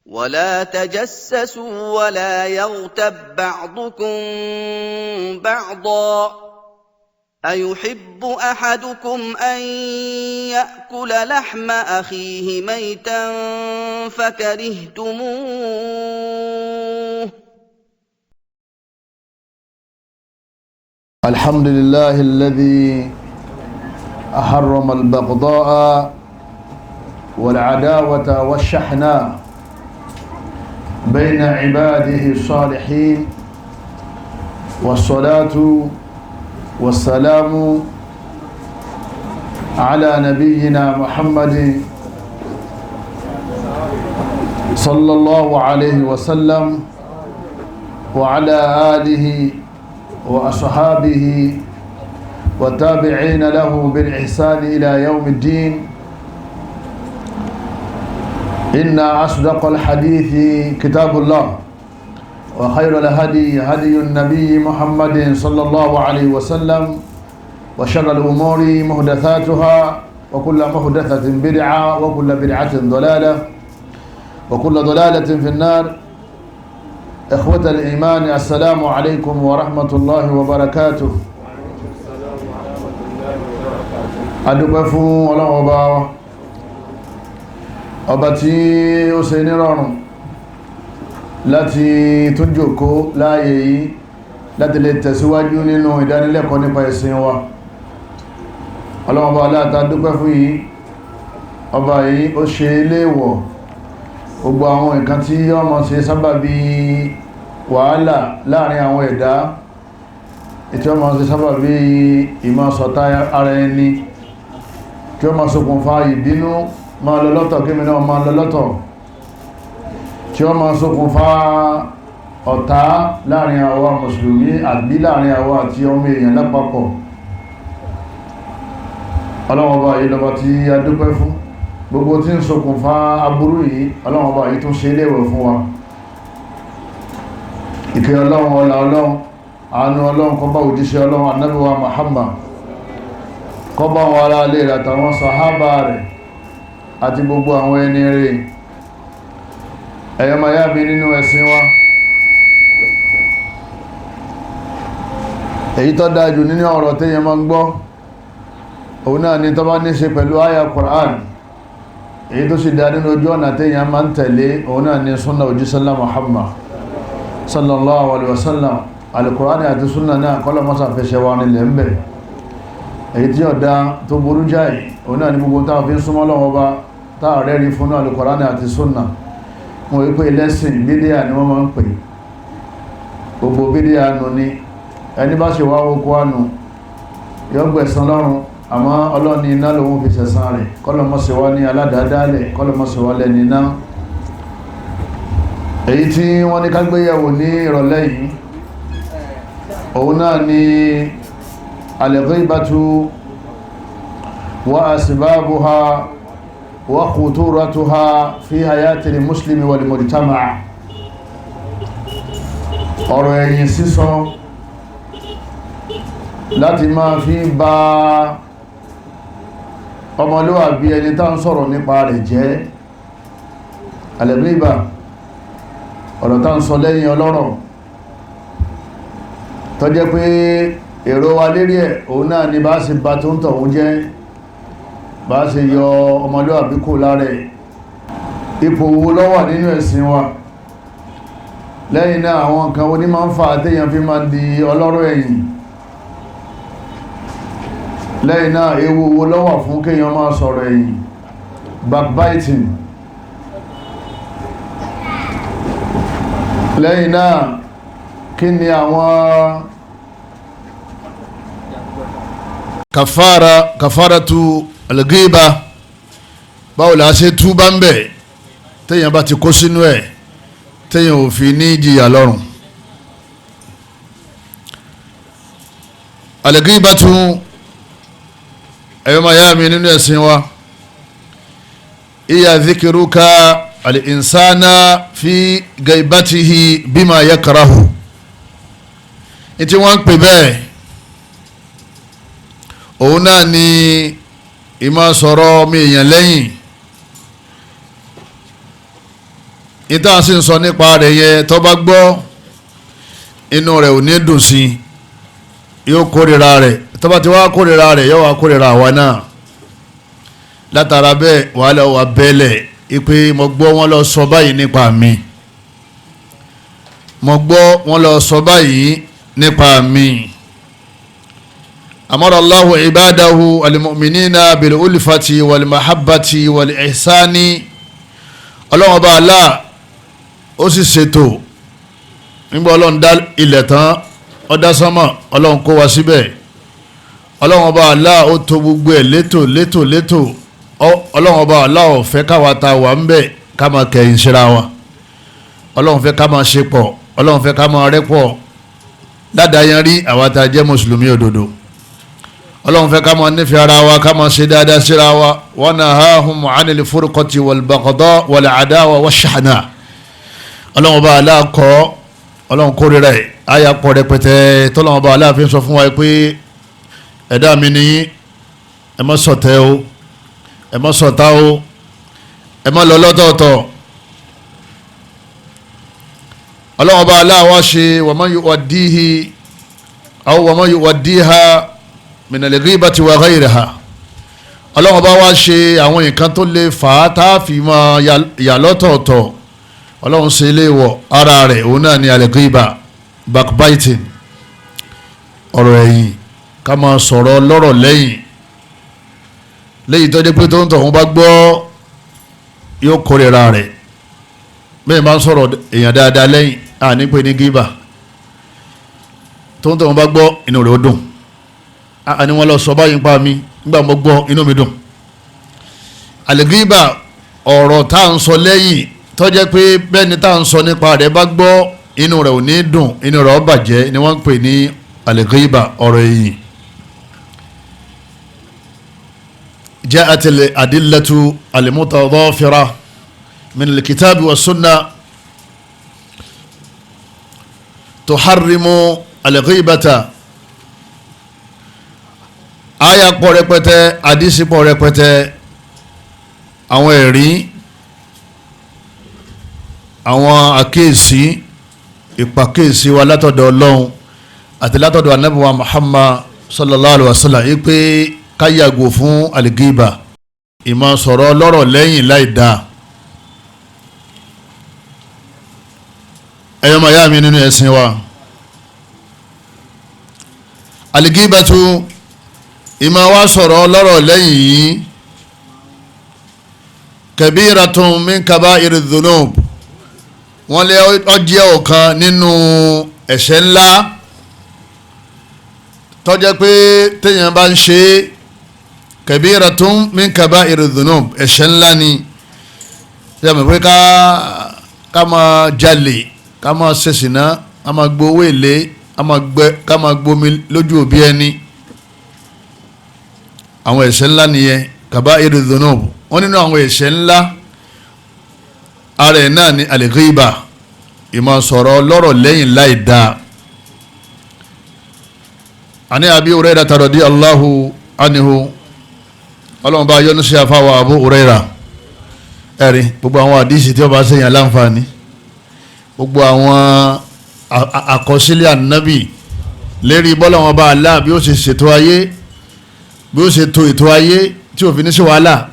ولا تجسسوا ولا يغتب بعضكم بعضا، أيحب أحدكم أن يأكل لحم أخيه ميتا فكرهتموه. الحمد لله الذي حرم البغضاء والعداوة والشحناء بين عباده الصالحين، والصلاة والسلام على نبينا محمد صلى الله عليه وسلم وعلى آله وأصحابه والتابعين له بالإحسان إلى يوم الدين. إن أصدق الحديث كتاب الله، وخير الهدي هدي النبي محمد صلى الله عليه وسلم، وشر الأمور محدثاتها، وكل محدثة بدعة، وكل بدعة ضلالة، وكل ضلالة في النار. إخوة الإيمان، السلام عليكم ورحمة الله وبركاته. Adúpẹ́ fún Ọlọ́run ọba wa, ọba tí ó ṣe nírọ̀rùn láti tún jókòó láàyè yìí láti lè tẹ̀síwájú nínú ìdánilẹ́kọ̀ọ́ nípa ẹ̀sìn wa. Ọlọ́run ọba aláàtà dúpẹ́ fún yìí, ọba yìí ó ṣe léèwọ̀ gbogbo àwọn nǹkan tí ó máa ṣe sábàbí wàhálà láàrin àwọn ẹ̀dá, tí ó máa ṣe sábàbí ìmọ̀sọ̀tá ara ẹni, tí ó máa ṣokùnfà ìbínú máa lọ lọ́tọ̀ kí mi náà máa lọ lọ́tọ̀, tí ó máa ṣokùnfà ọ̀tá láàrin àwa mùsùlùmí àbí láàrin àwa àti ọmọ èèyàn lápapọ̀. Ọlọ́run ọba yìí lọ́ba tí a dúpẹ́ fún. Gbogbo tí ń ṣokùnfà aburú yìí, Ọlọ́run ọba yìí tún ṣe léèwọ̀ fún wa. Ìkẹ́ Ọlọ́run, ọlá Ọlọ́run, àánú Ọlọ́run kó bá òjíṣẹ́ Ọlọ́run Ànábì wa Muhammad, kó bá wọn ará ilé rẹ̀ àtàwọn sàhábà rẹ̀ àti gbogbo àwọn ẹni rẹ̀. Ẹ̀yọ́ máa yá mi nínú ẹ̀sìn wa, èyí tó dájú nínú ọ̀rọ̀ téèyàn máa ń gbọ́ òun náà ni tó bá ní ṣe pẹ̀lú àyà Qur'an. Èyí tó sì dá nínú ojú ọ̀nà téèyàn máa ń tẹ̀lé òun náà ni súnà òjíṣẹ́lá Muhammad sallallahu alaihi wasallam. Al-Qur'an àti súnà náà kọ́lọ̀ mọ́sà fẹsẹ̀ wa nílẹ̀ ń bẹ̀. Èyí tí ọ̀dá tó burú jáì òun náà ni gbogbo táwọn fi ń súnmọ́ lọ́wọ́ bá táà rẹ́rí fún Al-Qur'an àti súnà. Wọ́n wípé lẹ́sìn bídíà ni wọ́n máa ń pè. Gbogbo bídíà nù ni ẹni bá ṣe wá oko ànù yọ gbẹ̀san lọ́run, àmọ́ Ọlọ́run ní iná lòun fi ṣẹ̀san rẹ̀. Kọ́lọ̀mọ́sí wá ní aládàádálẹ̀, kọ́lọ̀mọ́sí wá lẹ́ni iná. Èyí tí wọ́n ní ká gbéyẹ̀wò ní ìrọ̀lẹ́ yìí òun náà ni al-ghibatu wa asbabuha wa khuturatuha fi hayati al-muslimi wal mujtama'. Ọ̀rọ̀ ẹ̀yìn sísọ láti máa fi bá ọmọlúwàbí ẹni tá ń sọ̀rọ̀ nípa rẹ̀ jẹ́. Al-ghiba, ọ̀rọ̀ tá ń sọ lẹ́yìn ọlọ́rọ̀ tó jẹ́ pé èrò wa lérí ẹ̀ òun náà ni bá ṣe bá tó ń tọ̀hún jẹ́, bá ṣe yọ ọmọlúwàbí kò lára ẹ̀. Ipò wo ló wà nínú ẹ̀sìn wa? Lẹ́yìn náà, àwọn nǹkan oní máa ń fa àtẹ́yàn fi máa ń di ọlọ́rọ̀ ẹ̀yìn? Lẹ́yìn náà, ewu wo ló wà fún kéèyàn máa sọ̀rọ̀ ẹ̀yìn, backbiting? Lẹ́yìn náà, kí ni àwọn kàfàrà tu al-ghiba, báwo la ṣe túbá ń bẹ̀ téèyàn bá ti kó sínú ẹ̀ téèyàn ò fi ní jìyà lọ́rùn? Al-ghibatu, ẹ̀yọ́ máa yá mi nínú ẹ̀sìn wa, iya dhikiruka al-insana fi gaibatihi bima yakrahu. Ní tí wọ́n ń pè bẹ́ẹ̀ òun náà ni ìmọ̀ sọ̀rọ̀ ọmọ èèyàn lẹ́yìn. Ìta sì ń sọ nípa rẹ̀ yẹ tó bá gbọ́ inú rẹ̀ ò ní dùn sí, yóò kórìíra rẹ̀. Tó bá ti wá kórìíra rẹ̀, yóò wá kórìíra àwa náà. Látara bẹ́ẹ̀ wàhálà wà bẹ́lẹ̀ ipe mo gbọ́ wọn lọ sọ báyìí nípa mi, mo gbọ́ wọn lọ sọ báyìí nípa mi. Amara Allahu ibadahu al-mu'minina bil-ulfati wal-mahabbati wal-ihsani. Ọlọ́run ọba Allah ó sì ṣètò nígbà Ọlọ́run dá ilẹ̀ tán, ó dá sánmà, Ọlọ́run kó wa síbẹ̀. Ọlọ́run ọba Allah ó tò gbogbo ẹ̀ létò létò létò. Ọlọ́run ọba Allah ò fẹ́ káwa ta wà ń bẹ̀ ká máa kẹ̀yìn síra wa. Ọlọ́run fẹ́ ká máa ṣe pọ̀, Ọlọ́run fẹ́ ká máa rẹ́pọ̀ ládàáyán rí àwa tá a jẹ́ mùsùlùmí òdodo. Ọlọ́run fẹ́ ká máa nífẹ̀ẹ́ ara wa, ká máa ṣe dáadáa síra wa. Wa nahahum anil furqati wal baghdha wal adawa wash shahna. Ọlọ́run ọba Allah kọ́, Ọlọ́run kórìíra ẹ̀. Àyà pọ̀ rẹpẹtẹ tọ́lọ́run ọba Allah fi ń sọ fún wa pé ẹ̀dá mi ní ẹ má ṣọ̀tẹ̀ o, ẹ má ṣọ̀tá o, ẹ má lọ lọ́tọ̀ọ̀tọ̀. Ọlọ́run ọba Allah wá ṣe wa man yuwaddihi aw wa man yuwaddiha minal ghibati wa ghayriha. Ọlọ́run bá wá ṣe àwọn nǹkan tó lè fà á tá a fi máa yà lọ́tọ̀ọ̀tọ̀. Ọlọ́run ṣe ilé wọ̀ ara rẹ̀, òun náà ni al-ghiba, backbiting, ọ̀rọ̀ ẹ̀yìn, ká máa sọ̀rọ̀ lọ́rọ̀ lẹ́yìn. Lẹ́yìn tó dé pé tó ń tọ̀ wọ́n bá gbọ́ yóò kórìíra rẹ̀. Bẹ́ẹ̀ máa ń sọ̀rọ̀ èèyàn dáadáa lẹ́yìn, àní pé ní gíbà. Tó ń tọ̀ wọ́n bá gbọ́ inú rẹ̀ ó dùn. Àní wọ́n lọ sọ báyìí pa mi, nígbà mo gbọ́ inú mi dùn. Àlègíbà, ọ̀rọ̀ tá à ń sọ lẹ́yìn tó jẹ́ pé bẹ́ẹ̀ ni tá à ń sọ nípa rẹ̀ bá gbọ́ inú rẹ̀ ò ní dùn, inú rẹ̀ ó bàjẹ́, ni wọ́n ń pè ní àlègíbà, ọ̀rọ̀ ẹ̀yìn. جاءت الأدلة المتضافرة من الكتاب والسنة تحرم الغيبة. Aya pọ̀ rẹpẹtẹ, àdísì pọ̀ rẹpẹtẹ, àwọn ẹ̀rí, àwọn àkíyèsí, ìpàkíyèsí wa látọ̀dọ̀ Ọlọ́run àti látọ̀dọ̀ Ànábì wa Muhammad sallallahu alaihi wasallam yìí pé ká yàgò fún àlìgíbà, ìmọ̀ sọ̀rọ̀ lọ́rọ̀ lẹ́yìn láì dáa. Ẹ̀yọ́ màá yá mi nínú ẹ̀sìn wa, àlìgíbà tún ìmọ̀ wa sọ̀rọ̀ lọ́rọ̀ lẹ́yìn yìí, kabiratun min kaba'iri dhunub, wọ́n lé ó jẹ́ ọ̀kan nínú ẹ̀ṣẹ̀ ńlá tó jẹ́ pé téèyàn bá ń ṣe. Kabiratun min kaba'iri dhunub, ẹ̀ṣẹ̀ ńlá ni. Ṣé àmì pé ká máa jalè, ká máa ṣèṣìná, ká máa gbowó èlé, ká máa gbomi lójú òbí ẹni, àwọn ẹ̀ṣẹ̀ ńlá nìyẹn, kaba'iri dhunub. Wọ́n nínú àwọn ẹ̀ṣẹ̀ ńlá ara ẹ̀ náà ni al-ghiba, ìmọ̀ sọ̀rọ̀ lọ́rọ̀ lẹ́yìn láì dáa. Àní Abi Hurairah radiyallahu anhu, Ọlọ́run bá yọ́nú sí àfáwà Abu Hurairah. Ẹ̀rí gbogbo àwọn àdísì tí ó bá ṣèyàn láǹfààní, gbogbo àwọn àkọsílẹ̀ ànábì lérí bọ́lá wọn bá Allah bí ó ṣe ṣètò ayé, bí ó ṣe to ètò ayé tí ò fi ní sí wàhálà.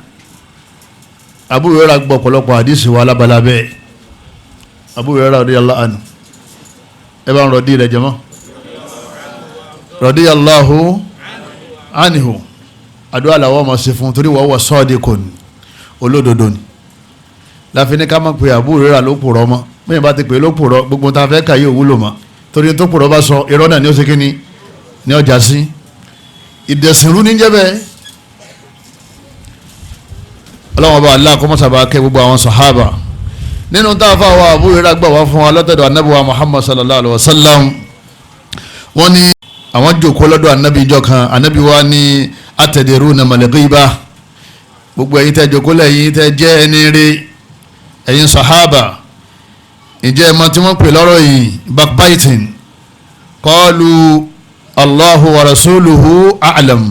Abu Hurairah gbọ́ ọ̀pọ̀lọpọ̀ àdísì wa lábala bẹ́ẹ̀. Abu Hurairah radiyallahu anhu, ẹ bá ń rọ̀dí rẹ̀ jẹ́mọ́, radiyallahu anhu. Àdúrà làwọn ọmọ ṣe fún torí wọ́n wọ sadiqun, olódodo ni. Láfi ní ká má pe Abu Hurairah ló pòrọ̀ mọ́. Bẹ́ẹ̀ bá ti pè ló pòrọ̀, gbogbo ta fẹ́ kà yóò wúlò mọ́, torí tó pòrọ̀ bá sọ irọ́ náà ni ó ṣe kí ni ní ọjà sí ìdẹ̀sìnrú ní jẹ́ bẹ́ẹ̀. Ọlọ́wọ́n bá Allah kó mọ́sàbá kẹ́ gbogbo àwọn sàhábà. Nínú tá a fà wá Abu Hurairah gbà wá fún wa lọ́tọ̀dọ̀ anábì wa Muhammad sallallahu alayhi wa sallam, wọ́n ní àwọn jókòó lọ́dọ̀ anábì ìjọ kan. Anábì wa ní atadruna mal ghiba, gbogbo ẹ̀yin tẹ́ jókòó lẹ́yìn tẹ́ jẹ́ ẹni rí, ẹ̀yin sàhábà, ǹjẹ́ ẹ mọ̀ tí wọ́n pè lọ́rọ̀ yìí backbiting? Qalu Allahu wa rasuluhu a'lam.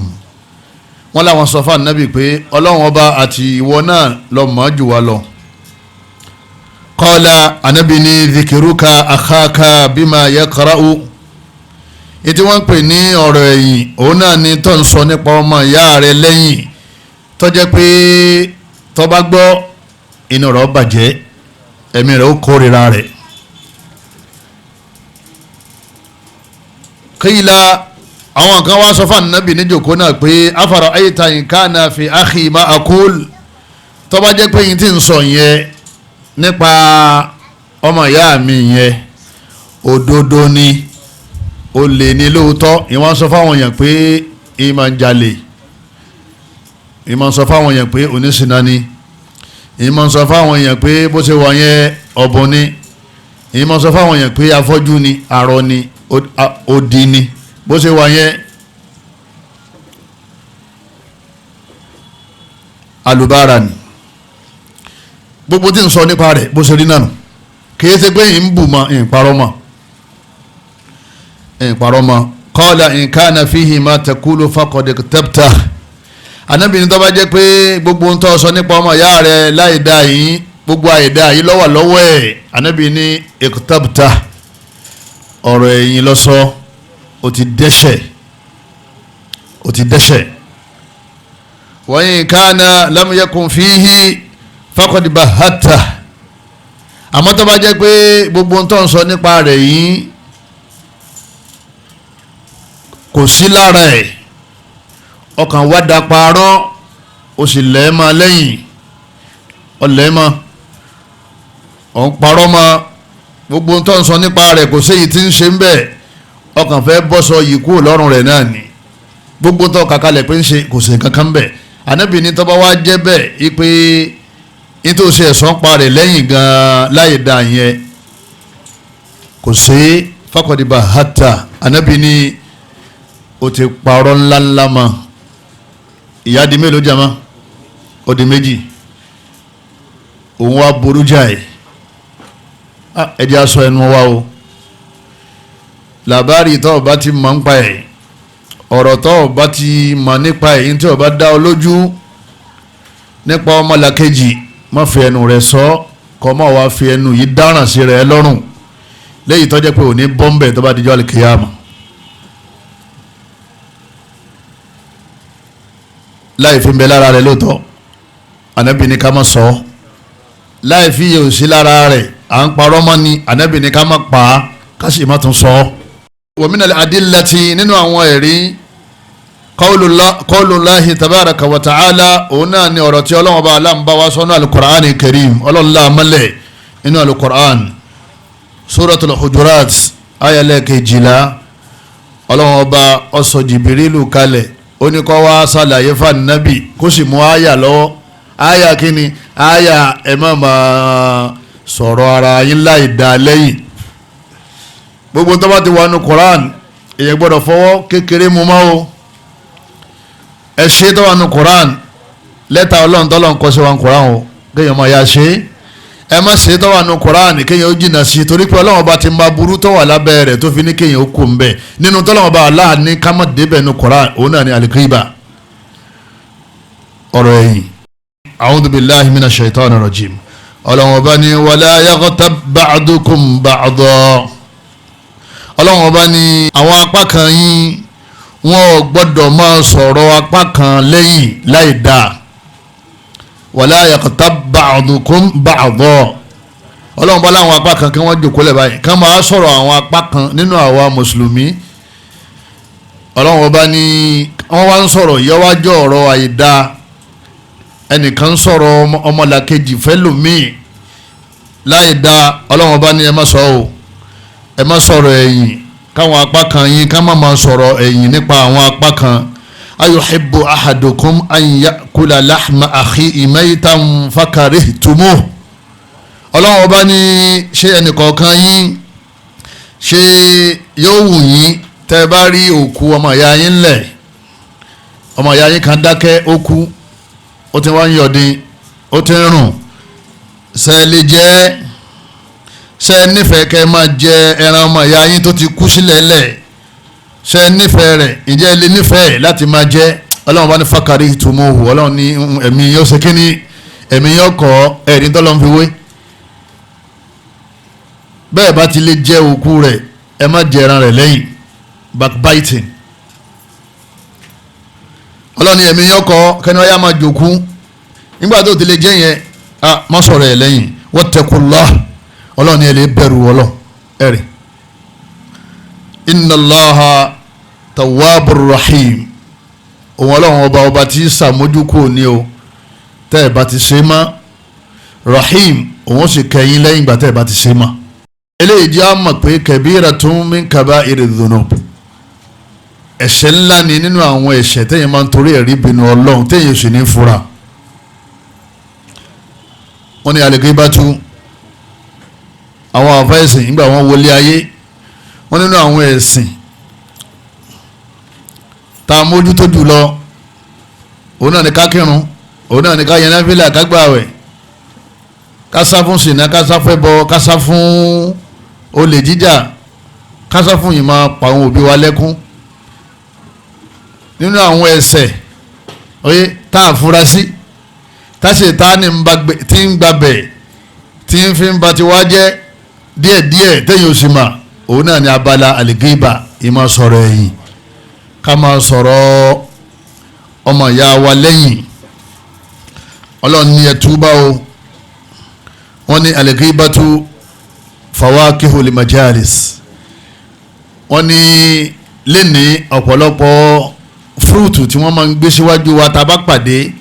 Wọ́n láwọn sọ fún ànábì pé Ọlọ́run ọba àti ìwọ náà lọ mọ̀ jù wá lọ. Qala anabi ní dhikiruka akhaka bima yaqra'u. Ètí wọ́n ń pè ní ọ̀rọ̀ ẹ̀yìn òun náà ni tó ń sọ nípa ọmọ ìyá rẹ lẹ́yìn, tó jẹ́ pé tó bá gbọ́ inú rẹ̀ ó bàjẹ́, ẹ̀mí rẹ̀ ó kórìíra rẹ̀. Qila, àwọn kan wá sọ fún anabi níjòkó náà pé afara ayta in kana fi akhi ma aqul, tó bá jẹ́ pé yín tí ń sọ yẹn nípa ọmọ ìyá mi yẹn òdodo ni, ó lè ní lóòótọ́. Ìwọ́n sọ fáwọn èèyàn pé ìmọ̀ ń jalè, ìmọ̀ ń sọ fáwọn èèyàn pé oníṣìnà ni, ìmọ̀ ń sọ fáwọn èèyàn pé bó ṣe wà yẹn ọ̀bùn ni, ìmọ̀ ń sọ fáwọn èèyàn pé afọ́jú ni, arọ ni, odi ni, bó ṣe wà yẹn alùbárà ni. Gbogbo tí ń sọ nípa rẹ̀ bó ṣe rí náà nù, kì í ṣe pé ń bù mọ́, ń parọ́ mọ́, ń parọ́ mọ́. Qala in kana fihi ma taqulu faqad iktabta. Ànábì ní tó bá jẹ́ pé gbogbo ń tọ́ sọ nípa ọmọ ìyá rẹ̀ láì dá yìí, gbogbo àìdá yìí ló wà lọ́wọ́ ẹ̀, Ànábì ní iktabta, ọ̀rọ̀ ẹ̀yìn ló sọ, ó ti dẹ́ṣẹ̀, ó ti dẹ́ṣẹ̀. Wa in kana lam yakun fihi faqad bahatta. Àmọ́ tó bá jẹ́ pé gbogbo ń tọ́ sọ nípa rẹ̀ yìí kò sí lára ẹ̀, ọkàn wá da parọ́, ó sì lẹ́ẹ̀mọ́ lẹ́yìn, ọ̀lẹ́ẹ̀mọ́ ọ̀n parọ́ mọ́, gbogbo tó ń sọ nípa rẹ̀ kò séyìí tí ń ṣe ń bẹ̀, ọkàn fẹ́ bọ́sọ yìí kúrò lọ́rùn rẹ̀ náà ni, gbogbo tó kàkálẹ̀ pé ń ṣe kò sí nǹkan kan bẹ̀. Ànábì ní tó bá wá jẹ́ bẹ́ẹ̀ ipe nítòsí ẹ̀sán pa rẹ̀ lẹ́yìn gan-an láì dá yẹn kò sí faqad bahatta. Ànábì ní o ti parọ́ ńláńlá mọ́. Ìyá di mélòó jama? Ó di méjì. Òun wá burú jáì. Ẹ jẹ́ aṣọ ẹnu wa o. Làbárì tó o bá ti mọ̀ nípa ẹ̀, ọ̀rọ̀ tó o bá ti mọ̀ nípa ẹ̀, ní tí o bá dá ọ lójú nípa ọmọlàkejì, má fi ẹnu rẹ̀ sọ, kọ́ mọ́ wá fi ẹnu yìí dáràn sí rẹ̀ lọ́rùn, léyìí tó jẹ́ pé òní bọ́m̀bẹ̀ tó bá dijọ́ àlùkìyámà. Láì fi ń bẹ lára rẹ̀ lóòótọ́, Ànábì ní ká má sọ, láì fi yẹ òsí lára rẹ̀ à ń parọ́ mọ́ ni, Ànábì ní ká má pa á, ká sì má tún sọ. Wa minal adillati, nínú àwọn ẹ̀rí, qawlullahi tabaraka wa ta'ala, òun náà ni ọ̀rọ̀ tí Ọlọ́run bá aláǹbá wa sọ́nù al-Qur'an al-Karim, Ọlọ́run láàmọ́lẹ̀ nínú al-Qur'an, Suratul Hujurat ayẹlẹ́ kejìlá, Ọlọ́run ọba ó sọ Jìbìrìlù kalẹ̀, ó ní kó wá ṣàlàyé fànàbì, kó sì mú àyà lọ́wọ́. Àyà kíni? Àyà ẹ má máa sọ̀rọ̀ ara yín láì dá lẹ́yìn. Gbogbo tó bá ti wà nù Quran, èyàn gbọ́dọ̀ fọwọ́ kékeré mu mọ́ o. Ẹ ṣe tó wà nù Quran, lẹ́tà Ọlọ́run tọ́lọ́run kọ sí wa Quran o, kéèyàn máa ya ṣe. Ẹ má ṣe tó wà nù Quran, kéèyàn ó jìnnà sí i, torí pé Ọlọ́run ọba ti máa burú tó wà lábẹ́ rẹ̀ tó fi ní kéèyàn ó kó ń bẹ̀. Nínú tọ́lọ́run ọba Allah ní ká má débẹ̀ nù Quran, òun náà ní al-ghiba, ọ̀rọ̀ ẹ̀yìn. A'udhu billahi minash shaitani rajim. Ọlọ́run ọba ní wala yaghtab ba'dukum ba'da. Ọlọ́run ọba ní àwọn apá kan yín wọn ò gbọ́dọ̀ máa sọ̀rọ̀ apá kan lẹ́yìn láì dáa. Wala yaghtab ba'dukum ba'da. Ọlọ́run bá láwọn apá kan kí wọ́n jòkó lẹ̀ báyìí, kí wọ́n máa sọ̀rọ̀ àwọn apá kan nínú àwa mùsùlùmí. Ọlọ́run ọba ní wọ́n wá ń sọ̀rọ̀ yọ́wájọ́ ọ̀rọ̀ àìdáa, ẹnìkan sọ̀rọ̀ ọmọlàkejì fẹ́lòmíì láì dáa. Ọlọ́run ọba ní ẹ má sọ o, ẹ má sọ̀rọ̀ ẹ̀yìn, káwọn apá kan yín ká má máa sọ̀rọ̀ ẹ̀yìn nípa àwọn apá kan. Ayuhibbu ahadukum an yakula lahma akhihi maytan fakarihtumuh. Ọlọ́run ọba ní ṣé ẹnìkọ̀ọ̀kan yín ṣé yóò wù yín tẹ́ bá rí òkú ọmọ ìyá yín lẹ̀, ọmọ ìyá yín kan dákẹ́ ó kú, ó ti wá ń yọ̀dín, ó ti ń rùn, ṣé lè jẹ́, ṣé nífẹ̀ẹ́ kẹ́ máa jẹ ẹran ọmọ ìyá yín tó ti kú sílẹ̀ lẹ̀, ṣé nífẹ̀ẹ́ rẹ̀, ǹjẹ́ lè nífẹ̀ẹ́ láti máa jẹ? Ọlọ́run bá ní fakarihtumuhu, Ọlọ́run ní ẹ̀mí yóò ṣe kíní, ẹ̀mí yóò kọ́, ẹ̀rí tọ́lọ́run fi wé. Bẹ́ẹ̀ bá ti lè jẹ òkú rẹ̀, ẹ má jẹ ẹran rẹ̀ lẹ́yìn. Backbiting. Ọlọ́ni ẹ̀mí yẹn kọ́ kẹ́ni ọ̀yá máa jòkú nígbà tó ti lè jẹ́ yẹn, a má sọ̀rọ̀ ẹ̀ lẹ́yìn. Wattaqullah, ọlọ́ni ẹ̀ lè bẹ̀rù ọlọ́ ẹ̀rì. Inna Allaha tawwabur rahim. Òun ọlọ́run ọba ọba tí sàmójúkú ní o, tẹ́ ẹ̀ bá ti ṣe mọ́. Rahim, òun sì kẹ́yìn lẹ́yìn ìgbà tẹ́ ẹ̀ bá ti ṣe mọ́. Eléyìí jẹ́ àmọ̀ pé kabiratun min kaba'iri dhunub, ẹ̀ṣẹ̀ ńlá ni nínú àwọn ẹ̀ṣẹ̀ téèyàn máa ń torí ẹ̀rí bínú ọlọ́run téèyàn sì ní fura. Wọ́n ní al-ghibatu, àwọn àfẹ́sìn nígbà wọ́n wọlé ayé, wọ́n nínú àwọn ẹ̀sìn tá a mójútó jùlọ, òun náà ní ká kírun, òun náà ní ká yan náfìlà, ká gbààwẹ̀, ká sá fún ṣìnà, ká sá fún ẹbọ, ká sá fún olè jíjà, ká sá fún ìmọ̀ pa àwọn òbí wa lẹ́kún. Nínú àwọn ẹ̀ṣẹ̀ oye tá a fura sí, tá a ṣe tá ní tí ń gbabẹ̀ tí ń fi ń ba tiwa jẹ́ díẹ̀díẹ̀ téèyàn ò sì mà, òun náà ní abala àlìgíbà, ìmọ̀ sọ̀rọ̀ ẹ̀yìn, ká máa sọ̀rọ̀ ọmọ ìyá wa lẹ́yìn. Ọlọ́run ní ẹ túbá o. Wọ́n ní àlìgíbàtú fawakihul majalis. Wọ́n ní lẹ́ni ọ̀pọ̀lọpọ̀ fúrúùtù tí wọ́n máa ń gbé síwájú wa tá a bá pàdé,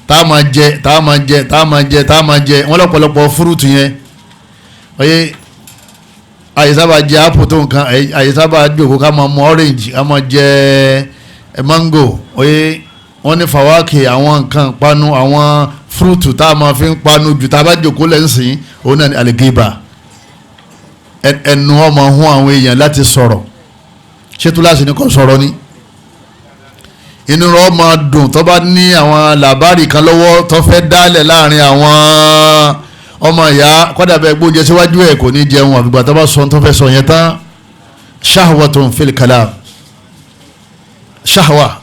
tá a máa jẹ, tá a máa jẹ, tá a máa jẹ, tá a máa jẹ. Wọ́n lọ́pọ̀lọpọ̀ fúrúùtù yẹn, oye, àyè sábà jẹ apple tó nǹkan, àyè sábà jókòó ká máa mu orange, ká máa jẹ mango. Oye, wọ́n ní fawaki, àwọn nǹkan panu, àwọn fúrúùtù tá a máa fi ń panu jù tá a bá jókòó lẹ́sìn, òun náà ní àlìgíbà. Ẹnu ọmọ hún àwọn èèyàn láti sọ̀rọ̀. Ṣé túláàsì ni kò sọ̀rọ̀ ni? Inú rẹ̀ máa dùn tó bá ní àwọn làbárì kan lọ́wọ́ tó fẹ́ dálẹ̀ láàrin àwọn ọmọ ìyá, kọ́dà bẹ́ẹ̀ gbóúnjẹ síwájú ẹ̀ kò ní jẹun àgbègbè tó bá sọ tó fẹ́ sọ yẹn tán. Shahwatun fil kalam, shahwa,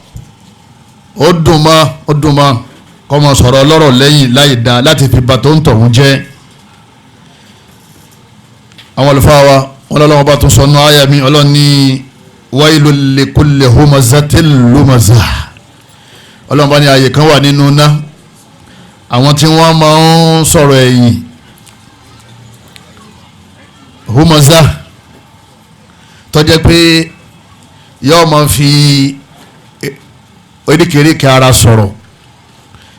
ó dùn mọ́, ó dùn mọ́ kó máa sọ̀rọ̀ ọlọ́rọ̀ lẹ́yìn láì dá láti fi ba tó ń tọ̀hún jẹ́. Àwọn àlùfáà wa wọn lọ́wọ́ bá tún sọnù àyà mi, ọlọ́run ní wailul likulli humazatil lumazah. Ọlọ́run bá ní ààyè kan wà nínú ná, àwọn tí wọ́n máa ń sọ̀rọ̀ ẹ̀yìn, humaza, tó jẹ́ pé yóò máa fi oríkèéríkèé ara sọ̀rọ̀,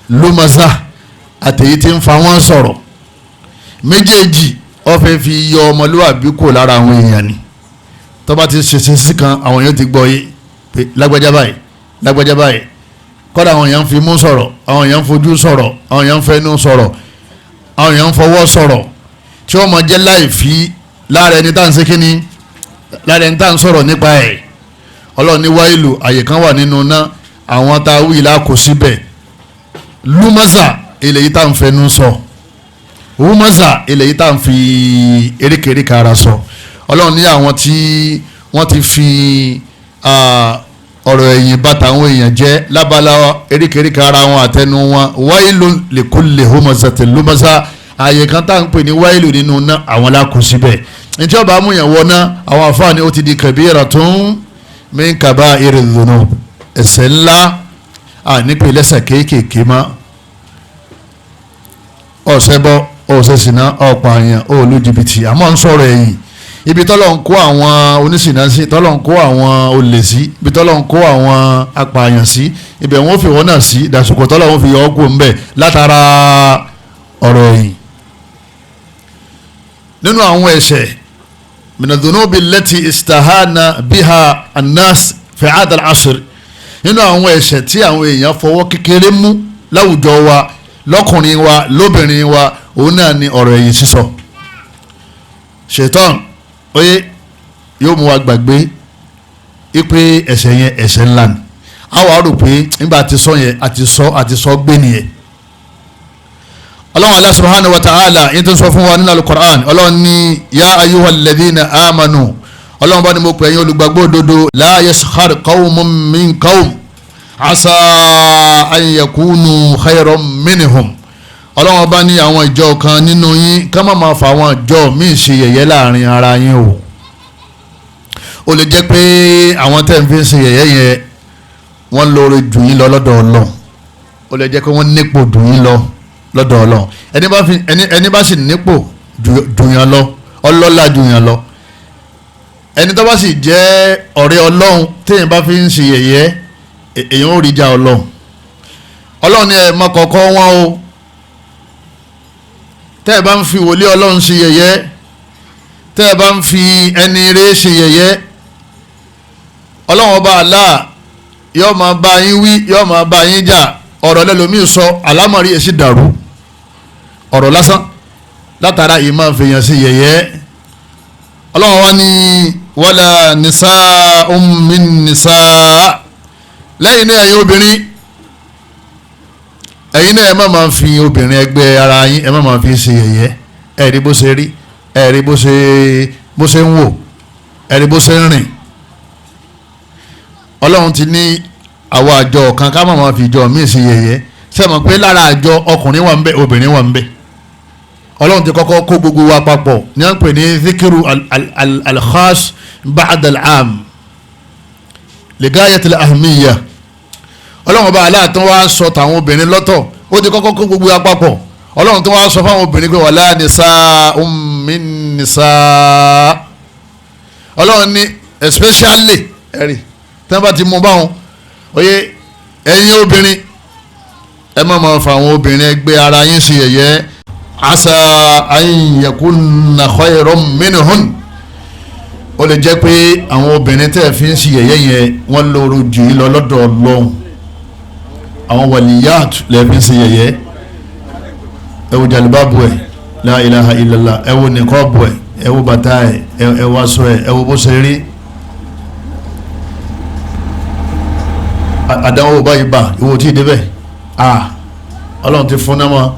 lumaza àtẹ̀yí tí ń fa wọ́n sọ̀rọ̀ méjèèjì, ó fẹ́ fi yọ ọmọlúwàbí kò lára àwọn èèyàn ni. Tó bá ti ṣe ṣe sí kan, àwọn èèyàn ti gbọ́ yé pé lágbájá báyìí, lágbájá báyìí. Kọ́dà àwọn èèyàn ń fi mú sọ̀rọ̀, àwọn èèyàn ń fojú sọ̀rọ̀, àwọn èèyàn ń fẹnu sọ̀rọ̀, àwọn èèyàn ń fọwọ́ sọ̀rọ̀, tí wọ́n máa jẹ́ láì fi lára ẹni tá à ń ṣe kíni, lára ẹni tá à ń sọ̀rọ̀ nípa ẹ̀. Ọlọ́run ní wáìlù, àyè kan wà nínú ná, àwọn tá a wí là kò síbẹ̀. Lúmọ́sà eléyìí tá à ń fẹnu sọ, wúmọ́sà eléyìí tá à ń fi erékèéríkèé ara sọ. Ọlọ́run ní àwọn tí wọ́n ti fi ọ̀rọ̀ ẹ̀yìn bàtà àwọn èèyàn jẹ́ lábala eríkèéríkèé ara wọn àtẹnu wọn. Wailun likulli humazatin lumaza, ààyè kan tá à ń pè ní wáìlù nínú ná, àwọn lákùn síbẹ̀. Ní tí ọba amúyàn wọ ná, àwọn àfáàní ó ti di kabiratun min kaba'iri dhunub, ẹ̀ṣẹ̀ ńlá, ànípè lẹ́ṣẹ̀ kéékèèké mọ́. Ọ̀sẹ̀ bọ́, ọ̀sẹ̀ sìnà, ọ̀pọ̀ àyàn, òòlù jìbìtì, àmọ́ ń sọ̀rọ̀ ẹ̀yìn. Ibi tọ́lọ̀ ń kó àwọn oníṣìnà sí, tọ́lọ̀ ń kó àwọn olè sí, ibi tọ́lọ̀ ń kó àwọn apààyàn sí, ibẹ̀ wọ́n fi wọ́n náà sí, dàsùkò tọ́lọ̀ wọ́n fi yọ ọ́ kó ń bẹ̀ látara ọ̀rọ̀ ẹ̀yìn. Nínú àwọn ẹ̀ṣẹ̀ minadhunubi allati istahana biha annas fi hada al-asr, nínú àwọn ẹ̀ṣẹ̀ tí àwọn èèyàn fọwọ́ kékeré mú láwùjọ wa, lọ́kùnrin wa, lóbìnrin wa, òun náà ni ọ̀rọ̀ ẹ̀yìn sísọ. Ṣètọ́n oye yóò mú wa gbàgbé ipe ẹ̀ṣẹ̀ yẹn ẹ̀ṣẹ̀ ńlá ni. A wà rò pé nígbà tí sọ yẹn àti sọ àti sọ gbé nìyẹn. Ọlọ́run Allah subhanahu wa ta'ala yín tó ń sọ fún wa nínú al-Qur'an, Ọlọ́run ní ya ayyuhal ladhina amanu, Ọlọ́run bá ní mo pè yín olùgbàgbọ́ òdodo, la yaskhar qawmun min qawm asa an yakunu khayran minhum. Ọlọ́run bá ní àwọn ìjọ kan nínú yín ká má máa fa àwọn ìjọ míì ṣe yẹ̀yẹ́ láàrin ara yín o. Ó lè jẹ́ pé àwọn tẹ́ ń fi ṣe yẹ̀yẹ́ yẹn wọ́n lóore jù yín lọ lọ́dọ̀ Ọlọ́run, ó lè jẹ́ pé wọ́n nípò jù yín lọ lọ́dọ̀ Ọlọ́run. Ẹni bá sì nípò jù yín lọ, ọlọ́lá jù yín lọ, ẹni tó bá sì jẹ́ ọ̀rẹ́ Ọlọ́run téèyàn bá fi ń ṣe yẹ̀yẹ́ èèyàn ò rí ja Ọlọ́run. Ọlọ́run ni ẹ̀ mọ kọ̀ọ̀kan wọn o. Tẹ́ ẹ bá ń fi wòlíì Ọlọ́run ṣe yẹ̀yẹ́, tẹ́ ẹ bá ń fi ẹni eré ṣe yẹ̀yẹ́, Ọlọ́run ọba Allah yóò máa bá yín wí, yóò máa bá yín jà. Ọ̀rọ̀ lẹ́lòmíì sọ, àlámọ̀rí ẹ̀ sì dàrú, ọ̀rọ̀ lásán látara yìí máa fèèyàn sí yẹ̀yẹ́. Ọlọ́run wá ní wala nisa'un min nisa', lẹ́yìn náà ẹ̀yin obìnrin, ẹ̀yin náà ẹ má máa fi obìnrin ẹgbẹ́ ara yín, ẹ má máa fi ṣe yẹ̀yẹ́. Ẹ rí bó ṣe rí, ẹ rí bó ṣe ń wò, ẹ rí bó ṣe ń rìn. Ọlọ́run ti ní àwọn àjọ kan ká má máa fi ìjọ míì ṣe yẹ̀yẹ́. Ṣé mọ̀ pé lára àjọ ọkùnrin wà ń bẹ, obìnrin wà ń bẹ. Ọlọ́run ti kọ́kọ́ kó gbogbo wa papọ̀ ní wọ́n pè ní zikiru al-khas ba'da al-am li gayati al-ahmiyya. Ọlọ́run ọba aláàtún wá sọ tàwọn obìnrin lọ́tọ̀, ó ti kọ́kọ́ kó gbogbo wa papọ̀. Ọlọ́run tó wá sọ fáwọn obìnrin pé wala nisa'un min nisa'. Ọlọ́run ní especially ẹ̀rí tí wọ́n bá ti mú báwọn oyè ẹ̀yin obìnrin ẹ má máa fa àwọn obìnrin ẹgbẹ́ ara yín sí yẹ̀yẹ́. Asa an yakunna khayran minhun, ó lè jẹ́ pé àwọn obìnrin tẹ́ fi ń sí yẹ̀yẹ́ yẹn wọ́n lóoru jù yín lọ lọ́dọ̀ Ọlọ́run. Àwọn wàlíyàt lè fi ń sí yẹ̀yẹ́. Ẹ wo jàlùbáàbù ẹ̀, la ilaha illallah, ẹ wo nìkọ́ọ̀bù ẹ̀, ẹ wo bàtà ẹ̀, ẹ wo aṣọ ẹ̀, ẹ wo bó ṣe rí. Àdánwò báyìí bá ìwò tí ì débẹ̀, Ọlọ́run ti fún náà mọ́,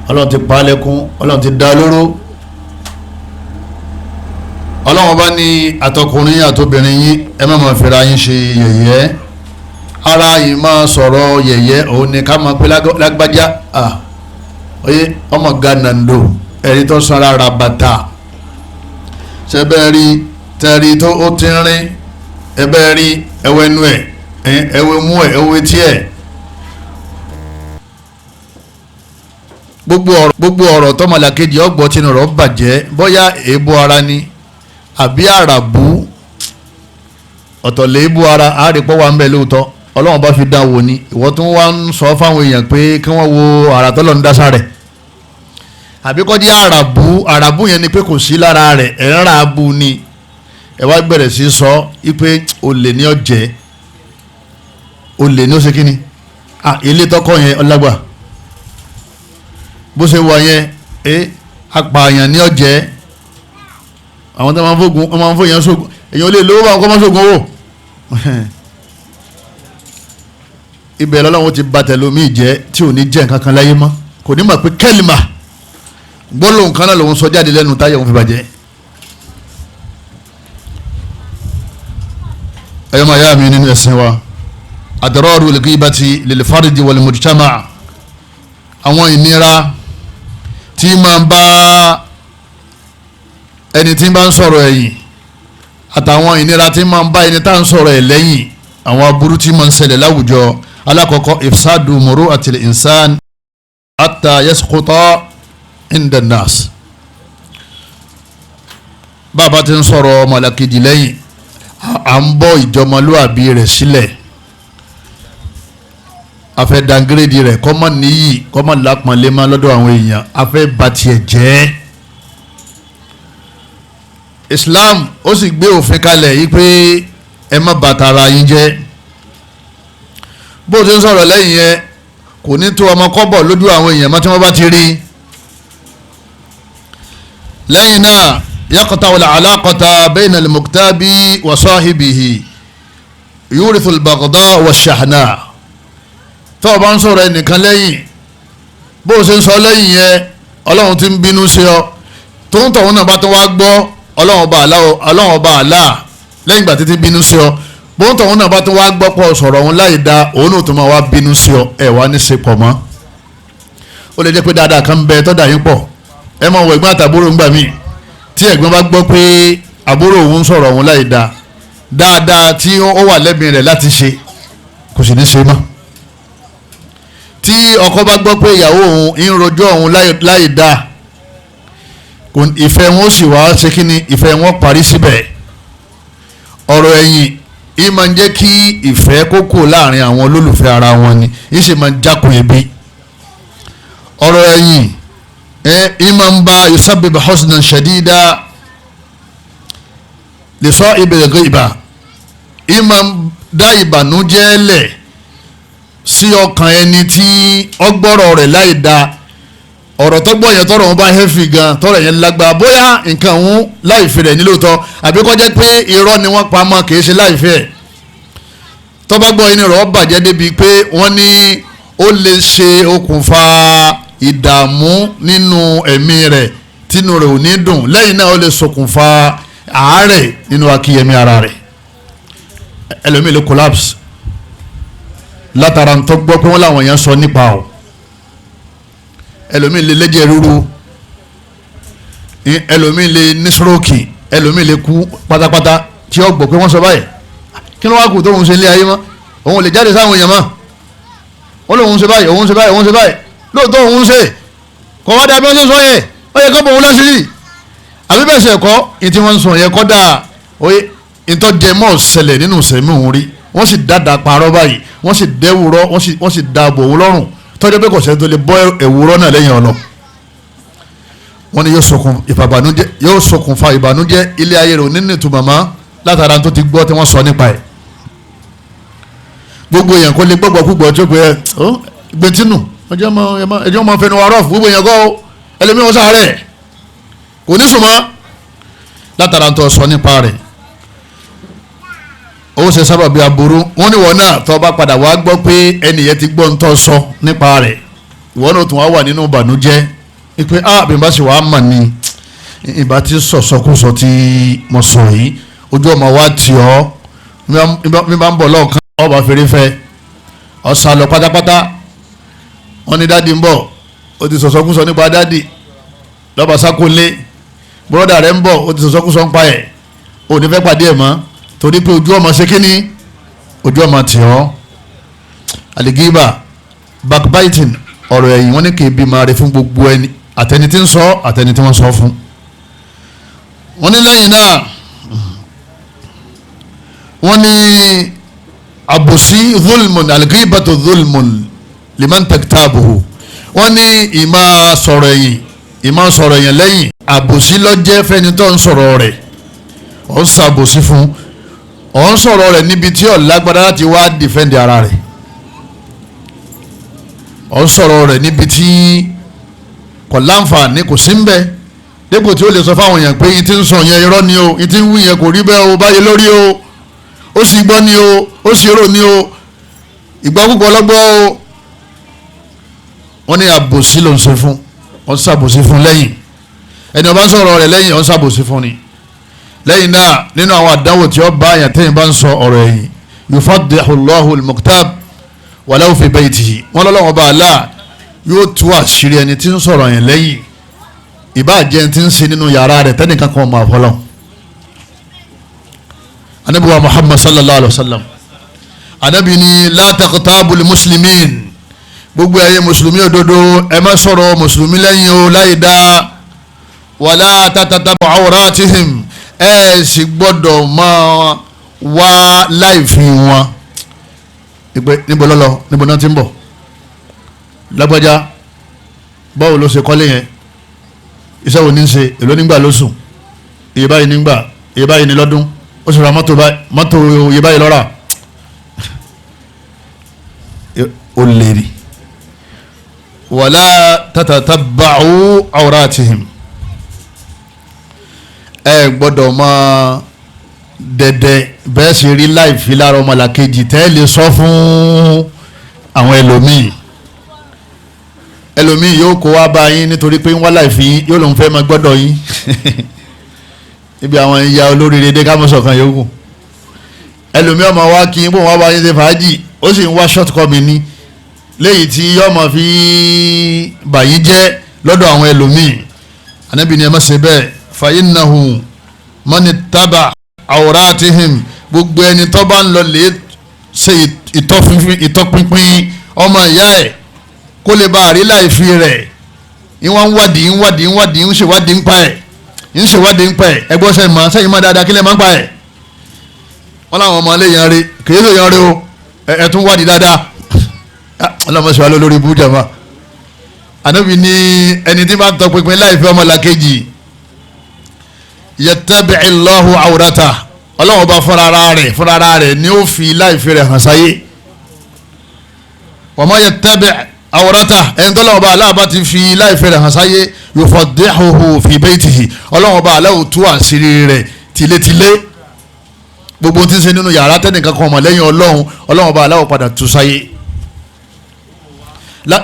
Ọlọ́run ti pa á lẹ́kún, Ọlọ́run ti dá lóró. Ọlọ́run bá ní àtọkùnrin àtobìnrin yín ẹ má máa fira yín ṣe yẹ̀yẹ́. Ara yìí máa sọ̀rọ̀ yẹ̀yẹ́ òun ni ká máa pé lágbájá, oye ọmọ ganando, ẹ̀rí tó sanra ra bàtà, ṣẹbẹ́ rí tẹ̀rí tó ó ti rín, ẹbẹ́ rí ẹwẹ́nu ẹ̀, ẹwẹ́ mú ẹ̀, ẹwẹ́ tí ẹ̀. Gbogbo ọ̀rọ̀ tọmọlàkejì ọgbọ́ tinú rọ̀ bàjẹ́, bóyá èébú ara ni àbí àràbù. Ọ̀tọ̀ lèébú ara àárẹ̀pọ̀ wà ń bẹ̀ lóòótọ́, Ọlọ́run bá fi dá wò ni. Ìwọ tún wá ń sọ fáwọn èèyàn pé kí wọ́n wo àrà tọ́lọ̀ ń dásà rẹ̀, àbí kọ́ jẹ́ àràbù. Àràbù yẹn ni pé kò sí lára rẹ̀, ẹ̀ ń ra abu ni. Ẹ wá bẹ̀rẹ̀ sí sọ pé olè ní ọ̀jẹ̀, olè ní ó ṣe kíni, ilé tọkọ yẹn ọlágbà bó ṣe wà yẹn, apààyàn ní ọ̀jẹ̀. Àwọn tó máa ń fògùn, wọ́n máa ń fòyàn sógun, èèyàn lè lówó bá wọn kọ́ máa sógun owó. Ibẹ̀ lọ́lọ́run ti ba tẹ̀lómi jẹ́ tí ò ní jẹ́ nǹkan kan láyé mọ́, kò ní mọ̀ pé kẹ́lìmà gbólóhùn kan náà lòun sọ jáde lẹ́nu táyà òun fi bàjẹ́. Ẹ̀yọ́ máa yá mi nínú ẹ̀sìn wa, adraru al-ghibati lil-fardi wal-mujtama', àwọn ìnira tí máa ń bá ẹni tí bá ń sọ̀rọ̀ ẹ̀yìn àtàwọn ìnira tí máa ń bá ẹni tá ń sọ̀rọ̀ ẹ̀ lẹ́yìn, àwọn aburú tí máa ń ṣẹlẹ̀ láwùjọ. Alákọ̀ọ́kọ́, ifsadu muru'atil insan hatta yasquta inda nas. Bàbá tí ń sọ̀rọ̀ ọmọlàkejì lẹ́yìn, à ń bọ́ ìjọmọlúàbí rẹ̀ sílẹ̀, a fẹ́ dangiredi rẹ̀, kó má níyì, kó má lápọ̀nlé má lọ́dọ̀ àwọn èèyàn, a fẹ́ bà tiẹ̀ jẹ́. Islam ó sì gbé òfin kalẹ̀ yìí pé ẹ má bà tara yín jẹ́. Bó o ti ń sọ̀rọ̀ lẹ́yìn yẹn kò ní tó ọmọ kọ́bọ̀ lójú àwọn èèyàn mọ́ tí wọ́n bá ti rí. Lẹ́yìn náà, yaqta'u al-alaqata bayna al-muktabi wa sahibihi yurithu al-baghda wa ash-shahna. Tó o bá ń sọ̀rọ̀ ẹnìkan lẹ́yìn, bó o ṣe ń sọ lẹ́yìn yẹn, Ọlọ́run ti ń bínú sí ọ. Tó ń tọ̀hún náà bá tó wá gbọ́ Ọlọ́run ọba àlá lẹ́yìn ìgbà títí bínú sí ọ, bó ń tọ̀hún náà bá tó wá gbọ́ pọ̀ sọ̀rọ̀ òun láì da, òun náà tó máa wá bínú sí ọ, ẹ̀ wá ní ṣe pọ̀ mọ́. Ó lè jẹ́ pé dáadáa kan bẹ tọ́da yín pọ̀. Ẹ máa wọ ẹ̀gbọ́n àtàbúrò ńgbà míì, tí ẹ̀gbọ́n bá gbọ́ pé àbúrò òun sọ̀rọ̀ òun láì dáa, dáadáa tí ó wà lẹ́mìí rẹ̀ láti ṣe kò sì ní ṣe mọ́. Tí ọkọ bá gbọ́ pé ìyàwó òun ń rojọ́ òun láì dáa, ìfẹ́ wọn ó sì wá ṣe kí ni, ìfẹ́ wọn parí síbẹ̀. Ọ̀rọ̀ ẹ̀yìn yìí máa ń jẹ́ kí ìfẹ́ kókó láàrin àwọn olólùfẹ́ ara wọn ni, yìí sì máa ń jákun ẹbí. Ọ̀rọ̀ ẹ̀yìn yìí máa ń ba yusabbib husnan shadida li sahibil ghiba, yìí máa ń dá ìbànújẹ́ lẹ̀ sí ọkàn ẹni tí ọgbọ́rọ̀ rẹ̀ láì da. Ọ̀rọ̀ tó gbọ́ yẹn tọrọ wọn bá hẹ́fì gan, tọrọ yẹn lágbára, bóyá nǹkan òun láì fi rẹ̀ nílòótọ́, àbí kó jẹ́ pé irọ́ ni wọ́n pa mọ́, kì í ṣe láì fi ẹ̀. Tó bá gbọ́ inú rẹ̀ ó bàjẹ́ débi pé wọ́n ní ó lè ṣe okùnfà ìdààmú nínú ẹ̀mí rẹ̀, tínú rẹ̀ ò ní dùn. Lẹ́yìn náà ó lè ṣokùnfà àárẹ̀ nínú akíyẹmí ara rẹ̀. Ẹlòmíì lè collapse látara ń tó gbọ́ pé wọ́n láwọn yẹn sọ nípa ọ̀. Ẹlòmíì lè lẹ́jẹ̀ ríru, ẹlòmíì lè ní stroke, ẹlòmíì lè kú pátápátá tí ó gbọ́ pé wọ́n sọ báyìí. Kí ló wá kù tóun ṣe ilé ayé mọ́? Òun lè jáde sáwọn èèyàn mọ́. Ó lóun ṣe báyìí, òun ṣe báyìí, òun ṣe báyìí, lóòótọ́ òun ṣe kọ́ wá dàbí wọ́n ṣe sọ yẹn, ó yẹ kó bọ̀ òun láṣìírí. Àbí bẹ́ẹ̀ ṣe kọ́ ní tí wọ́n ń sọ yẹn kọ́ dáa, ìtọ́jẹ mọ́ ṣẹlẹ̀ nínú sẹ́mi òun rí. Wọ́n sì dáadáa parọ́ báyìí, wọ́n sì dẹ́wùrọ́, wọ́n sì dáàbò òun lọ́rùn, tọ́jú pé kò sẹ́ni tó lè bọ́ ẹ̀wùrọ́ náà lẹ́yìn ọ̀nà. Wọ́n ní yóò ṣokùnfà ìbànújẹ́ ilé ayé rẹ̀ òní nìtú màmá látara tó ti gbọ́ tí wọ́n sọ nípa ẹ̀. Gbogbo èèyàn kò lè gbọ́gbọ́ púpọ̀ tó pé ẹ gbẹ̀tínù ẹjọ́ máa fẹnu wa rọ́ọ̀fù. Gbogbo èèyàn kọ́ ẹlẹ́mìí wọn sáré kò ní sùnmọ́ látara tó sọ nípa rẹ̀. Ó ṣe sábàbí aburú. Wọ́n ní wọ́n náà tó bá padà wá gbọ́ pé ẹnìyẹn ti gbọ́ ń tọ́ sọ nípa rẹ̀, ìwọ náà tún wá wà nínú ìbànújẹ́ pé a bí n bá sì wàá mà ní ìbá tí sọ̀sọ́kùsọ tí mo sọ yìí, ojú ọmọ wa tì ọ́, mi bá ń bọ̀ lọ́ọ̀kan ọba fèrèfẹ́ ọ̀sà lọ pátápátá. Wọ́n ní dádì ń bọ̀, ó ti sọ̀sọ́kùsọ nípa dádì lọ́ba sákòlé. Bọ́dà rẹ̀ ń bọ̀, ó ti sọ̀sọ́kùsọ ń pa ẹ̀, ò ní fẹ́ pàdé ẹ̀ mọ́ torí pé ojú ọmọ ṣe kíni, ojú ọmọ tì ọ́. Àlìgíbà backbiting, ọ̀rọ̀ ẹ̀yìn, wọ́n ní kì í bímọ rẹ̀ fún gbogbo ẹni, àtẹni tí ń sọ àtẹni tí wọ́n sọ fún. Wọ́n ní lẹ́yìn náà wọ́n ní àbòsí zulmun, àlìgíbàtò zulmun liman taktabuhu. Wọ́n ní ìmá sọ̀rọ̀ ẹ̀yìn, ìmá sọ̀rọ̀ ẹ̀yìn lẹ́yìn, àbòsí ló jẹ́ fẹ́ni tó ń sọ̀rọ̀ rẹ̀. Ó ń ṣàbòsí fún, ó ń sọ̀rọ̀ rẹ̀ níbi tí ó lágbára láti wá dìfẹ́ǹdì ara rẹ̀. Ó ń sọ̀rọ̀ rẹ̀ níbi tí kò láǹfààní, kò sí ń bẹ, dépò tí ó lè sọ fáwọn èèyàn pé yín ti ń sọ yẹn irọ́ ni o, yín ti ń wí yẹn kò rí bẹ́ẹ̀ o, báyìí lórí o, ó sì gbọ́ ni o, ó sì rò ni o, ìgbà púpọ̀ lọ́gbọ́ o. Wọ́n ní àbòsí ló ń ṣe fún, ó ń ṣàbòsí fún lẹ́yìn. Ẹni ó bá ń sọ̀rọ̀ rẹ̀ lẹ́yìn, ó ń ṣàbòsí fún ni. Lẹ́yìn náà nínú àwọn àdánwò tí ó bá àyàn tẹ́yìn bá ń sọ ọ̀rọ̀ ẹ̀yìn, yufaddihu Allahu al-muqtab walau fi baytihi. Wọ́n lọ́lọ́wọ́ bá Allah yóò tú àṣírí ẹni tí ń sọ̀rọ̀ yẹn lẹ́yìn, ìbá jẹ́ ẹni tí ń ṣe nínú yàrá rẹ̀ tẹ́nìkan kan máa fọlọ́. Anabi wa Muhammad sallallahu alayhi wa sallam, anabi ni la taqtabul muslimin, gbogbo ẹ̀yin mùsùlùmí òdodo ẹ má sọ̀rọ̀ mùsùlùmí lẹ́yìn o láì dá, wala tatatabu awratihim, ẹ sì gbọ́dọ̀ máa wá láìfi wọn. Níbo lọ́lọ́, níbo náà ti ń bọ̀, lágbájá báwo ló ṣe kọ́lé yẹn, iṣẹ́ wo ní í ṣe, èló nígbà lóṣù, iye báyìí nígbà, iye báyìí ní lọ́dún, ó sì ra mọ́tò iye báyìí lọ́ra. Ó lè rí wala tatatabba'u awratihim, ẹ gbọ́dọ̀ máa dẹ̀dẹ̀ bẹ́ẹ̀ sì rí láìfi lára ọmọlàkejì tẹ́ lè sọ fún àwọn ẹlòmíì. Ẹlòmíì yóò kó wá bá yín nítorí pé ń wá láìfi yín, yóò lòun fẹ́ máa gbọ́dọ̀ yín. Ibi àwọn ìyá olóríire dé kámọ́sọ̀ kan yòókù. Ẹlòmíì ọmọ wa kí n bò wá bá yín ṣe fàájì, ó sì ń wá short coming ní. Léyìí tí yóò máa fi bàyí jẹ́ lọ́dọ̀ àwọn ẹlòmíì. Ànábì ní ẹ má ṣe bẹ́ẹ̀. Fa innahu man ittaba awratihim, gbogbo ẹni tó bá ń lọ lè ṣe ìtọ́pinpin ọmọ ìyá ẹ̀ kó lè bá àrí láìfi rẹ̀, ìwọ̀n ń wádìí ń wádìí ń wádìí ń ṣèwádìí ń pa ẹ̀ ń ṣèwádìí ń pa ẹ̀. Ẹgbọ́n sẹ́yìn mọ́ sẹ́yìn mọ́ dáadáa kí lè máa ń pa ẹ̀. Wọ́n láwọn ọmọ ilé yan re kìí lè yan re o, ẹ tún wádìí dáadáa. Ọlọ́mọ sọ wá lórí ibú jàmbá. Ànábì ní ẹni tí bá ń tọpinpin láìfi ọmọ làkejì, yattabi'illahu awrata, Ọlọ́run bá fúnra rẹ̀ ni ó fi láìfi rẹ̀ hàn sáyé. Wa ma yattabi' awrata, ẹni tó lọ́wọ́ bá aláàbá ti fi láìfi rẹ̀ hàn sáyé, yufaddihuhu fi baytihi, Ọlọ́run bá aláwò tú àṣírí rẹ̀ tilétilé. Gbogbo tí ń ṣe nínú yàrá tẹ́nìkan kan mọ̀ lẹ́yìn Ọlọ́run, Ọlọ́run bá aláwò padà tú sáyé,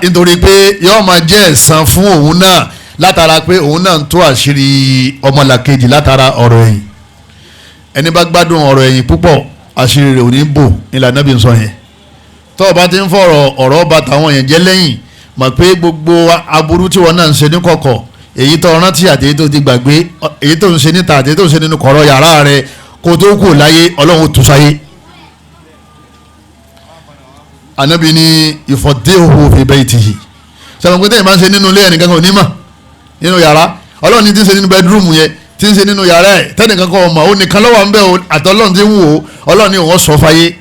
nítorí pé yóò máa jẹ́ ẹ̀san fún òun náà látara pé òun náà ń tú àṣírí ọmọlàkejì látara ọ̀rọ̀ ẹ̀yìn. Ẹni bá gbádùn ọ̀rọ̀ ẹ̀yìn púpọ̀, àṣírí rẹ̀ ò ní bò ní Ànábì ń sọ yẹn. Tó o bá ti ń fọ̀rọ̀ ọ̀rọ̀ bá tàwọn yẹn jẹ́ lẹ́yìn, mọ̀ pé gbogbo aburú tí wọn náà ń ṣe ní kọ̀kọ̀, èyí tó rántí àti èyí tó ti gbàgbé, èyí tó ń ṣe níta àti èyí tó ń ṣe nínú kọ̀rọ̀ yàrá rẹ̀, kó tó kù láyé Ọlọ́run tú sáyé. Ànábì ní yufaddihuhu fi baytihi, sọ̀rọ̀ pé tẹ́yìn bá ń ṣe nínú ilé ẹnìkan kan ò ní mọ̀ nínú yàrá. Ọlọ́run ní ti ń ṣe nínú bẹ́dúrúmù yẹn, tí ń ṣe nínú yàrá ẹ̀, tẹ́nìkan kan ọmọ òun nìkan lọ́wọ́ ń bẹ̀ àtọ́lọ́run ti ń wò ó, Ọlọ́run ní òun sọ fáyé.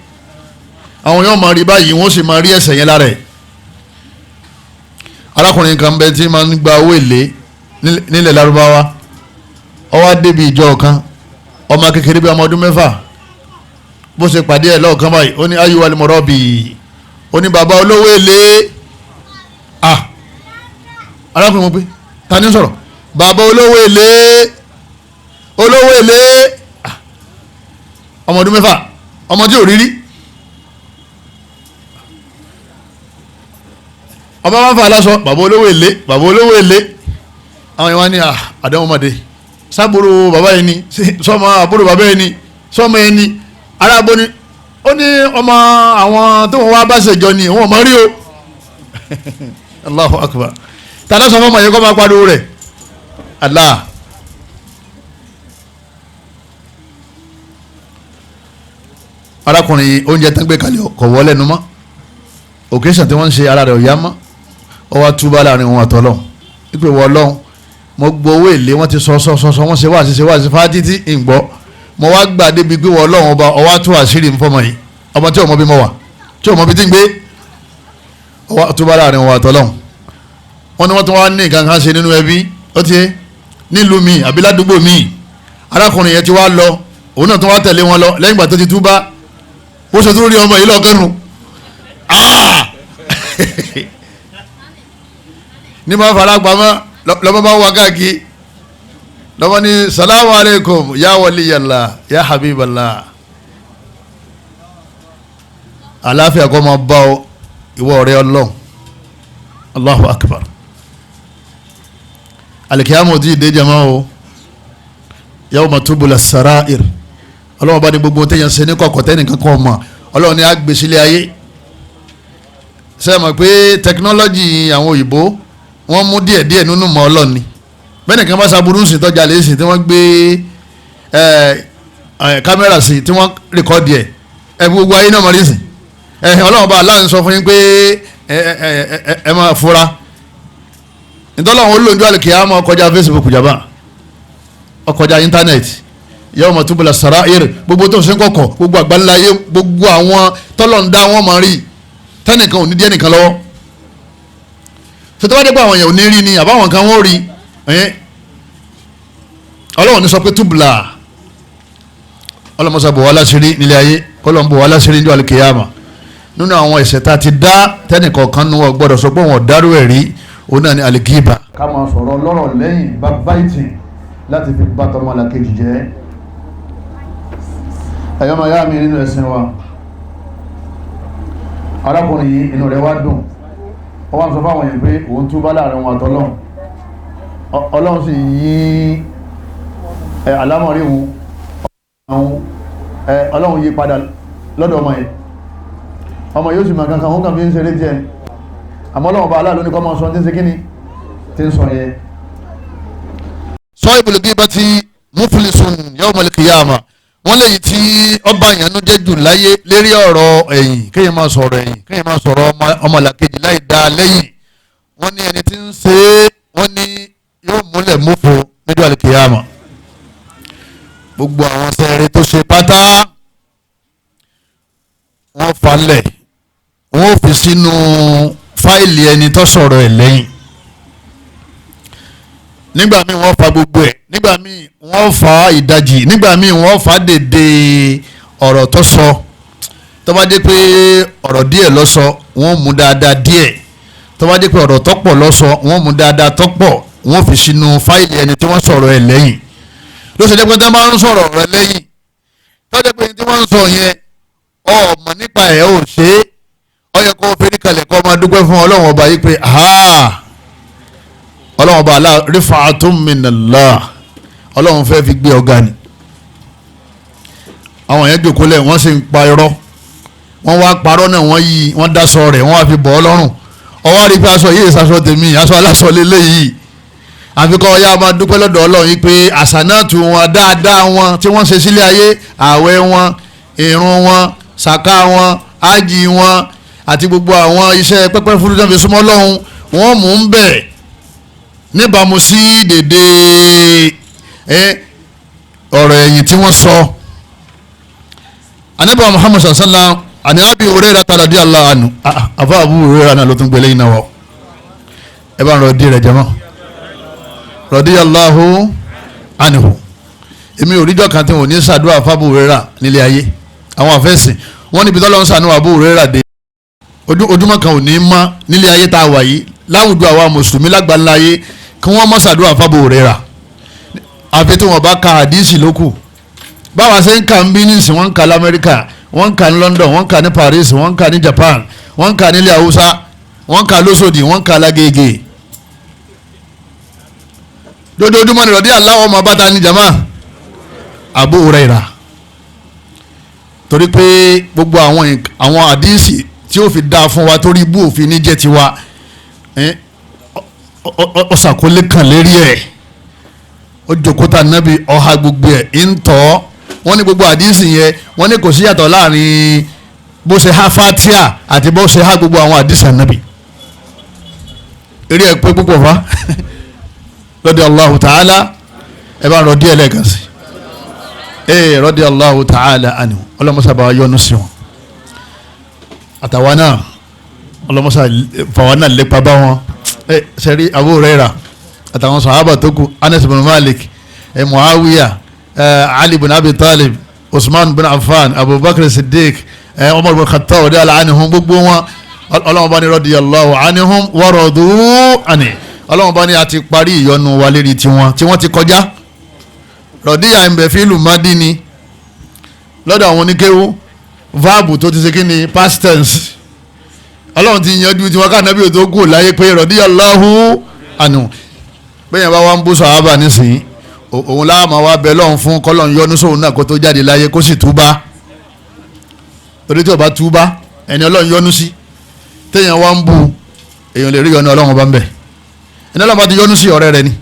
Àwọn yóò máa rí báyìí, wọ́n sì máa rí ẹ̀ṣẹ̀ yẹn lára ẹ̀. Arákùnrin kan bẹ tí máa ń gba owó èlé nílẹ̀ Lárúbáwá. Ó wá débi ìjọ kan, ọmọ kékeré bíi ọmọ ọdún 6, bó ṣe pàdé ẹ̀ lọ́ọ̀kan báyìí, ó ní ayu alimọ̀rọ́bì, ó ní bàbá olówó èlé. Ah, arákùnrin mo pé ta ni sọ̀rọ̀? Bàbá olówó èlé, olówó èlé. Ọmọ ọdún 6, ọmọ tí ò rí rí. Ọba máa ń fa aláṣọ, bàbá olówó èlé, bàbá olówó èlé. Àwọn yẹn wá ní àdéhùn ọmọdé sábúrò bàbá yẹn ni, sọmọ àbúrò bàbá yẹn ni, sọmọ yẹn ni, arábó ni. Ó ní ọmọ àwọn tó wọn wá bá ṣèjọ ni òun ọmọ rí o. Allahu akbar. Tàdá sọ fọmọ yẹn kọ́ máa pariwo rẹ̀ Allah. Arákùnrin oúnjẹ tán gbé kalẹ̀ kọ̀ wọ́ lẹ́nu mọ́, òkèsàn tí wọ́n ń ṣe ara rẹ̀ ò yá mọ́. Ó wá túbá láàrin òun àtọ́lọ́hún ìpè wọ́ ọlọ́hún, mo gbọ́ owó èlé, wọ́n ti sọ sọ sọ sọ, wọ́n ṣe wá ṣe wá ṣe fáá títí ìgbọ́, mo wá gbà débi pé wọ́ ọlọ́hún ọba ọwá tú àṣírí ń fọmọ yìí, ọmọ tí ọmọ bí mo wà, tí ọmọ bí ti ń gbé. Ó wá túbá láàrin òun àtọ́lọ́hún. Wọ́n ní wọ́n tún wá ní nǹkan kan ṣe nínú ẹbí, ó ti nílùú mi àbí ládùúgbò mi. Arákùnrin yẹn ti wá lọ, òun náà tún wá tẹ̀lé wọn lọ lẹ́yìn ìgbà tó ti túbá. Ó ṣe tún rí ọmọ yìí lọ́gọ́rùn-ún ní máa fara pamọ́, lọ́mọ bá wà káàkiri, lọ́mọ ní salamu aleykum ya waliyallah ya habiballah, àlàáfíà kó máa bá ọ ìwọ ọ̀rẹ́ Ọlọ́run. Allahu akbar. Alikiyamu ti dé jama o, yawma tubula sarair. Ọlọ́run bá ní gbogbo téèyàn ṣe ní kọ̀kọ̀ tẹ́nìkan kan mọ̀, Ọlọ́run ní agbèsílẹ̀ ayé. Ṣé mọ̀ pé tẹkinọ́lọ́jì àwọn òyìnbó wọ́n mú díẹ̀ díẹ̀ nínú mọ́ Ọlọ́run ni. Bẹ́ẹ̀ nìkan bá ṣaburú ń sìn tọ́jà lè sìn tí wọ́n gbé kámẹ́rà sí tí wọ́n rìkọ́dì ẹ̀, ẹ gbogbo ayé náà mọ̀ rí sìn. Ọlọ́run bá aláǹ sọ fún yín pé ẹ máa fura. Ntọ́lọ́run olóńjọ́ àlùkìyámọ̀ kọjá Facebook jàmbá, ọkọjá íńtánẹ́ẹ̀tì. Yawma tubla sarair, gbogbo tó ń ṣe kọ̀kọ̀, gbogbo àgbáńláyé, gbogbo àwọn tọ́lọ̀ ń dá wọn máa rí, tẹ́nìkan ò ní díẹ̀ nìkan lọ́wọ́. Tètè wá dé pé àwọn èèyàn ò ní rí ni àbáwọn kan wọ́n rí. Ọlọ́run ní sọ pé tubla, ọlọ́mọṣà bò wá láṣìírí nílé ayé, kọ́lọ́n bò wá láṣìírí ní àlùkìyámà. Nínú àwọn ẹ̀ṣẹ̀ tá a ti dá tẹ́nìkan kan nù wọ́n gbọ́dọ̀ sọ pé wọ́n dárú ẹ̀ rí, òun náà ní àlìkíbà. Ká máa sọ̀rọ̀ lọ́rọ̀ lẹ́yìn bá báyìí láti fi bá tọmọ làkejì jẹ́. Ẹ̀yọ́ máa yá mi nínú ẹ̀sìn wa, arákùnrin yìí inú rẹ̀ wá dùn, ó wá ń sọ fáwọn èèyàn pé òun túbá láàrin wọn àtọlọ́run, Ọlọ́run sì yí àlámọ̀rí òun, Ọlọ́run yí padà lọ́dọ̀ ọmọ yìí. Ọmọ yóò sì máa kankan, òun kàn fi ń ṣeré jẹ. Àmọ́ Ọlọ́run bá aláàlú ní kọ́ máa sọ tí ń ṣe kíni tí ń sọ yẹn. Sahibul ghibati muflisun yawmal qiyamah. Wọ́n lèyí tí ọba ìyànnú jẹ́ jù láyé lérí ọ̀rọ̀ ẹ̀yìn, kéèyàn máa sọ̀rọ̀ ẹ̀yìn, kéèyàn máa sọ̀rọ̀ ọmọlàkejì láì dáa lẹ́yìn. Wọ́n ní ẹni tí ń ṣe é, wọ́n ní yóò múlẹ̀ mófo níjọ́ àlùkìyàmà. Gbogbo àwọn sẹ́ẹ̀rẹ́ tó ṣe pátá wọ́n falẹ̀, wọ́n fi sínú fáìlì ẹni tó sọ̀rọ̀ ẹ̀ lẹ́yìn. Nígbà míì wọ́n fa gbogbo ẹ̀, nígbà míì wọ́n fa ìdajì, nígbà míì wọ́n fa dèdè ọ̀rọ̀ tó sọ. Tó bá dé pé ọ̀rọ̀ díẹ̀ ló sọ, wọ́n mú dáadáa díẹ̀. Tó bá dé pé ọ̀rọ̀ tó pọ̀ ló sọ, wọ́n mú dáadáa tó pọ̀, wọ́n fi sínú fáìlì ẹni tí wọ́n sọ̀rọ̀ ẹ̀ lẹ́yìn. Ló ṣe jẹ́ pé tí wọ́n bá ń sọ̀rọ̀ rẹ̀ lẹ́yìn, tó jẹ́ pé tí wọ́n ń sọ yẹn ọmọ nípa ẹ̀ ò ṣe é, ó yẹ kó fẹ́rí kalẹ̀ kó máa dúpẹ́ fún Ọlọ́run ọba yìí pé Ọlọ́run ọba Allah rifa'atun minallah, Ọlọ́run fẹ́ fi gbé ọ̀gá ni. Àwọn yẹn jòkó lẹ̀, wọ́n sì ń pa irọ́, wọ́n wá parọ́ náà, wọ́n yí, wọ́n dáṣọ rẹ̀, wọ́n wá fi bọ̀ ọ́ lọ́rùn. Ọwọ́ rí pé aṣọ yìí ìsasọ tèmi, aṣọ aláṣọ lélẹ́yìí. Àfikọ́ ọ̀yá máa dúpẹ́ lọ́dọ̀ Ọlọ́run yìí pé àṣànàtù wọn dáadáa wọn tí wọ́n ṣe sílé ayé, ààwẹ̀ wọn, ìrun wọn, sàká wọn, ájì wọn àti gbogbo àwọn iṣẹ́ pẹ́pẹ́ fúru tó fi súnmọ́ Ọlọ́run, wọ́n mú un bẹ̀ níbàámu sí dèdè ọ̀rọ̀ ẹ̀yìn tí wọ́n sọ. Ànábì Muhammad sallam àní Abi Hurairah radiyallahu anhu, àfa Abu Hurairah náà ló tún gbélé iná wọ, ẹ bá ń rọ dí rẹ jẹmọ́ radiyallahu anhu. Èmi ò ríjọ́ kan tí wọn ò ní sàdúrà fábù Hurairah nílé ayé. Àwọn àfẹ́sìn wọ́n níbi tọ́lọ́ ń sànú Abu Hurairah dé, ojúmọ́ kan ò ní mọ́ nílé ayé tá a wà yìí láwùjọ àwa mùsùlùmí lágbàlá ayé kí wọ́n mọ́ sàdúrà fábù Hurairah, àfi tí wọ́n bá ka àdísì lókù. Báwa ṣe ń kà ń bí nísìn, wọ́n ń kà lamẹ́ríkà, wọ́n ń kà ní London, wọ́n ń kà ní Paris, wọ́n ń kà ní Japan, wọ́n ń kà nílẹ̀ Haúsá, wọ́n ń kà lóṣòdì, wọ́n ń kà lágége. Dojoojúmọ́ ni rọ̀dí aláwọ̀ ọmọ bàtà ní jama Abu Hurairah, torí pé gbogbo àwọn àdísì tí ó fi dáa fún wa torí ibú òfin ní jẹ́ tiwa, ọ̀sàkólé kan lérí ẹ̀, ó jòkóta nábì ọ̀ha gbogbo ẹ̀ ń tọ́. Wọ́n ní gbogbo àdísì yẹn, wọ́n ní kò sí yàtọ̀ láàrin bó ṣe há fatia àti bó ṣe há gbogbo àwọn àdísì nábì. Eré ẹ̀ pé púpọ̀ fa radiyallahu ta'ala, ẹ bá ń rọ díẹ̀ lẹ́ẹ̀kan sí i, radiyallahu ta'ala anhu, ọlọ́mọṣà bá yọ́nú sí wọn, àtàwọn náà ọlọ́mọṣà fàwọn náà lépa bá wọn. Sẹ́rí Abu Hurairah àtàwọn sàhábà tó kù, Anas bin Malik, Muawiya, Ali bin Abi Talib, Usman bin Affan, Abubakar Siddiq, Umar bin Khattab radiyallahu anhum, gbogbo wọn ọlọ́mọ bá ní radiyallahu anhum wa radu anhu, ọlọ́run bá ní a ti parí ìyọnu wa lérí tiwọn tí wọ́n ti kọjá. Rọ̀díyà ń bẹ fílù mádì ni lọ́dọ̀ àwọn oníkéwú, váàbù tó ti ṣe kí ni past tense. Ọlọ́run ti yanjú tiwọn ká nàbí òtó kù láyé pé radiyallahu anhu. Bẹ́ẹ̀ bá wá ń bú sàhábà nísìnyí, òun láàmà wá bẹ lọ́run fún kọ́lọ́run yọ́nú sóun náà kó tó jáde láyé kó sì túbá, torí tí ó bá túbá ẹni ọlọ́run yọ́nú sí téèyàn wá ń bú, èèyàn lè rí yọ́nú ọlọ́run bá ń bẹ̀. Ẹni ọlọ́run bá ti yọ́nú sí ọ̀rẹ́ rẹ ni,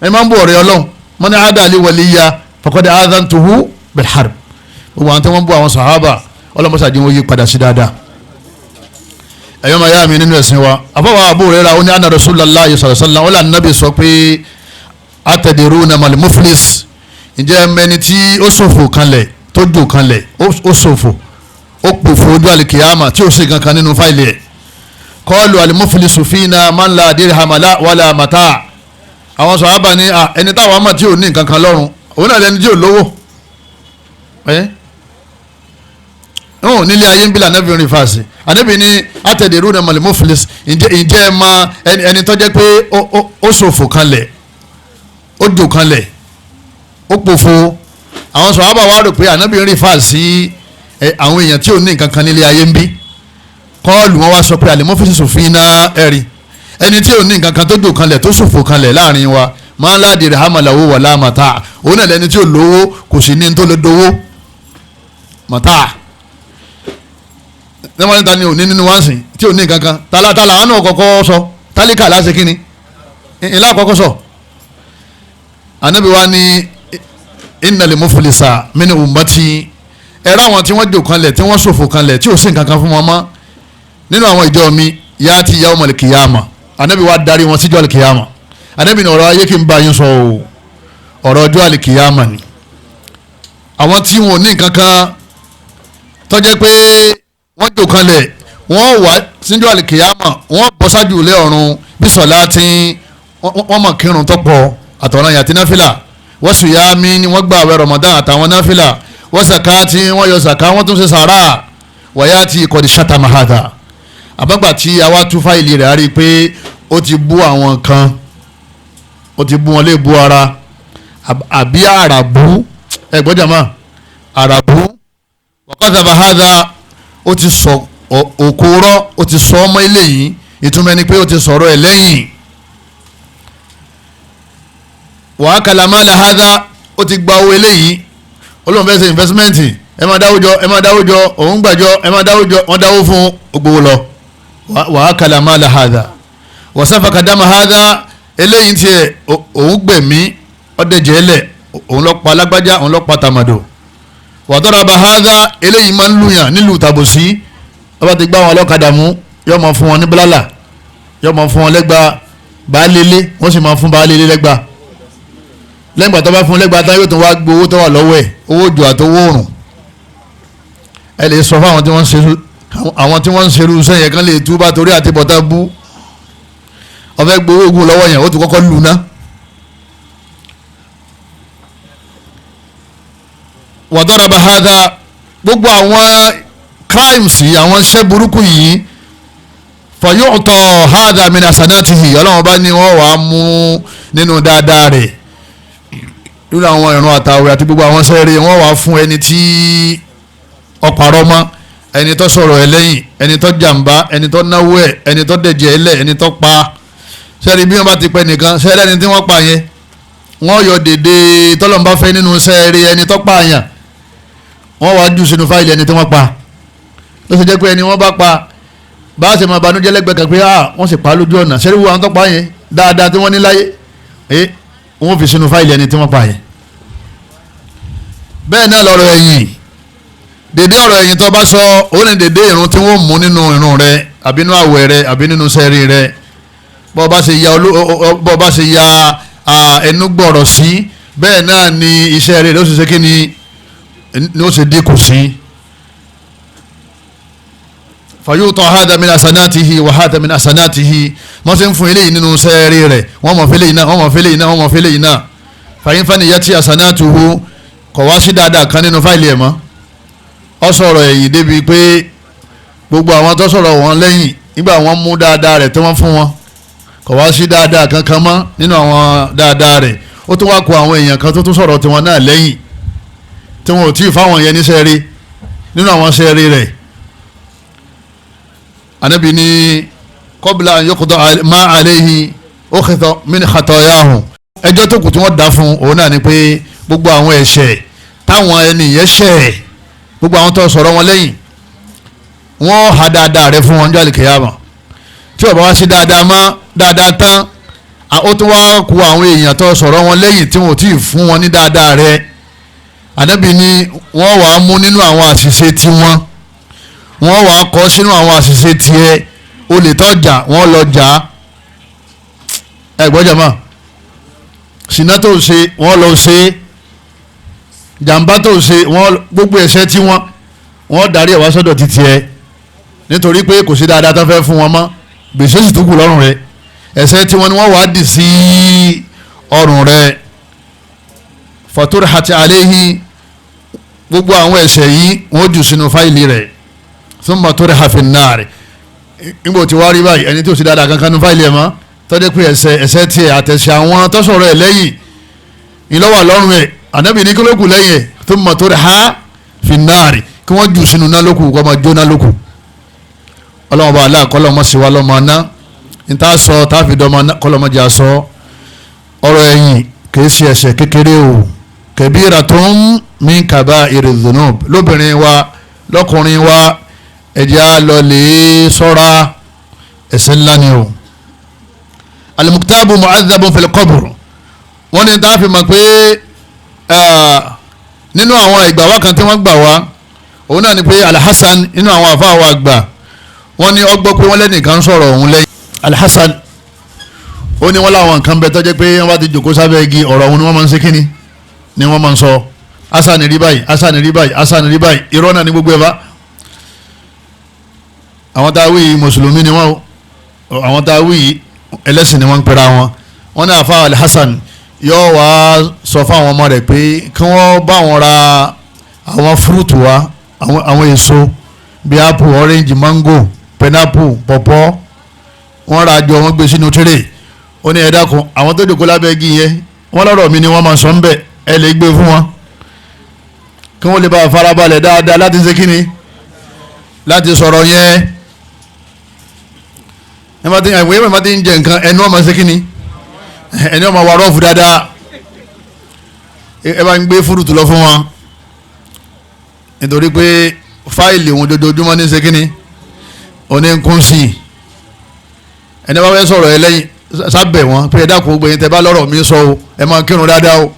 ẹni máa ń bú ọ̀rẹ́ ọlọ́run, man aada li waliya faqad aadhantuhu bil harb. Gbogbo àwọn tí wọ́n ń bú àwọn sàhábà, ọlọ́mọṣàdín wọn yí padà sí dáadáa. Ẹ̀yọ́ máa yá mi nínú ẹ̀sìn wa, àfọwọ́ Abu Hurairah ó ní anna Rasulullahi sallallahu alaihi wasallam, ó là nàbì sọ pé atadiruna mal muflis, ǹjẹ́ mẹni tí ó ṣòfò kanlẹ̀, tó jò kanlẹ̀, ó ṣòfò, ó pòfò ojú àlìkìyàmà tí ó sì kankan nínú fáìlì ẹ̀. Qalu al muflisu fina man la dirhama la wala mata. Àwọn sàhábà ní ẹni táwọn àmọ̀ tí ò ní nǹkan kan lọ́rùn, òun náà lẹni tí ò lówó nílé ayé ń bí lànà fi rìn fàṣẹ. Ànábì ní atadiruna mal muflis, ǹjẹ́ ẹ ma ẹni tó jẹ́ pé ó ṣòfò kanlẹ̀, ó jò kanlẹ̀, ó pòfo. Àwọn sàhábà wá rò pé ànábì rìn fàṣẹ àwọn èèyàn tí ò ní nǹkan kan nílé ayé ń bí. Kọ́ọ̀lù wọn wá sọ pé àlèmọ́fíìsì sòfin náà ẹ̀rí ẹni tí ò ní nǹkan kan tó jò kanlẹ̀ tó ṣòfò kanlẹ̀ láàrin wa, máa ń láàdì rẹ̀ hàmàlàwò wà láàmàtà, òun náà lẹni tí ò lówó kò sì ní tó lè dowó màtà. Ní ta ni òní nínú wá ń sìn tí ò ní kankan tálátálá àwọn náà kọ́kọ́ sọ tálíkà láti kíni ìlà àkọ́kọ́ sọ. Ànábì wa ní innal muflisa min ummati, ẹ̀rọ àwọn tí wọ́n jò kanlẹ̀ tí wọ́n ṣòfò kanlẹ̀ tí ò sí nǹkan kan fún wọn mọ́ nínú àwọn ìjọ mi ya'ti yawmal qiyamah. Ànábì wa darí wọn síjọ́ àlìkìyàmà. Ànábì ní ọ̀rọ̀ ayé kí n bá yín sọ o, ọ̀rọ̀ ọjọ́ àlìkìyàmà ni. Àwọn tí wọn ò ní nǹkan kan tó jẹ́ pé wọ́n jò kanlẹ̀ wọ́n wà síjọ́ àlìkìyàmà, wọ́n bọ́ sájú ilé ọ̀run bí sọ̀lá tí wọ́n mọ̀ kírun tọ́pọ̀ àtọ̀ràn yàtí náfìlà, wọ́n sì yá mi ni wọ́n gbà àwẹ̀ Ramadan àtàwọn náfìlà, wọ́n sàká tí wọ́n yọ sàká, wọ́n tún ṣe sàrà, wọ́yá tí kọ́ni ṣàtà mahata. Àbágbà tí a wá tú fáìlì rẹ̀ á rí i pé ó ti bú àwọn kan, ó ti bú wọn lé bú ara àbí àràbú, ẹ̀gbọ́n jàmá àràbú, wọ́kọ́tà bahada, ó ti sọ òkúrọ́, ó ti sọ ọmọ ilé yìí, ìtumọ̀ ẹni pé ó ti sọ̀rọ̀ ẹ̀ lẹ́yìn. Wàá kàlámà làhádà, ó ti gba owó eléyìí, olóhùn fẹ́ ṣe investment, ẹ máa dáwó jọ, ẹ máa dáwó jọ, òun gbàjọ, ẹ máa dáwó jọ, wọ́n dáwó fún gbowó lọ. Wàá kàlámà làhádà, wàsáfà kàdámà hádà, eléyìí tiẹ̀ òun gbẹ̀mí ọ̀dẹ̀jẹ̀ ẹlẹ̀, òun lọ pa alágbájá, òun lọ pa tàmàdò. Wàdọ́rọ̀bà hádà, eléyìí máa ń lùyàn nílùú tàbùsí, ọba ti gbá wọn ọlọ́kadà mú, yóò máa fún wọn ní bílálà, yóò máa fún wọn lẹ́gba baálélé, wọ́n sì máa fún baálélé lẹ́gba. Lẹ́gbàá tó bá fún lẹ́gbàá tán yóò tún wá gbowó tó wà lọ́wọ́ ẹ̀, owó òjò àtowó òrùn. Ẹ lè sọ fún àwọn tí wọ́n ń ṣerú iṣẹ́ yẹn kán lè túbà torí àti bọ̀tá bú. Ọ̀fẹ́ gbowó ogun lọ́wọ́ yẹn, ó ti kọ́kọ́ lù ná. Wàdọ́rọ̀bà hádà, gbogbo àwọn crimes yìí, àwọn iṣẹ́ burúkú yìí, fayu'ta hádà min hasanatihi, Ọlọ́run bá ní wọ́n wàá mú nínú dáadáa rẹ̀, nínú àwọn ìrun àtàwẹ̀ àti gbogbo àwọn sẹ́ẹ̀rì, wọ́n wàá fún ẹni tí ọ̀pàrọ̀ mọ́, ẹni tó sọ̀rọ̀ ẹ̀ lẹ́yìn, ẹni tó jàǹbá, ẹni tó náwó ẹ̀, ẹni tó dẹ̀jẹ̀ ẹ̀ lẹ̀, ẹni tó pa. Sẹ́ẹ̀rì bí wọ́n bá ti pẹ́ nìkan, sẹ́ẹ̀rì ẹni tí wọ́n pa yẹn, wọ́n yọ dèdè tọ́lọ́mbá fẹ́ nínú sẹ́ẹ̀rì ẹni tó pa yẹn, wọ́n wàá jù sínú fáìlì ẹni tí wọ́n pa. Ló ṣe jẹ́ pé ẹni wọ́n bá pa, bá a ṣe máa banújẹ́ lẹ́gbẹ̀ẹ́ kan pé wọ́n sì pa lójú ọ̀nà, sẹ́ẹ̀rì wo àwọn tó pa yẹn dáadáa tí wọ́n ní láyé, wọ́n fi sínú fáìlì ẹni tí wọ́n pa yẹn. Bẹ́ẹ̀ náà lọ́rọ̀ ẹ̀yìn, dèdè ọ̀rọ̀ ẹ̀yìn tó bá sọ, ó ní dèdè ìrun tí wọ́n mú nínú ìrun rẹ àbí nínú àwẹ̀ rẹ àbí nínú sẹ́rí rẹ. Bọ́ bá ṣe ya ẹnu gbọ̀rọ̀ sí, bẹ́ẹ̀ náà ni iṣẹ́ rẹ ló ṣe ṣe kí ni ni ó ṣe dínkù sí. Fayuta hada min asanatihi wa hada min asanatihi, wọ́n ṣe ń fún eléyìí nínú sẹ́ẹ̀rì rẹ̀, wọ́n mọ̀ fẹ́lẹ́ iná, wọ́n mọ̀ fẹ́lẹ́ iná, wọ́n mọ̀ fẹ́lẹ́ iná. Fàyín faniyati asanatuhu, kọ̀ wá sí dáadáa kan nínú fáìlì ẹ̀ mọ́. Ó sọ̀rọ̀ ẹ̀yìn débi pé gbogbo àwọn tó sọ̀rọ̀ wọn lẹ́yìn nígbà wọ́n mú dáadáa rẹ̀ tí wọ́n fún wọn, kọ̀ wá sí dáadáa kankan mọ́ nínú àwọn dáadáa rẹ̀. Ó tún wá kó àwọn èèyàn kan tó tún sọ̀rọ̀ tiwọn náà lẹ́yìn tí wọn ò tí ì fáwọn yẹn níṣẹ́ rí nínú àwọn sẹ́ẹ̀rí rẹ̀. Ànábì ní kọ́bílà yọkọ̀tọ̀ má àléhi ó kẹtọ̀ min khatayahu, ẹjọ́ tó kù tí wọ́n dá fún òun náà ni pé gbogbo àwọn ẹ̀ṣẹ̀ táwọn ẹni yẹn ṣẹ̀, gbogbo àwọn tó sọ̀rọ̀ wọn lẹ́yìn, wọ́n ha dáadáa rẹ fún wọn ní àlìkèyàmọ̀. Tí ó bá wá sí dáadáa mọ́ dáadáa tán, ó tún wá ku àwọn èèyàn tó sọ̀rọ̀ wọn lẹ́yìn tí wọn ò tí ì fún wọn ní dáadáa rẹ. Ànábì ní wọ́n wàá mú nínú àwọn àṣìṣe tiwọn, wọ́n wàá kọ sínú àwọn àṣìṣe tiẹ̀, olè tọ́jà wọ́n lọ jà á, ẹ̀gbọ́n jàmá, ṣìnà tó ṣe wọ́n lọ ṣe, jàǹbá tó ṣe wọ́n, gbogbo ẹ̀ṣẹ̀ tí wọ́n darí ẹ̀ wá sọ́dọ̀ títí ẹ̀, nítorí pé kò sí dáadáa tó fẹ́ fún wọn mọ́, gbèsè sì tún kù lọ́rùn rẹ̀, ẹ̀ṣẹ̀ tí wọ́n ni wọ́n wàá dì sí ọrùn rẹ̀. Faturhati alayhi, gbogbo àwọn ẹ̀ṣẹ̀ yìí wọ́n jù sínú fáìlì rẹ̀. Thumma turiha fin nar, nígbà tí wàá rí báyìí ẹni tí ò sí dáadáa kankan ní fáìlì ẹ̀ mọ́, tọ́jú pé ẹ̀ṣẹ̀ tiẹ̀ àtẹ̀ṣẹ̀ àwọn tó sọ̀rọ̀ ẹ̀ lẹ́yìn ìlọ́wà lọ́rùn ẹ̀. Ànábì ní kílókù lẹ́yìn ẹ̀, thumma turiha fin nar, kí wọ́n jù sínú náà lókù, kó máa jóná lókù. Ọlọ́wọ́n bá aláà kọ́lọ́mọ sí wa lọ́mọ aná, níta sọ táàfin dọ́mọ kọ́lọ́mọ jẹ́ àsọ. Ọ̀rọ̀ ẹ̀yìn kìí ṣe ẹ̀ṣẹ̀ kékeré o, kabiratun min kaba'iri dhunub, lóbìnrin wa lọ́kùnrin wa, Ẹ̀jẹ̀ á lọ lè sọ́ra, ẹ̀ṣẹ̀ ńlá ni o. Al-muktabu mu'adhabun fil qabr. Wọ́n ní tá a fi mọ̀ pé nínú àwọn ìgbà wá kan tí wọ́n gbà wá, òun náà ni pé Al-Hasan nínú àwọn àfa àwọn àgbà, wọ́n ní ó gbọ́ pé wọ́n lẹ́nìkan sọ̀rọ̀ òun lẹ́yìn. Al-Hasan ó ní wọ́n láwọn nǹkan bẹ tó jẹ́ pé wọ́n bá ti jòkó sábẹ́ igi, ọ̀rọ̀ òun ni wọ́n máa ń ṣe kíni ni wọ́n máa ń sọ. Hasan rí báyìí, Hasan rí báyìí, Hasan rí báyìí, irọ́ náà ní gbogbo ẹ̀ bá. Àwọn tá a wí yìí mùsùlùmí ni wọ́n o, àwọn tá a wí yìí ẹlẹ́sìn ni wọ́n ń pera wọn. Wọ́n ní àfa Al-Hasan yóò wá sọ fáwọn ọmọ rẹ̀ pé kí wọ́n bá wọn ra àwọn fúrúùtù wá, àwọn èso bíi apple, orange, mango, pineapple, pọ̀pọ́. Wọ́n ra jọ, wọ́n gbé sínú tírè. Ó ní ẹ dákun, àwọn tó jòkó lábẹ́ igi yẹn, wọ́n lọ́rọ̀ mi ni wọ́n máa sọ ń bẹ̀, ẹ lè gbé fún wọn kí wọ́n lè bá farabalẹ̀ dáadáa láti ṣe kíni, láti sọ̀rọ̀ yẹn. Ẹ máa ti ìwé máa ti ń jẹ nǹkan, ẹnu ọmọ ṣe kíni, ẹni ọmọ wa rọ́ọ̀fù dáadáa. Ẹ bá ń gbé fúrúùtù lọ fún wọn, nítorí pé fáìlì òun dojoojúmọ́ ní ṣe kíni, òní ń kún sí i. Ẹni bá fẹ́ sọ̀rọ̀ ẹ lẹ́yìn sábẹ̀ wọn pé ẹ dákun, gbẹ̀yìn tẹ bá lọ́rọ̀ mi sọ o, ẹ máa kírun dáadáa o.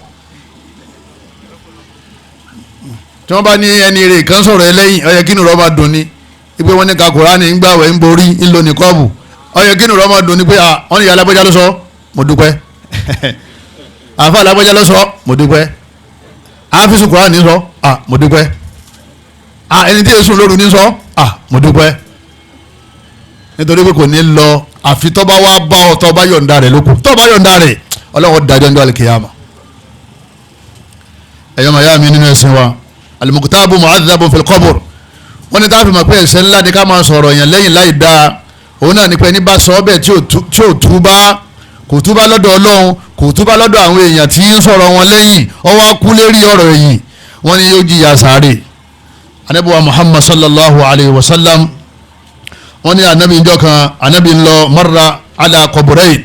Tí wọ́n bá ní ẹni rè kan sọ̀rọ̀ ẹ lẹ́yìn, ó yẹ kí inú rẹ̀ máa dùn ni ipe wọ́n ní ka Kùránì ń gbàwẹ̀ ń borí ń lo nìkọ́ọ̀bù, ó yẹ kí inú rẹ̀ máa dùn ni pé wọ́n ní ìyá alágbèjà ló sọ, mo dúpẹ́. Àfa alágbèjà ló sọ, mo dúpẹ́. Àfíìsù Kùránì sọ, mo dúpẹ́. Ẹni tí èsùn lóru ní sọ, mo dúpẹ́. Nítorí pé kò ní lọ àfi tó bá wá bá ọ, tó bá yọ̀ǹda rẹ̀ lóko, tó bá yọ̀ǹda rẹ̀, Ọlọ́run dájọ́ ní al-kiyama. Ẹ̀yọ́ màyá mi nínú ẹ̀sìn wa, al-muktabu mu'adhabun fil qabr. Wọ́n ní táàfin mọ̀ pé ẹ̀ṣẹ̀ ńlá ni ká máa sọ̀rọ̀ yẹn lẹ́yìn láì dáa. Òun náà ni pé ní bá sọ ọ́ bẹ́ẹ̀ tí ò túbá, kò túbá lọ́dọ̀ Ọlọ́run, kò túbá lọ́dọ̀ àwọn èèyàn tí ń sọ̀rọ̀ wọn lẹ́yìn, ó wá kú lérí ọ̀rọ̀ ẹ̀yìn, wọ́n ní yóò jìyà sáré. Ànábì wa Muhammad sallallahu alayhi wa sallam, wọ́n ní anabi njọ́ kan, anabi ń lọ marra ala qaburayn,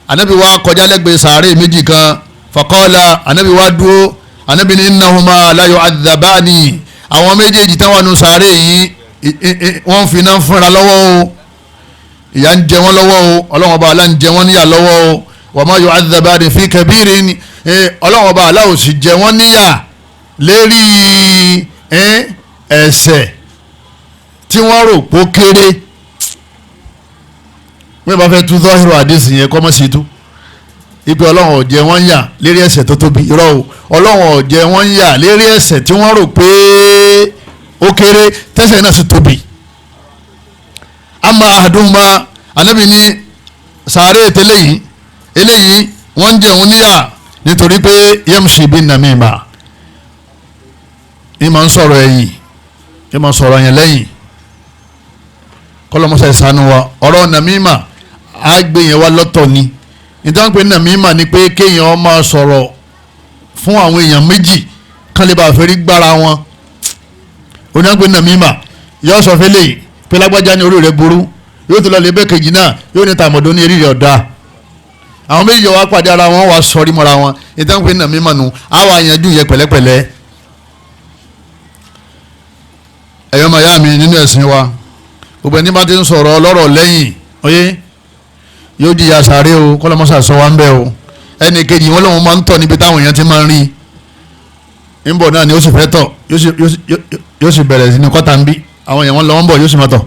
anabi wa kọjá lẹ́gbẹ̀ẹ́ sàárè méjì kan, faqala, anabi wa dúró, anabi ní innahuma la yu'adhabani, àwọn méjèèjì táwọn nu sàárè yìí wọ́n fi iná fúnra lọ́wọ́ o, ìyà ń jẹ wọ́n lọ́wọ́ o, Ọlọ́run ọba Allah ń jẹ wọ́n níyà lọ́wọ́ o, wa ma yu'adhabani fi kabirin, Ọlọ́run ọba Allah ò sì jẹ wọ́n níyà lérí ẹ̀ṣẹ̀ tí wọ́n rò pó kéré. Wọ́n bá fẹ́ tú zọ́hírò àdìsí yẹn kọ́ mọ́ sí tú ipe Ọlọ́run ò jẹ wọ́n yà lérí ẹ̀ṣẹ̀ tó tóbi, irọ́ o, Ọlọ́run ò jẹ wọ́n yà lérí ẹ̀ṣẹ̀ tí wọ́n rò pé ó kéré, tẹ́ṣẹ̀ náà sì tóbi. Ama ahaduhuma, Ànábì ní sàárè tẹ́lẹ̀ yìí, eléyìí wọ́n ń jẹun níyà nítorí pé yamshi bin namima, ìmọ̀ ń sọ̀rọ̀ ẹ̀yìn, ìmọ̀ ń sọ̀rọ̀ yẹn lẹ́yìn. Kọlọmọsẹ ìsanu wa, ọ̀rọ̀ nàmímà àgbè yẹn wa lọ́tọ̀ ni. Nítorí pé nàmímà ni pé kéèyàn máa sọ̀rọ̀ fún àwọn èèyàn méjì kán lè bá fẹ́rí gbára wọn. Onígbé nàmímà yóò sọ fẹ́lẹ̀ yìí pé lágbájá ní orí rẹ̀ burú, yóò tó lọ lè bẹ́ẹ̀ kejì náà, yóò ní tàmọ̀dó ní eré rẹ̀ ọ̀dà. Àwọn méjì wá pàdé ara wọn, wá sọrí mọ́ra wọn. Nítorí pé nàmímà nu àwọn àyànjú yẹn pẹ̀lẹ́pẹ̀lẹ́. Ẹ̀yọ́ màyá mi nínú ẹ̀sìn wa, gbogbo ẹni bá ti ń sọ̀rọ̀ ọlọ́rọ̀ lẹ́yìn, oyé yóò jìyà sáré o, kọ́lọ́mọ́sà sọ wá ń bẹ̀ o. Ẹnì kejì wọn lòun máa ń tọ̀ níbi táwọn èèyàn ti máa ń rí ń bọ̀ náà ni ó sì fẹ́ tọ̀, yóò sì bẹ̀rẹ̀ sí ní kọ́ta ń bí àwọn èèyàn wọn lọ ń bọ̀, yóò sì máa tọ̀.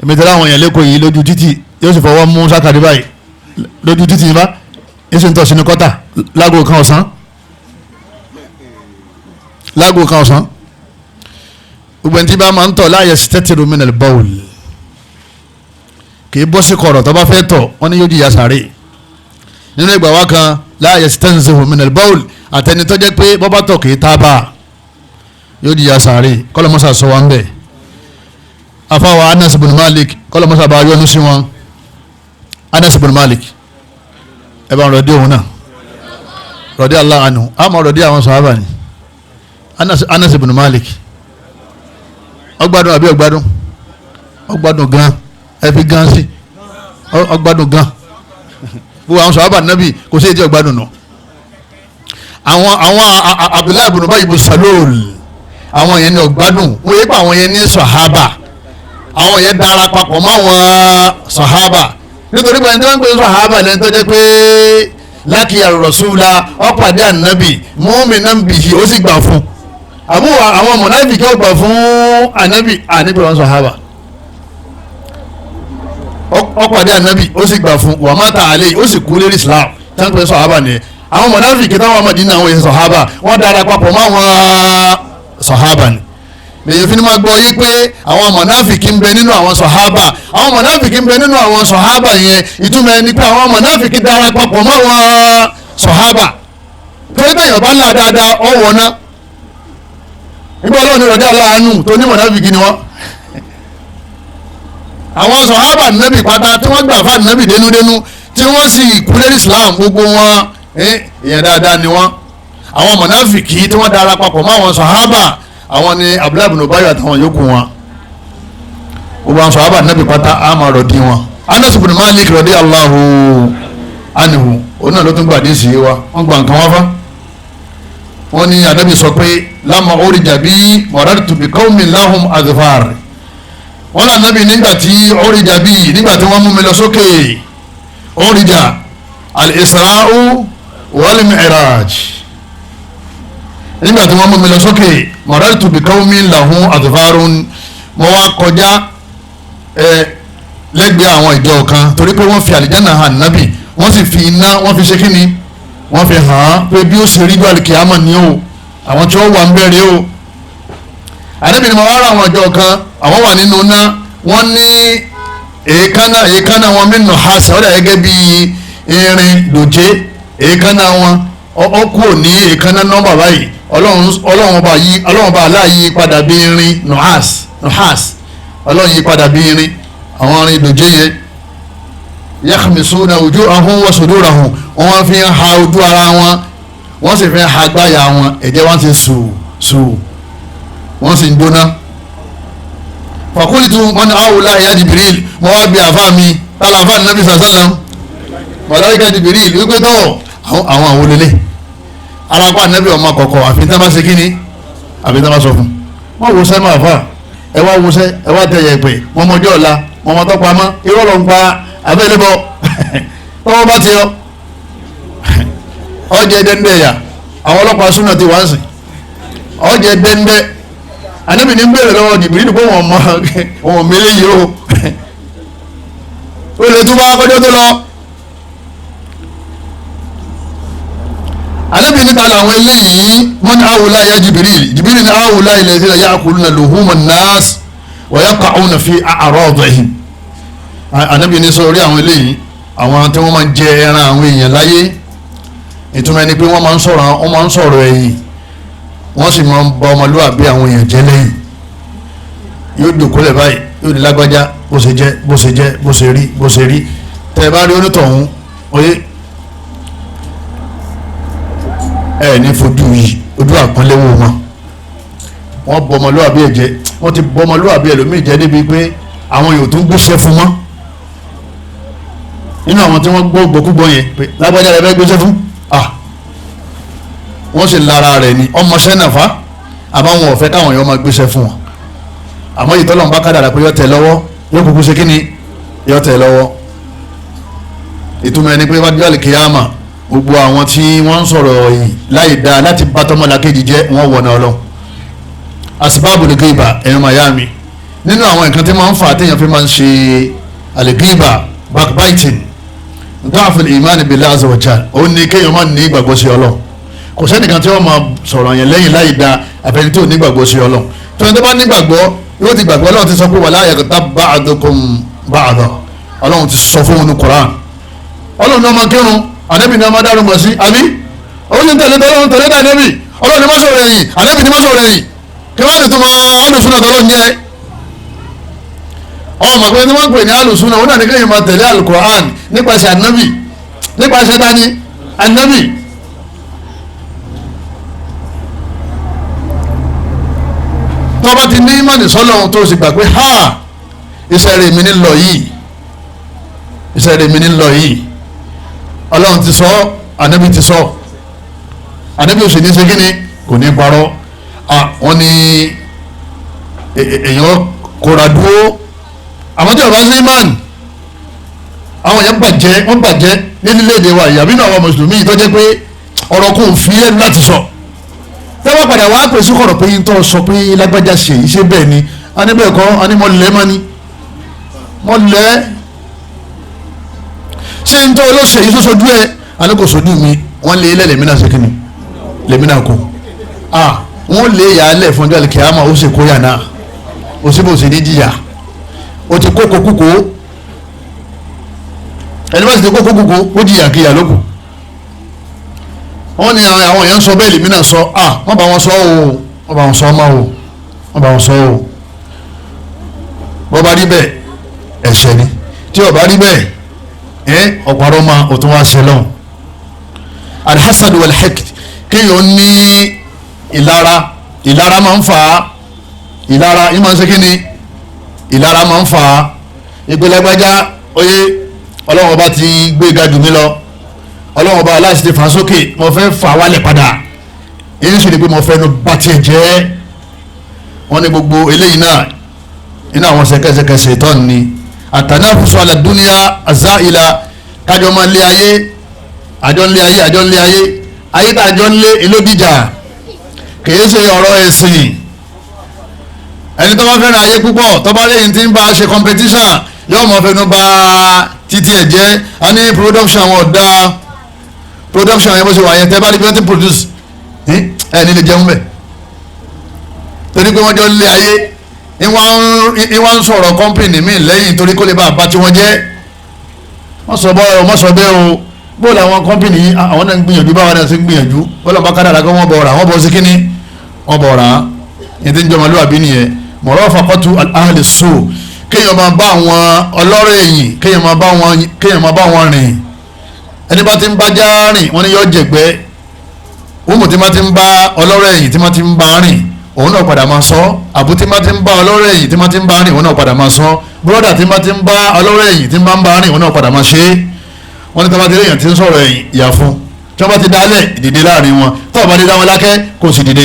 Èmi tẹ́lẹ̀ àwọn èèyàn lẹ́kọ̀ọ́ yìí lójú títì, yóò sì fọwọ́ mú sákàdé báyìí lójú títì bá, yóò sì ń tọ̀ sínú kọ́tà láago kan ọ̀sán, láago kan ọ̀sán. Gbogbo ẹni tí bá máa ń tọ̀ láàyè sítẹ́tìrù minal bawl, kì í bọ́ sí kọ̀rọ̀ tó bá fẹ́ tọ̀, wọ́n ní yóò jìyà sáré. Nínú ìgbà wa kan, láàyè sítẹ́nzìhù minal bawl, àtẹni tó jẹ́ pé bọ́ bá tọ̀ kì í tábà, yóò jìyà sáré. Kọ́lọ́mọ́sà sọ wa ń bẹ̀. Afáwa Anas ibn Malik, kọ́lọ́mọ́sà bá yọ́nú sí wọn. Anas ibn Malik, ẹ bá ń rọ̀dí òun náà, rọ̀dí Allah anhu, àmọ́ rọ̀dí àwọn sàhábà ni. Anas ibn Malik ọgbádùn àbí ọgbádùn? Ọgbádùn gan, ẹ fi gan sí, ọgbádùn gan. Gbogbo àwọn sàhábà nàbì kò sí èdè ọgbádùn nù. Àwọn Abdullahi ibn Ubay ibn Salul, àwọn yẹn ní ọgbádùn, wọ́n yẹ pé àwọn yẹn ní sàhábà. Àwọn yẹn dára papọ̀ mọ́ àwọn sàhábà, nítorí pé ẹni tí wọ́n ń pè sàhábà lẹ́ni tó jẹ́ pé lákìyà rọ̀ṣúlá ọ̀pàdé ànábì mu'minan bihi ó sì gbà fún. Àbúrò àwọn mọ̀nàfíkì ó gbà fún ànábì, ànábì wọn sàhábà ọ̀pàdé ànábì ó sì gbà fún, wa mata alayhi ó sì kú lérí Islam, tí wọ́n ń pè sàhábà nìyẹn. Àwọn mọ̀nàfíkì táwọn Mádínà àwọn èèyàn sàhábà wọ́n dára papọ̀ mọ́ àwọn sàhábà ni. Lèyìn fi ni máa gbọ́ yí pé àwọn mọ̀nàfíkì ń bẹ nínú àwọn sàhábà, àwọn mọ̀nàfíkì ń bẹ nínú àwọn sàhábà yẹn, ìtumọ̀ ẹni pé àwọn mọ̀nàfíkì dára papọ̀ mọ́ àwọn sàhábà. Torí bẹ́ẹ̀ yọ̀bá ńlá dáadáa ọ̀wọ́ ná nígbà Ọlọ́run ní rọ̀dá aláàánú tó ní mọ̀nàfíkì ni wọ́n. Àwọn sàhábà nẹ́bì pátá tí wọ́n gbà fún nẹ́bì dénúdénú tí wọ́n sì kú lérí Islam gbogbo wọn èèyàn dáadáa ni wọ́n. Àwọn mọ̀nàfíkì tí wọ́n dára papọ̀ mọ́ àwọn sàhábà, àwọn ni Abdullahi ibn Ubay àtàwọn yòókù wọn, gbogbo àwọn sàhábà nẹ́bì pátá á máa rọ̀dí wọn. Anas ibn Malik radiyallahu anhu òun náà ló tún gbàdé sí wa, wọ́n gba nǹkan wá fá. Wọ́n ní Ànábì sọ pé lamma urija bi marartu bi qawmin lahum adfar. Wọ́n náà Ànábì nígbà tí urija bi, nígbà tí wọ́n mú mi lọ sókè, urija al-Isra'u wal-Mi'raj, nígbà tí wọ́n mú mi lọ sókè marartu bi qawmin lahum adfarun, mo wá kọjá lẹ́gbẹ̀ẹ́ àwọn ìjọ kan, torí pé wọ́n fi àlìjáná hàn Nábì, wọ́n sì fi iná, wọ́n fi ṣe kíni, wọ́n fi hàn án pé bí ó ṣe rí gbàlùkì àmọ́ ni o, àwọn tí wọ́n wà ń bẹ̀rẹ̀ o. Ànábì ni mo wá rà àwọn ìjọ kan, àwọn wà nínú iná, wọ́n ní èékánná wọn mí nù hásà, ó dà gẹ́gẹ́ bí irin dòjé, èékánná wọn ó kúrò ní èékánná nọ́mbà báyìí, Ọlọ́run bá aláàyí padà bí irin nuhas, Ọlọ́run yí padà bí irin, àwọn irin dòjé yẹn. Yakhmisuna wujuhahum wa sudurahum, wọ́n fi ń ha ojú ara wọn, wọ́n sì fi ń ha gbáyà wọn, ẹ̀jẹ̀ wọn ti sù sù, wọ́n sì ń gbóná. Faqultu man haula ya Jibril, mo wá bí àfa mi tálà àfa nàbí sàlám màláíkà Jibril wípé tó àwọn àwọn olélẹ̀ arápá nàbí ọmọ kọ̀kọ̀ àfi tá bá ṣe kíni, àfi tá bá sọ fún. Wọ́n wo sẹ́ máa fà, ẹ wá wo sẹ́, ẹ wá tẹ̀yẹ̀ pé wọ́n mọjọ́ ọ̀la, wọ́n mọ tọ́pamọ́, irọ́ ló ń pa abẹ́lẹ́bọ̀ tọ́wọ́ bá ti yọ ọjẹ́ dẹ́ndẹ́ yà, àwọn ọlọ́pàá súnà ti wá ń sìn ọjẹ́ dẹ́ndẹ́. Ànábì ní bẹ̀rẹ̀ lọ́wọ́ Jìbìrìlù pé wọ́n mọ wọ́n mẹ́lẹ́ yìí o, ó lè tún bá kọjọ́ tó lọ. Ànábì níta làwọn eléyìí wọ́n ní àwòlá ya Jìbìrìlù, Jìbìrìlù ní àwòlá ilẹ̀ ìsìlẹ̀ ya'kuluna luhuman nas wa yaqa'una fi a'radihim. Ànábì ní sọ orí àwọn eléyìí, àwọn tí wọ́n máa ń jẹ ẹran àwọn èèyàn láyé, ìtumọ̀ ẹni pé wọ́n máa ń sọ̀rọ̀, wọ́n máa ń sọ̀rọ̀ ẹ̀yìn, wọ́n sì máa ń ba ọmọlúwàbí àwọn èèyàn jẹ́ lẹ́yìn. Yóò dòkólẹ̀ báyìí, yóò di lágbájá, bó ṣe jẹ́, bó ṣe jẹ́, bó ṣe rí, bó ṣe rí. Tẹ́ ẹ bá rí onítọ̀hún, oyé ẹ ní fojú yìí ojú àpọ́nlé wò wọn. Wọ́n bọ ọmọlúwàbí ẹ̀ jẹ́, wọ́n ti bọ ọmọlúwàbí ẹlòmíì jẹ́ débi pé àwọn yòó tún gbéṣẹ́ fún wọn. Nínú àwọn tí wọ́n gbọ́ gbọ́kúgbọ́ yẹn pé lágbájá rẹ fẹ́ gbéṣẹ́ fún, ah wọ́n sì lára rẹ̀ ni ọmọọṣẹ́ náà fa, àbáwọn ọ̀fẹ́ káwọn èèyàn máa gbéṣẹ́ fún wọn. Àmọ́ ìtọ́lọ́run bá kádàrà pé yọ tẹ̀ lọ́wọ́, yóò kúkú ṣe kíni, yọ tẹ̀ lọ́wọ́. Ìtumọ̀ ẹni pé wájú àlìkìyàmà gbogbo àwọn tí wọ́n ń sọ̀rọ̀ yìí láì dáa láti bá tọmọlàkejì jẹ́, wọ́n wọ̀nà ọlọ́. Asbábul gíbà, ẹ̀yọ́ mayami, nínú àwọn nǹkan tí máa ń fà téèyàn fi máa ń ṣe àlìgíbà, backbiting, da'ful iman billahi azza wa jal, ó ní kéèyàn máa ní ìgbàgbọ́ sí Ọlọ́run. Kò sẹ́nìkan tí wọ́n máa sọ̀rọ̀ yẹn lẹ́yìn láì da àfẹni tí ò nígbàgbọ́ sí Ọlọ́run. Tó ní tó bá nígbàgbọ́ yóò ti gbàgbọ́. Ọlọ́run ti sọ pé wala yaghtab ba'dukum ba'da, Ọlọ́run ti sọ fún un Qur'an. Ọlọ́run ní ọmọ kírun, Ànábì ní ọmọ dárúgbọ̀n sí, àbí ó ní tẹ̀lé tọ́lọ́run tẹ̀lé dà nẹ́bì. Ọlọ́run ní má sọ̀rọ̀ ẹ̀yìn, Ànábì ní má sọ̀rọ̀ ẹ̀yìn, kí wọ́n á ti tún mọ alùsùnà tọ́lọ́run jẹ́. Ọmọ pé tí wọ́n pè ní alùsùnà, ó náà ní kéèyàn máa tẹ̀lé alukur'an nípasẹ̀ Ànábì, nípasẹ̀ dání Ànábì. Tó bá ti ní ìmánì sọ́lọ́run tó sì gbà pé ha iṣẹ́ rẹ̀ mi ní lọ yìí, iṣẹ́ rẹ̀ mi ní lọ yìí, Ọlọ́run ti sọ, Ànábì ti sọ, Ànábì ò sì ní ṣe kíni, kò ní parọ́. Wọ́n ní èèyàn kóra dúró Àmọ́ tí ọba sí imán, àwọn èèyàn bàjẹ́, wọ́n bàjẹ́ nílẹ̀-èdè wa ìyàbí náà àwọn mùsùlùmí tó jẹ́ pé ọ̀rọ̀ kò fi ẹnu láti sọ. Tẹ́wọ́ padà wá pèsè kọ̀rọ̀ pé yín tó sọ pé lágbájá ṣe yìí ṣe bẹ́ẹ̀ ni, a ní bẹ́ẹ̀ kọ́, a ní mọ̀ lẹ́ mọ́ ni mọ̀ lẹ́ ṣé ń tọ́ olóṣè yìí sọ́sọ́jú ẹ, a ní kò sójú mi, wọ́n lé lẹ́ lèmi náà ṣe kíni lèmi náà kú. Wọ́n lé yàálẹ̀ fún ọjọ́ àlùkìyámà, ó sì kóyà náà, ó sì bò sí ní jìyà, ó ti kókó kúkó, ẹni bá sì ti kókó kúkó ó jìyà kíyà lókù. Wọ́n ní àwọn èèyàn sọ bẹ́ẹ̀ lèmi náà sọ, wọ́n bá wọn sọ o, wọ́n bá wọn sọ ọmọ o, wọ́n bá wọn sọ o. Bọ́ bá rí bẹ́ẹ̀ ẹ̀ṣẹ̀ ni, tí ó bá rí bẹ́ẹ̀ ọ̀pọ̀rọ̀ ma ò tún wá ṣe lọ́hùn. Alhassad wal-hikd, kéèyàn ní ìlara, ìlara máa ń fà á, ìlara yìí máa ń ṣe kí ni, ìlara máa ń fà á. Ìgbélágbájá oyè Ọlọ́run ọba ti gbé ga jù mí lọ, Ọlọ́run ọba aláìsí ti fà sókè, mo fẹ́ fà wálẹ̀ padà, èyí sì ni pé mo fẹ́ nu bá tiẹ̀ jẹ́. Wọ́n ní gbogbo eléyìí náà iná àwọn ṣẹ̀kẹ̀ṣẹ̀kẹ̀ ṣètọ́n ni. Àtànáfùsọ aládùúnyà àzáìlà, kájọ máa lé ayé, àjọ ń lé ayé, àjọ ń lé ayé, ayé tá àjọ ń lé elódìjà, kìí ṣe ọ̀rọ̀ ẹ̀sìn. Ẹni tó bá fẹ́ràn ayé púpọ̀, tó bá lẹ́yìn tí ń bá a ṣe competition, yóò mọ̀ fẹnu bà títí ẹ̀ jẹ́. A ní production àwọn ọ̀dà production yẹn bó ṣe wà yẹn, tẹ́ bá rí bí wọ́n ti produce ẹ̀ nílé jẹun bẹ̀, torí pé wọ́n jọ lé ayé. Ìwọ́n ń sọ̀rọ̀ company míì lẹ́yìn torí kó lè bá a bá tí wọ́n jẹ́. Wọ́n sọ bọ́ọ̀ wọ́n sọ bẹ́ẹ̀ o, bóòlù àwọn company yìí àwọn náà ń gbìyànjú, báwọn náà ti ń gbìyànjú, bọ́ọ̀lù àwọn kádàrà kí wọ́n bọ̀ ọ̀rà, wọ́n bọ̀ sí kínní, wọ́n bọ̀ ọ̀rà. Yẹn ti ń jọmọ lúwàbí nìyẹn. Mọ̀rọ́ fàkọ́tù ahli su, kéèyàn máa bá àwọn ọlọ́rọ̀ ẹ̀yìn, kéèyàn máa bá wọn rìn. Ẹni bá ti ń bá já rìn, wọ́n ní yọ jẹ̀gbẹ́. Wọ́n tí bá ti ń bá ọlọ́rọ̀ ẹ̀yìn tí wọ́n ti ń bá rìn, òun náà padà máa sọ. Àbú tí bá ti ń bá ọlọ́rọ̀ ẹ̀yìn tí wọ́n ti ń bá rìn, òun náà padà máa sọ. Búrọ́dà tí bá ti ń bá ọlọ́rọ̀ ẹ̀yìn tí bá ń bá rìn, òun náà padà máa ṣe é. Wọ́n ní tọ́ba ti léèyàn tí ń sọ̀rọ̀ ẹ̀yìn, ìyà fún. Tí wọ́n bá ti dálẹ̀, ìdìde láàrin wọn. Tọ́ba bá ti dá wọn lákẹ́, kò sì dìde.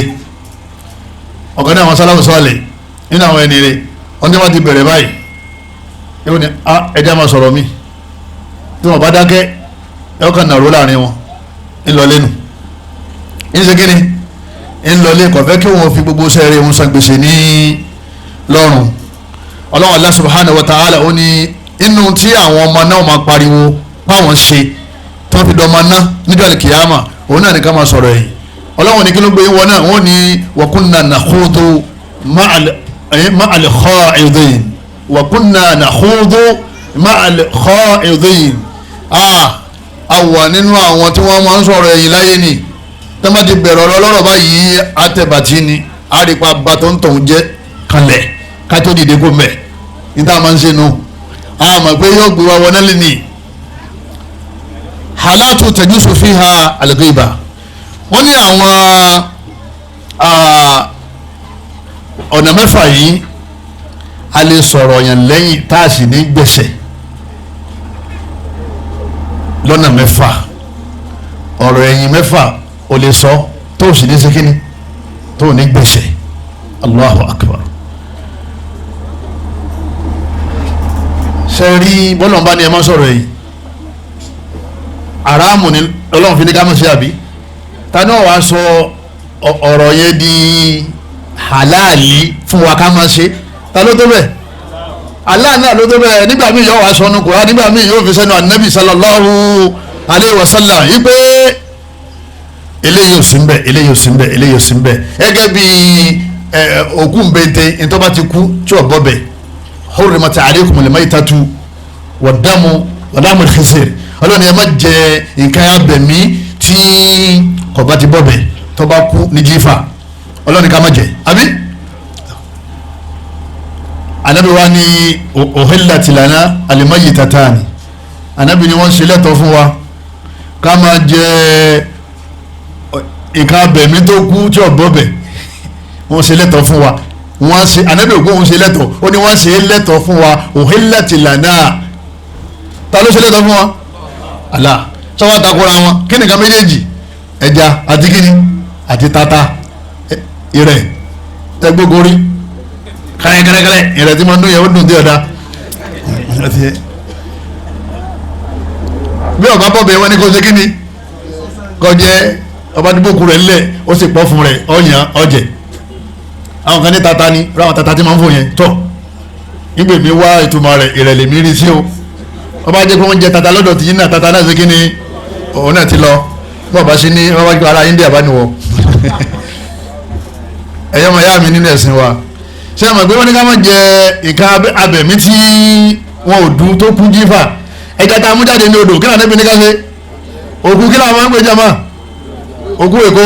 Ọ̀kan ní àwọn sálàmù sọ́ọ̀lẹ̀ nínú àwọn ẹni rẹ̀, wọ́n ti wọ́n ti bẹ̀rẹ̀ báyìí, yóò ní ẹja máa sọ̀rọ̀ mi. Tí wọ́n bá dákẹ́, ẹ kàn nàró láàrin wọn, ńlọ lẹ́nu ńṣe kí ni ńlọlé, kò fẹ́ kí wọ́n fi gbogbo sẹ́ẹ̀rẹ̀ wọn san gbèsè ní lọ́rùn. Ọlọ́run Allah subhanahu wa ta'ala ó ní inú tí àwọn ọmọ náà máa pariwo báwọn ṣe tí wọ́n fi dọ́ ọmọ náà níjọ́ àlùkìyàmà, òun náà ní ká máa sọ̀rọ̀ ẹ̀yìn. Ọlọ́run ní kí ló gbé wọn náà, wọ́n ní wa kunna nakhudu ma'al kha'idin, wa kunna nakhudu ma'al kha'idin. A wà nínú àwọn tí wọ́n máa ń sọ̀rọ̀ ẹ̀yìn láyé ni. Tí wọ́n bá ti bẹ̀rẹ̀ ọ̀rọ̀ lọ́rọ̀ báyìí, àtẹ̀bàtì ni àrípa bá tó ń tọ̀hún jẹ́ kanlẹ̀ ká tó dìde kó mẹ́ ní tá a máa ń ṣe nu. A mọ̀ pé yóò gbé wa wọná lé ní. Halatu tajusu fiha al-ghiba. Wọ́n ní àwọn ọ̀nà mẹ́fà yìí a lè sọ̀rọ̀ yẹn lẹ́yìn tá a sì ní gbèsè lọ́nà mẹ́fà. Ọ̀rọ̀ ẹ̀yìn mẹ́fà o lè sọ tó o sì ní sekínì tó o ní gbèsè. Allahu akbar. Ṣe rí bọ́lọ̀ bá ní ẹ má sọ̀rọ̀ ẹ̀yìn, àràmù ni Ọlọ́run fi ní ká mọ̀ sí àbí? Ta ni wọ́n wá sọ ọ̀rọ̀ yẹn di halali fún wa ká máa ṣe? Ta ló tó bẹ́ẹ̀? Allah náà ló tó bẹ́ẹ̀. Nígbà míì yóò wá sọnù Kùránì, nígbà míì yóò fi sẹ́nu Ànábì sallallahu alayhi wa sallam yìí pé eléyìí ò sí ń bẹ, eléyìí ò sí ń bẹ, eléyìí ò sí ń bẹ. Gẹ́gẹ́ bí òkú nbẹ́ntẹ́ ntọ́ bá ti kú tí ò bọ́ bẹ̀, hurrimat alaykumul maytatu wad-damu wa lahmul khinzir. Ọlọ́ni ẹ má jẹ nǹkan abẹ̀mí tí kò bá ti bọ́ bẹ̀, tó bá kú ní jífà, ọlọ́ni ká má jẹ àbí. Ànábì wa ní uhillat lana al-maytatani. Ànábì ni wọ́n ṣe lẹ́tọ̀ọ́ fún wa ká máa jẹ nǹkan abẹ̀mí tó kú tí ò bọ́ bẹ̀. Wọ́n ṣe lẹ́tọ̀ọ́ fún wa, wọ́n ṣe Ànábì ògùn òun ṣe lẹ́tọ̀ọ́, ó ní wọ́n ṣe lẹ́tọ̀ọ́ fún wa uhillat lana. Ta ló ṣe lẹ́tọ̀ọ́ fún wa? Allah. Sọ́wọ́ takora wọn kí nìkan méjèèjì, ẹja àti kíni àti tata, ìrẹ̀ tẹgbógorí kẹrẹkẹrẹkẹrẹ, ìrẹ̀ tí ma ń dún yẹn ó dùn tí ọ̀dà. Bí ọba bọ̀bẹ̀ wọn ni kò ṣe kí ni kò jẹ́ ọba dúbòkú rẹ̀ ńlẹ̀ ó sì pọ̀ fún rẹ̀ ọ̀yàn ọ̀jẹ̀. Àwọn kan ní tata ni ráwọn tata tí máa ń fò yẹn tọ̀ nígbè mi wá ìtumọ̀ rẹ̀ ìrẹ̀lẹ̀ mi rí sí o. Ọba jẹ́ pé wọ́n jẹ tata lọ́dọ̀ tí yín náà tata náà ṣe kí ni òun náà ti lọ. Bí ọba ṣe ní wọ́n bá gbé ara India bá níwọ̀. Ẹ̀yọ́ máa yá mi nínú ẹ̀sìn wa, ṣé ẹ mọ̀ pé wọ́n ní ká má jẹ nǹkan abẹ̀mí tí wọn ò dùn tó kú jífà. Ẹja tá a mú jáde ní odò kí lànà níbi ní ká ṣe òkú kí làwọn máa ń gbé jama òkú Èkó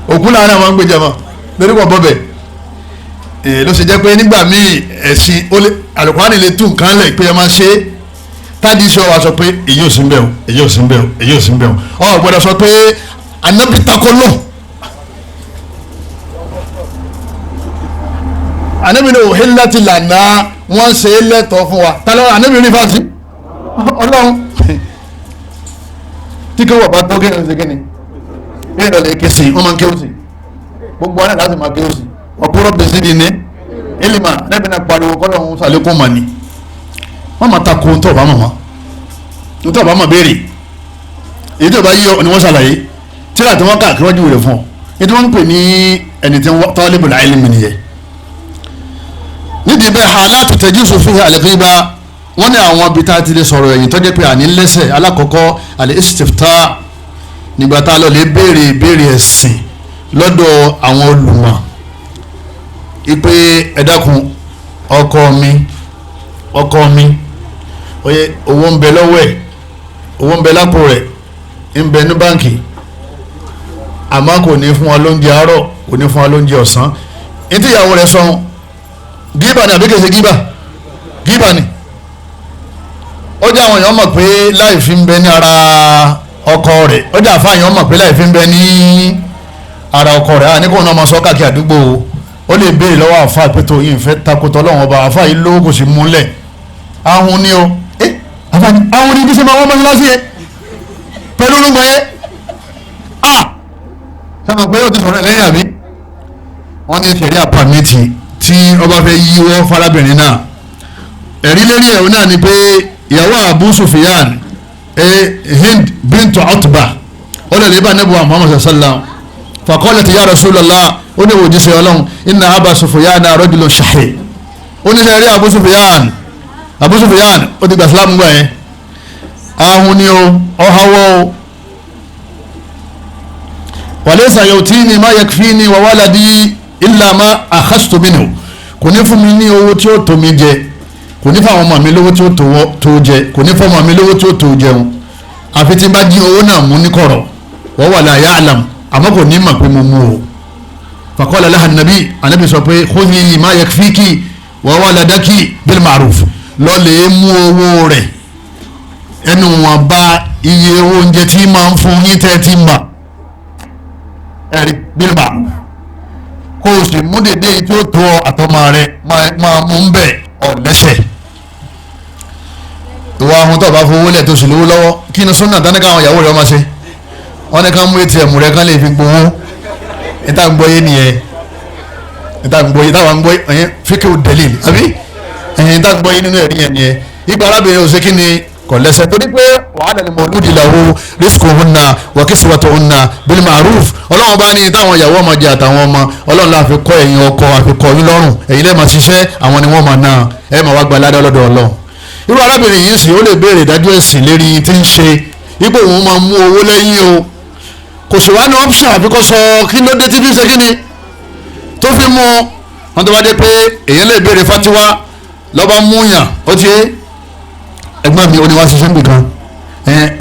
òkú làwọn náà máa ń gbé jama lórí kò bọ́bẹ̀. Ló ṣe jẹ́ pé nígbà míì ẹ̀sìn Àlùkùránì lè tún nǹkan lẹ̀ pé ẹ máa ṣe tádìí sọ wa sọ pé èyí ò sí ń bẹ̀ o, èyí ò sí ń bẹ̀ o, èyí ò sí ń bẹ̀ o. Ọ gbọ́dọ̀ sọ pé Ànábì tako lọ. Ànábì ní òhìnláti lànà wọ́n ṣe é lẹ́tọ̀ọ́ fún wa. Tálọ́ Ànábì ní fàṣí Ọlọ́run tí kí wọ́n bá tó kéwòn sí kíni kéwòn lè ké sí wọ́n máa ń kéwòn sí gbogbo wọn náà láti máa kéwòn sí ọ̀pọ̀lọpọ̀ bèsì di ní elima Ànábì náà pariwo kọ́lọ́hún sàlékún mà ní wọ́n máa ta ko ntọ́ ọba mọ̀ ntọ́ ọba mọ̀ béèrè èyí tí ọba yíyọ ni wọ́n ṣàlàyé tíra tí wọ́n kà kí wọ́n júwèé fún ọ èyí tí wọ́n ń pè ní ẹni tí wọ́n talibul ilmi nìyẹn. Nídìí bẹ́ẹ̀ halatu tajuzu fiha al-ghiba wọ́n ní àwọn ibi tá a ti lè sọ̀rọ̀ ẹ̀yìn tó jẹ́ pé àní lẹ́sẹ̀. Alákọ̀ọ́kọ́ al-istifta nígbà tá a lọ lè béèrè ìbéèrè ẹ̀sìn lọ́dọ̀ àwọn olùmọ̀ ipe ẹ dákun ọkọ mi oye owó ń bẹ lọ́wọ́ ẹ̀, owó ń bẹ lápò rẹ̀, ń bẹ ní báǹkì, àmọ́ kò ní fún wa lóúnjẹ àárọ̀, kò ní fún wa lóúnjẹ ọ̀sán. Ní tí ìyàwó rẹ̀ sọ gíbà ni àbí kèsè gíbà? Gíbà ni. Ó jẹ́ àwọn èèyàn mọ̀ pé láì fi ń bẹ ní ara ọkọ rẹ̀, ó jẹ́ àfa èèyàn mọ̀ pé láì fi ń bẹ ní ara ọkọ rẹ̀. Àní kò náà máa sọ káàkiri àdúgbò o, ó lè béèrè lọ́wọ́ àfa àpètò yìí ń fẹ́ takotọ́ lọ́wọ́ ọba àfa yìí lówó kò sì múlẹ̀ ahun ni o. Àfa ni ahun ni bí ṣe máa wọ́n mọ́ṣáláṣí yẹn pẹ̀lú orúkọ yẹn a sábà pé ó ti sọ̀rọ̀ lẹ́yìn àbí wọ́n ní ṣẹ̀rí àpàmìtì tí ọba fẹ́ yíwọ́ fárábìnrin náà. Ẹ̀rí lérí ẹ̀rọ náà ni pé ìyàwó Abu Sufyan Hind bintu Utba ó lè lè bá Ànábì Muhammad sallam faqalat ya Rasulallah ó ní òjíṣẹ́ Ọlọ́run inna Aba Sufyan rajulun shahih ó ní sẹ́rí Abu Sufyan ó ti gbà sílámù gbà yẹn ahun ni o ọ̀háwọ́ o walaysa yutini ma yakfini wa waladi illa ma akhastu minhu kò ní fún mi ní owó tí ó tó mi jẹ, kò ní fáwọn ọmọ mi lówó tí ó tó jẹ, kò ní fọmọ mi lówó tí ó tó jẹun, àfi tí n bá jí owó náà mú ní kọ̀rọ̀ wa huwa la ya'lam àmọ́ kò ní mọ̀ pé mo mú o. Faqala laha an-nabi ànábì sọ pé khudhi ma yakfiki wa waladaki bil ma'ruf lọ́lẹ̀ mú owó rẹ̀ ẹnu wọn bá iye oúnjẹ tí máa ń fún yín tẹ́ ti mà ẹ̀rí bil ma'ruf kó o sì mú dédé tí ó tó àtọmọ rẹ máa mú ń bẹ̀ ọ̀lẹ́sẹ̀. Ìwà ahun tó bá fowó lẹ̀ tó sì lówó lọ́wọ́ kí ni súnà tán ní káwọn ìyàwó rẹ̀ máa ṣe? Wọ́n ní ká mú ATM rẹ̀ kán lè fi gbowó. Níta ń gbọ́ yé nìyẹn, níta ń gbọ́ yé táwa ń gbọ́ yé fíkẹ́ ò dẹ̀lé àbí níta ń gbọ́ yé nínú ẹ̀rí yẹn nìyẹn. Ìgbà arábìnrin ò ṣe kí ni kò lẹ́sẹ̀ torí pé wàhálà ni mọ̀lúdi làwọ̀ rizquhunna wa kiswatuhunna bil ma'ruf. Ọlọ́run bá ní táwọn ìyàwó ọmọ jẹ àtàwọn ọmọ ọlọ́run la fi kọ́ ẹ̀yin ọkọ àfi kọ́ yín lọ́rùn, ẹ̀yin lẹ́ẹ̀ máa ṣiṣẹ́ àwọn ni wọ́n máa ná ẹ̀ máa wá gba ládàá lọ́dọ̀ ọlọ́run. Irú arábìnrin yìí sì ó lè béèrè ìdájọ́ ẹ̀sìn lérí tí ń ṣe ipò òun máa mú owó lẹ́yìn o, kò sì wá ní option àfi kó sọ kí ló dé tí fi ṣe kí ni tó fi mú wọn. Tó bá dé pé èyàn lè béèrè fatiwa lọ́ba mú yàn ó ti ẹ̀gbọ́n mi ó ní wá ṣiṣẹ́ níbi kan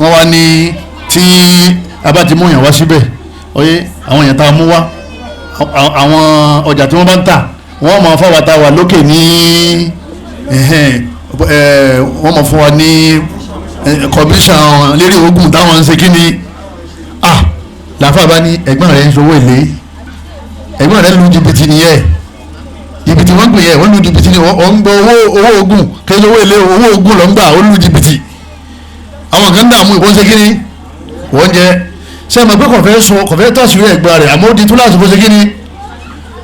wọ́n wá ní tí a bá ti mú yàn wá síbẹ̀ oye àwọn èèyàn tá a mú wá àwọn ọjà tí wọ́n bá ń tà wọ́n máa fáwọn tá a wà lókè ní wọ́n máa fún wa ní commission lérí ogun táwọn ń ṣe kí ni ah làáfà bá ní ẹ̀gbọ́n rẹ̀ ń ṣòwò èlé, ẹ̀gbọ́n rẹ̀ lu jìbìtì nìyẹn, jìbìtì wọ́n pè yẹ wọ́n lu jìbìtì ni wọ́n ń gbọ́ owó ogun kí owó èlé owó ogun ló ń gbà ó lu jìbìtì. Àwọn kan dààmú ìwọ́n ṣe kí ni wọ́n jẹ ṣé ẹ mọ̀ pé kọ̀fẹ́ sọ kọ̀fẹ́ tọ̀sí rẹ̀ ẹ̀gbọ́n rẹ̀ àmọ́ ó di túláàsì bó ṣe kí ni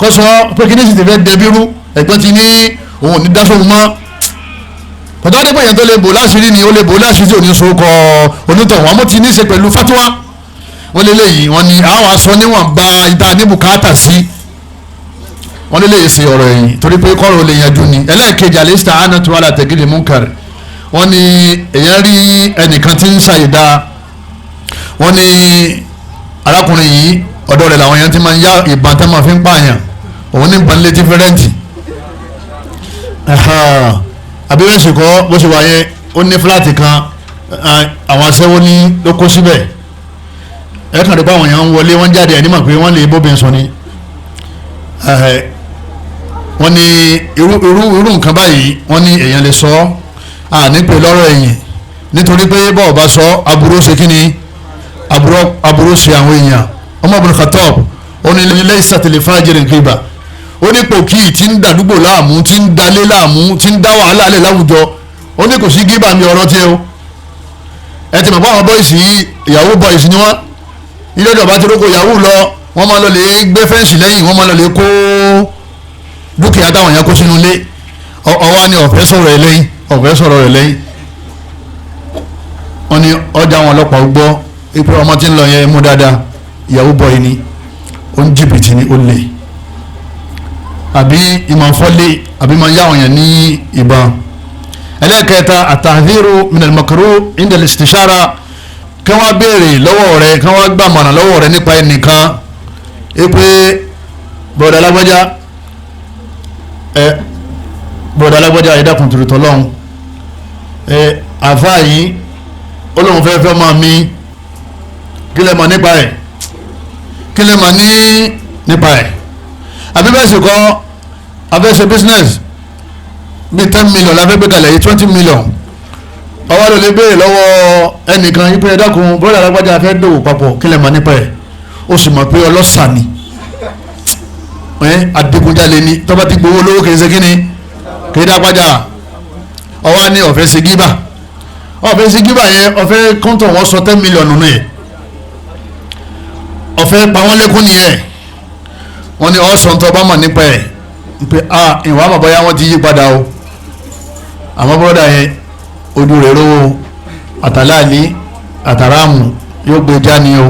kọ́ sọ pé kí ni sì ti fẹ́ dẹbi rú ẹ̀gbọ́n ti ní òun ò ní dá sóhun mọ́. Pẹ̀lú adébọ̀ yẹn tó lè bò láṣìírí ni ó lè bò láṣìírí tí ò ní so kọ onítọ̀hún, àmọ́ ti ní í ṣe pẹ̀lú fatuwa. Wọ́n lé léyìí, wọ́n ní àwọn aṣọ níwọ̀n ba ìta ní bùkátà sí. Wọ́n lé léyìí ṣe ọ̀rọ̀ ẹ̀yìn torí pé kọ́rọ̀ lè yanjú ni. Ẹlẹ́ẹ̀kejì alista anatu ala tẹ̀gílì munkar. Wọ́n ní èèyàn rí ẹnìkan tí ń ṣàyẹ̀dá. Wọ́n ní arákùnrin yìí ọ̀dọ̀ rẹ̀ làwọn èèyàn ti máa ń yá ìbọn tó máa fi ń pààyàn, òun ní ìbọn létí fẹ́rẹ́ǹtì. Àbí bẹ́ẹ̀ sì kọ́, bó ṣe wà yẹn ó ní fúláàtì kan, àwọn aṣẹ́wó ní ló kó síbẹ̀. Ẹ kàn rí pé àwọn èèyàn ń wọlé wọ́n jáde, ẹ̀ nímọ̀ pé wọ́n lè bóbin sọ ni. Wọ́n ní irú nǹkan báyìí, wọ́n ní èèyàn lè sọ ọ́ ní pé lọ́rọ̀ ẹ̀yìn, nítorí pé bọ́ọ̀ bá sọ aburú ṣe kí ni, aburú ṣe àwọn èèyàn. Umar ibn Khattab ó ní laysa lil fajiri ghiba, ó ní pòkì tí ń dàdúgbò láàmú, tí ń dalé láàmú, tí ń dá wàhálà lẹ̀ láwùjọ, ó ní kò sí gíbà mi ọ̀rọ̀ tiẹ̀ o. Ẹ ti mọ̀ pé àwọn bọ́ìsì yìí yahoo boys ni wọ́n. Ilé ìjọba ti rókò yahoo lọ, wọ́n máa lọ lè gbé fẹ́ǹsì lẹ́yìn, wọ́n máa lọ lè kó dúkìá táwọn yẹn kó sínú ilé. Ọwọ́ ni ọ̀fẹ́ sọ̀rọ̀ ẹ̀ lẹ́yìn, ọ̀fẹ́ sọ̀rọ̀ rẹ̀ lẹ́yìn. Wọ́n ní ọjà àwọn ọlọ́pàá gbọ́ ipò ọmọ tí ń lọ yẹn mú dáadáa, yahoo boy ni, ó ń jìbìtì ni, ó lè àbí ìmọ̀ fọ́lé àbí ìmọ̀ yáwọn yẹn ní ìbọn. Ẹlẹ́kẹta àtàhírò minal makruh inda al-istishara, kí wọ́n béèrè lọ́wọ́ rẹ̀, kí wọ́n gbàmọ̀ràn lọ́wọ́ rẹ̀ nípa ẹnìkan, pé bọ̀dà alágbájá, ẹ bọ̀dà alágbájá ẹ dákun tòrò tọ́lọ́hún, ẹ àfáà yìí ó lóun fẹ́ fẹ́ máa mi, kí lẹ mọ̀ nípa ẹ̀, kí lẹ mọ̀ ní nípa ẹ̀. Àbí bẹ́ẹ̀ sì kọ́, abẹ́sẹ̀ business bíi 10 million la fẹ́ gbé kalẹ̀ yìí, 20 million, ọwọ́ ló lè béèrè lọ́wọ́ ẹnìkan yìí pé ẹ dákun bọ́dà alágbájá fẹ́ dòwò papọ̀, kí lẹ mọ̀ nípa ẹ̀. Ó sì mọ̀ pé ọlọ́sà ni, adigunjalè ni, tọ́ba ti gbowó lówó kì í ṣe kí ni, kì í dágbájá. Ọwọ́ ní ọ̀fẹ́ ṣe gíbà, ọ̀fẹ́ ṣe gíbà yẹn, ọ̀fẹ́ kọ́ńtọ̀ wọn sọ 10 million nù yẹn, ọ̀fẹ́ pa wọ́n lẹ́kún nìyẹn. Wọ́n ní ọ̀sán tó bá mọ̀ nípa ẹ̀ pé a ìwà àmọ̀ bọ́yá wọ́n ti yí padà o, àmọ́ bọ́dà yẹn ojú rẹ̀ rówó àtàláàlí àtàràmù yóò gbé jáni o.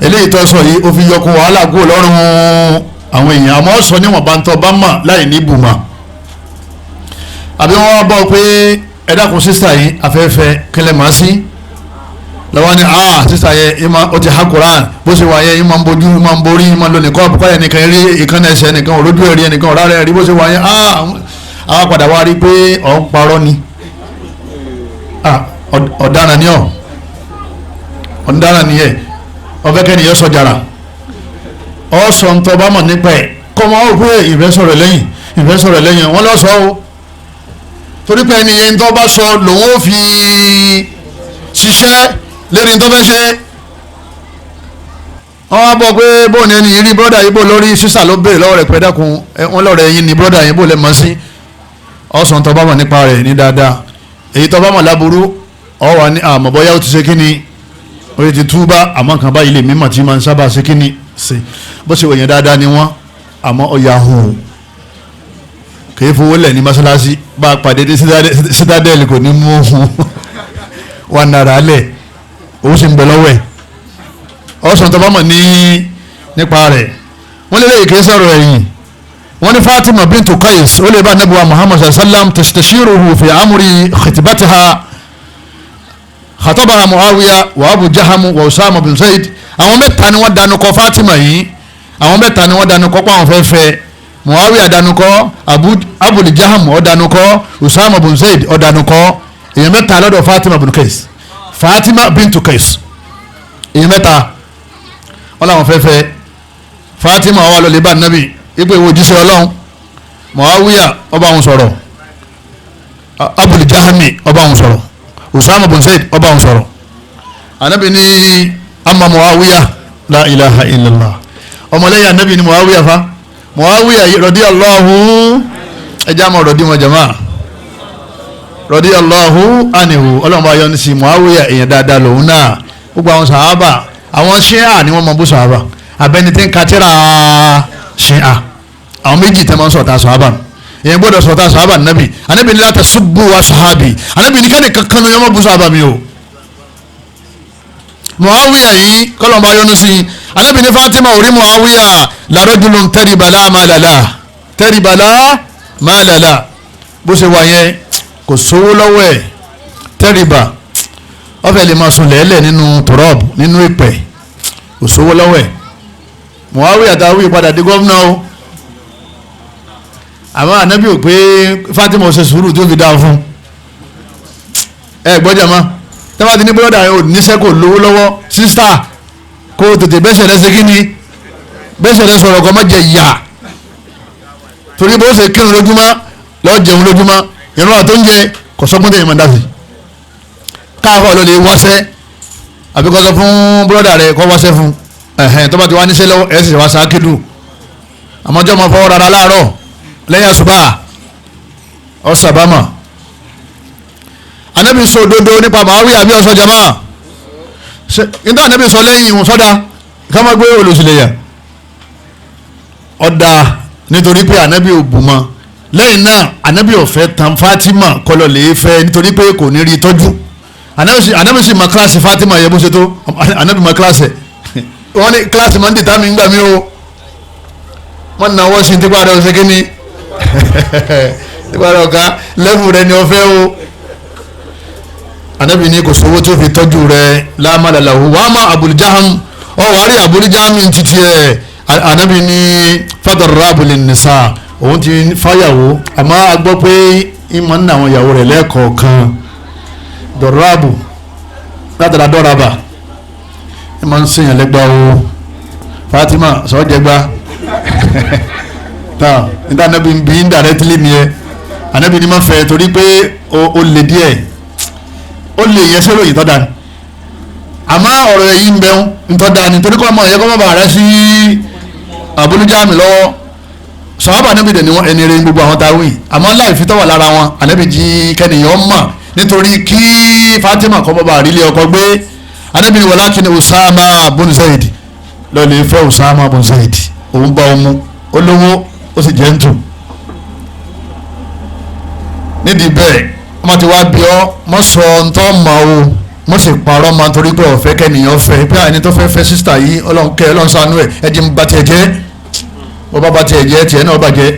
Eléyìí tó sọ yìí ó fi yọkun wàhálà kúrò lọ́rùn àwọn èèyàn, àmọ́ sọ níwọ̀n bá ń tọ́ bá mọ̀ láì ní bùmọ̀. Àbí wọ́n wá bọ́ pé ẹ dákun sísà yìí afẹ́fẹ́ kílẹ̀ màá sí lọ́wọ́ ni sísà yẹn ó ti ha Quran, bó ṣe wà yẹn ìmọ̀ ń bojú, ìmọ̀ ń borí, ìmọ̀ ń lo nìkan ọ̀pọ̀ ẹnìkan rí ìkànnì ẹsẹ̀ ẹnìkan òrójú ẹ̀rí ẹnìkan ọ̀rá rẹ̀ rí, bó ṣe wà yẹn àwọn padà wá rí pé ọ̀ ń parọ́ ni, ọ̀daràn ni ọ̀, ọ̀daràn ni ẹ̀, ọ̀fẹ́ kẹ́niyàn sọ jàrà ọ̀sọ̀ ntọ́ bá mọ̀ nípa ẹ̀ kọ́ máa wò pé ìfẹ́ sọ̀rọ̀ lẹ́yìn, ìfẹ́ sọ̀rọ̀ lẹ́yìn wọ́n lọ sọ o, torí pé ẹni yẹn tó bá sọ lòun ó fi ṣiṣẹ́ lérí tó fẹ́ ṣe. Wọ́n wá bọ̀ pé bóun ni ẹni yìí rí bọ́dà yìí bò lórí sísà ló béèrè lọ́wọ́ rẹ̀ pé dákun wọ́n lọ́rẹ̀ yín ni bọ́dà yìí bò lẹ́ mọ́ sí. Ọ̀sán tó bá mọ̀ nípa rẹ̀ ní dáadáa, èyí tó bá mọ̀ láburú ọ̀ wà ní àmọ́ bóyá ó ti ṣe kí ni, ó ti túbá, àmọ́ kan báyìí lè mímọ̀ tí máa ń sábà ṣe kí ni ṣe bó ṣe wòyàn dáadáa ni wọ́n, àmọ́ ọ̀yà hùn kì í fowó lẹ̀ ní mọ́ṣáláṣí, bá a pàdé dé citadel kò ní mú wà nàrà lẹ̀, òun sì ń bẹ lọ́wọ́ ẹ̀. Ọ̀sán tó bá mọ̀ ní nípa rẹ̀. Wọ́n lé lẹ́yìn kìí sọ̀rọ̀ ẹ̀yìn. Wọ́n ní Fatima bintu Qais ó lè bá anabi wa Muhammad sallam tastashiruhu fi amri khitbatiha khatabaha Muawiya wa Abu Jahamu wa Usama bin Zaid. Àwọn mẹ́ta ni wọ́n dánú kọ Fatima yìí, àwọn mẹ́ta ni wọ́n dánú kọ pé àwọn fẹ́ fẹ́. Muawiya dánú kọ, Abu Jaham ó dánú kọ, Usama bin Zaid ó dánú kọ. Èèyàn mẹ́ta lọ́dọ̀ Fatima bin Qais, Fatima bintu Qais, èèyàn mẹ́ta wọ́n làwọn fẹ́ fẹ́. Fatima wà lọ́lẹ̀ bá nàbì ipò ìwò òjíṣẹ́ Ọlọ́run. Muawiya ọba òun sọ̀rọ̀, Abul Jahami ọba òun sọ̀rọ̀, Usama bin Zaid ọba òun sọ̀rọ̀. Anabi ní amma Muawiya la ilaha illallah, ọmọlẹ́yìn anabi ní Muawiya fa Muawiya radiyallahu, ẹja mọ̀ rọ̀dí wọn jama radiyallahu anhu, Ọlọ́run bá yọ́nú sí Muawiya, èèyàn dáadáa lòun náà. Gbogbo àwọn sàhábà, àwọn ṣíà ni wọ́n mọ bú sàhábà, abẹ́ni tí ń ka tíra ṣíà, àwọn méjì tẹ́ máa ń sọ̀tà sàhábà, Èèyàn gbọ́dọ̀ sọ̀tà sàhábà nàbì. Ànábì ní la tasubbu ashabi. Ànábì ní kẹ́ni kankan ní ọmọ bú sàhábà mi o. Muawiya yìí kọ́lọ́mbà yọ́nú sí i. Ànábì ní Fatima orí Muawiya la rajulun tariba la mala lah, tariba la mala lah. Bó ṣe wà yẹn kò sówó lọ́wọ́ ẹ̀, tariba ó fẹ́ lè máa sùn lẹ́lẹ̀ nínú tọ́rọ́ọ̀bù nínú ìpẹ́, kò sówó lọ́wọ́ ẹ̀. Muawiya táwọn ìpadà di gómìnà o, àmọ́ ànábì ò pé Fatima ṣe sùúrù tó fi dáa fún ẹ gbọ́jà mọ́. Tẹ́wọ́n ti ní bọ́dà ò níṣẹ́ kò lówó lọ́wọ́, sísítà kó tètè bẹ́sẹ̀ rẹ ṣe kí ni, bẹ́sẹ̀ rẹ sọ̀rọ̀ kọ́ má jẹ ìyà, torí bó ṣe kírun lójúmọ́ lọ́ọ́ jẹun lójúmọ́, ìrún àtóúnjẹ kò sọ́gbọ́n tẹ̀yìn máa dá sí. Káàkọ́ ló lè wáṣẹ́ àbí kó sọ fún bọ́dà rẹ kó wáṣẹ́ fún ẹ̀hẹ́n, tó bá ti wá níṣẹ́ lọ́wọ́ ẹ̀ sì wá sákìdù. Àmọ́jọ́ máa fọwọ́ rárá láàárọ̀ lẹ́yìn àṣùbà ọ̀sàbámà. Ànábì sọ òdodo nípa Muawiya àbí ọ̀sọ́ jama nígbà Ànábì sọ lẹ́yìn ìhùn sọ́dá ká má gbé olùsílẹ̀yà ọ̀dà, nítorí pé Ànábì ò bù mọ́. Lẹ́yìn náà Ànábì ò fẹ́ tan Fatima kọlọ̀ lè fẹ́ nítorí pé kò ní rí tọ́jú. Ànábì sì mọ kíláàsì Fatima yẹ bó ṣe tó, Ànábì mọ kíláàsì ẹ̀. Wọ́n ní kíláàsì máa ń dìtà mí ńgbà mí o, wọ́n náwó sí tipa rẹ̀ ọ̀sẹ̀ kínní tipa rẹ̀ ọ̀gá lẹ́fù rẹ̀ ni ọ̀fẹ́ o. Ànábì ní kò sówó tí ó fi tọ́jú rẹ̀ lámàlàlàhù wàá má Abul Jaham ọ wàá rí Abul Jaham títí ẹ̀. Ànábì ní fadarrabu lin nisa, òun ti fáyàwó àmọ́ a gbọ́ pé ìmọ̀ nínú àwọn ìyàwó rẹ̀ lẹ́ẹ̀kọ̀ọ̀kan. Dọ̀ráàbù látara dọ́rabà ẹ máa ń sèyàn lẹ́gbàá o. Fatima sọ́jẹ́gbá tá níta anabi ń bí indirectly ni ẹ. Anabi ni ma fẹ́ torí pé o lè díẹ̀, o lè yẹ sẹ́rọ̀ yìí tọ́ da ni, àmọ́ ọ̀rọ̀ yìí ń bẹ̀rù ń tọ́ da ni torí kọ́ ọmọ yẹ kọ́ mọ́ bàa rẹ sí Abuja mi lọ́wọ́. Sọ̀hábà anabi dẹ̀ ni wọ́n ẹni rẹ̀ gbogbo àwọn táwìn, àmọ́ láì fi tọ́wà lára wọn anabi jí kẹ́nìyàn mọ̀ nítorí kí Fatima kọ́ mọ́ bàa rí ilé ọkọ gbé. Anabi ni walakin Usama bun Zaid, lọ́ọ̀lì fẹ́ Usama bun Zaid, òun bá ọmú olówó ó sì jẹ́ ń tù. Nídìí bẹ́ẹ̀ wọ́n ti wá bí ọ mọ́ sọ ntọ́ mọ́ o, mọ́ sì parọ́ mọ́ torí pé ọ̀fẹ́ kẹ́nìyàn fẹ́ pé àìní tó fẹ́ fẹ́ sísítà yìí Ọlọ́run kẹ́ Ọlọ́run ṣàánú ẹ̀ ẹ jẹ́ ń ba tiẹ̀ jẹ́, bó bá ba tiẹ̀ jẹ́ tiẹ̀ náà bàjẹ́.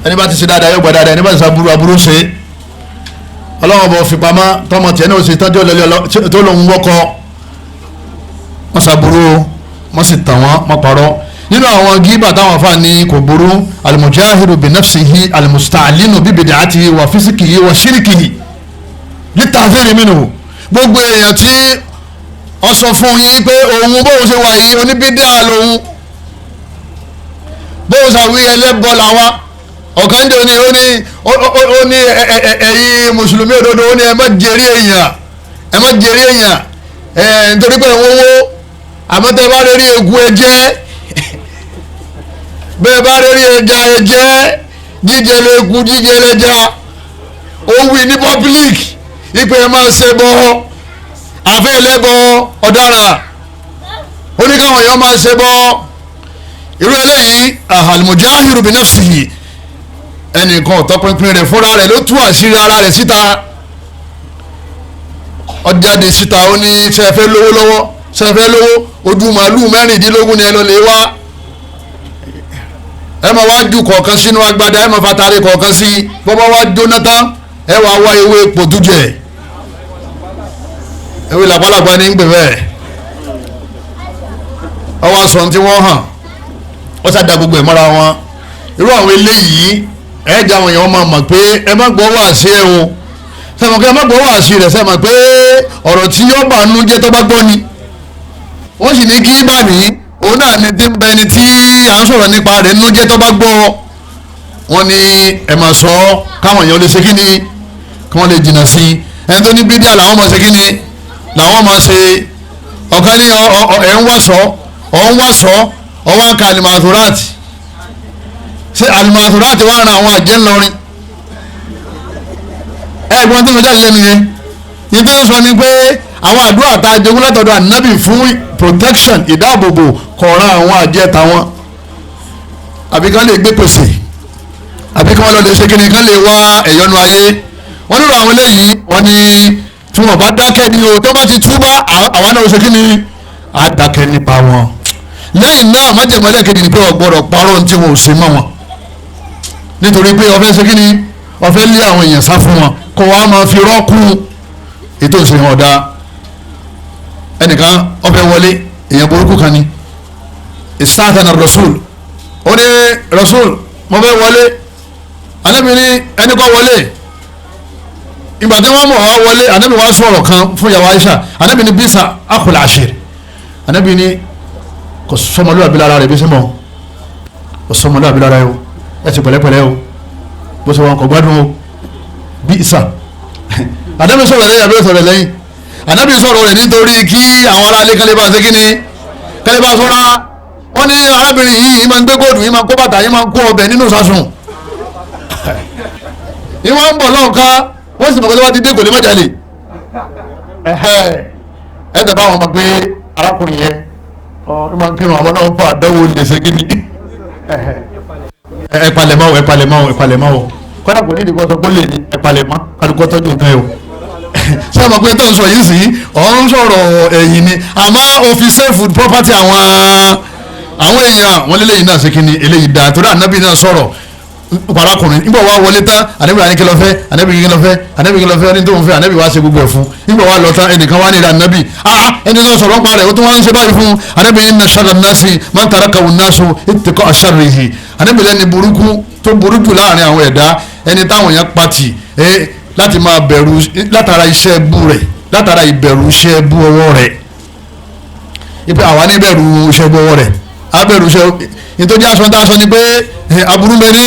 Ẹni bá ti ṣe dáadáa yóò gba dáadáa, ẹni bá ti ṣe aburú aburú ṣe. Ọlọ́run bọ̀ fipamọ́ tọmọ tiẹ̀ náà ṣe tọ́jú ọlọ́lẹ́ tó lòun wọ́kọ wọ́n ṣàbúrú wọ́n sì tàn wọ́n wọ́n parọ́. Nínú àwọn gíbà táwọn afa ní kò burú, alimujahiru bi nafsihi alimustaalinu bi bid'atihi wa fisikihi wa shirikihi litahziri minhu. Gbogbo èèyàn tí ó sọ fún yín pé òun bóun ṣe wà yìí oníbídà lòun, bóun ṣàwí ẹlẹ́bọ làwa, ọ̀kan jẹ́ ní ó ní ẹ̀yin mùsùlùmí òdodo ó ní ẹ má jẹ́rí èèyàn, ẹ má jẹ́rí èèyàn ẹ̀ nítorí pé òun wó, àmọ́ tẹ́ bá rí egun ẹ jẹ́, bẹ́ẹ̀ bá rí ẹja ẹ jẹ́, jíjẹ lẹ́kùn jíjẹ lẹ́ja. Ó wí ní public ipe ẹ máa ṣe bọ́ àfẹ́ ẹlẹ́bọ ọ̀daràn, ó ní káwọn èèyàn máa ṣe bọ́. Irú eléyìí al-mujahiru bi nafsihi, ẹnìkan ọ̀tọ́pinpin rẹ̀ fúnra rẹ̀ ló tú àṣírí ara rẹ̀ síta. Ó jáde síta ó ní ṣe fẹ́ lówó lọ́wọ́, ṣe fẹ́ lówó, ojú màálù 16 ni ẹ lọ lè wá, ẹ máa wá ju kọ̀ọ̀kan sínú agbada, ẹ máa fatari kọ̀ọ̀kan sí, bọ́bá wá jóná tán ẹ wàá wá ewé pòtújẹ, ewé làpálàpá ní gbè bẹ́ẹ̀. Ọwọ́ aṣọ tí wọ́n hàn ó ṣàdá gbogbo ẹ̀ mọ́ra wọn. Irú àwọn eléyìí ẹ jẹ́ àwọn èèyàn máa mọ̀ pé ẹ má gbọ́ wá sí ẹ o, sẹ́mi pé ẹ má gbọ́ wá sí rẹ̀, sẹ́mi pé ọ̀rọ̀ tí yóò bá nu jẹ́ tó bá gbọ́ ni. Wọ́n sì ní kí bá ní òun náà ní ti ń bẹ ẹni tí à ń sọ̀rọ̀ nípa rẹ̀ nínú jẹ́ tó bá gbọ́. Wọ́n ní ẹ máa sọ káwọn èèyàn lè ṣe kí ni, kí wọ́n lè jìnnà sí i. Ẹni tó ní bídíà làwọn máa ṣe kí ni, làwọn máa ṣe. Ọ̀kan ní ẹ̀ ń wá sọ, ọ̀ ń wá sọ, ọ̀ wá ń ka alimaturati. Ṣé alimaturati wà ran àwọn àjẹ́ ńlọrin? Ẹ̀gbọ́n tó ń sọ jáde lẹ́nu yẹn ní tó ń sọ ni pé àwọn àdúrà tá a jogún látọ̀dọ̀ ànábì fún protection ìdáàbòbò kọ̀ọ̀ràn àwọn àjẹ́ tàwọn, àbí ká lè gbé pèsè. àbí kí wọ́n lọ lè ṣe kíni kán lè wá ẹ̀yọ́nú ayé. Wọ́n nílò àwọn eléyìí, wọ́n ní tí wọ́n bá dákẹ́ ni o, tó bá ti túbá àwọn náà ṣe kíni, á dákẹ́ nípa wọn. Lẹ́yìn náà májèmọ́ ẹlẹ́ẹ̀kejì ni pé o gbọ́dọ̀ parọ́ ohun tí wọn ò ṣe mọ́ wọn, nítorí pé ó fẹ́ ṣe kíni, ó fẹ́ lé àwọn èèyàn sá fún wọn, kó wàá máa fi rọ́ọ̀kù ètò ìṣèyàn ọ̀dà. Ẹnìkan ó fẹ́ wọlé, èèyàn burúkú kan ni, ìsáàtàn rasul, ó ní rasul mo fẹ́ wọlé, Ànábì ní ẹni kọ́ wọlé. Ìgbà tí wọ́n mọ̀ wá wọlé, Ànábì wá sọ̀rọ̀ kan fún yàwó Aisha, Ànábì ní bisa akul ashir, Ànábì ní kò sọmọlúwàbí lára rẹ̀ bí sẹ́mọ̀, kò sọmọlúwàbí lára rẹ̀ o, ẹ ti pẹ̀lẹ́pẹ̀lẹ́ o, bó ṣe wọn kò gbádùn o, bisa. Ànábì sọ̀rọ̀ lẹ́yìn, àbí sọ̀rọ̀ lẹ́yìn, Ànábì sọ̀rọ̀ rẹ̀ nítorí kí àwọn aráalé kan lè bá ṣe kí ni, kan lè bá ṣọ́ra. Wọ́n ní arábìnrin yìí máa ń gbé góòdù, yìí máa ń kó bàtà, yìí máa ń kó ọbẹ̀ nínú sásùn, yìí máa ń bọ̀ lọ́ọ̀ká, wọ́n sì mọ̀ pé wọ́n ti dé kò lè má jalè. Ẹ tẹ̀ bá wọn mọ̀ pé arákùnrin yẹn ọ máa ń kírun, àwọn náà ń fa àdánwò lè ṣe kíni. Ẹ palẹ̀mọ́ o, ẹ palẹ̀mọ́ o, ẹ palẹ̀mọ́ o, kọ́dà kò ní ìdíkọ́ sọ pé lè ní ẹ palẹ̀mọ́, kálukọ́ tọ́jú nǹkan yìí o. Ṣé o mọ̀ pé tó ń sọ yìí sí ọ̀ ń sọ̀rọ̀ ẹ̀yìn ni, àmọ́ òfin sẹ́ẹ̀fù property àwọn èèyàn wọn léléyìí náà ṣe kíni, eléyìí dáa, torí ànábì náà sọ̀rọ̀ parakùnrin. Nígbà wàá wọlé tán, ànábì wà ní kí ló fẹ́, ànábì kí ló fẹ́, ànábì kí ló fẹ́, ní tó ń fẹ́, ànábì wàá ṣe gbogbo ẹ̀ fún. Nígbà wàá lọ tán, ẹnìkan wàá nílò ànábì, ẹni tó sọ̀rọ̀ ń parẹ́, ó tún wá ń ṣe báyìí fún ànábì. Inna sharra nnasi man tarakahu nnasu ittiqa'a sharrihi, ànábì lẹ́ni burúkú tó burú jù láàrin àwọn ẹ̀dá, ẹni táwọn èèyàn pati láti máa bẹ̀rù látara iṣẹ́ ẹbú rẹ̀, látara ìbẹ̀rù iṣẹ́ ẹbú ọwọ́ rẹ̀. Ipe àwa ní bẹ̀rù iṣẹ́ ẹbú ọwọ́ rẹ̀, abẹ̀rù iṣẹ́ nítorí aṣọ tá a sọ ni pé aburú bẹ ní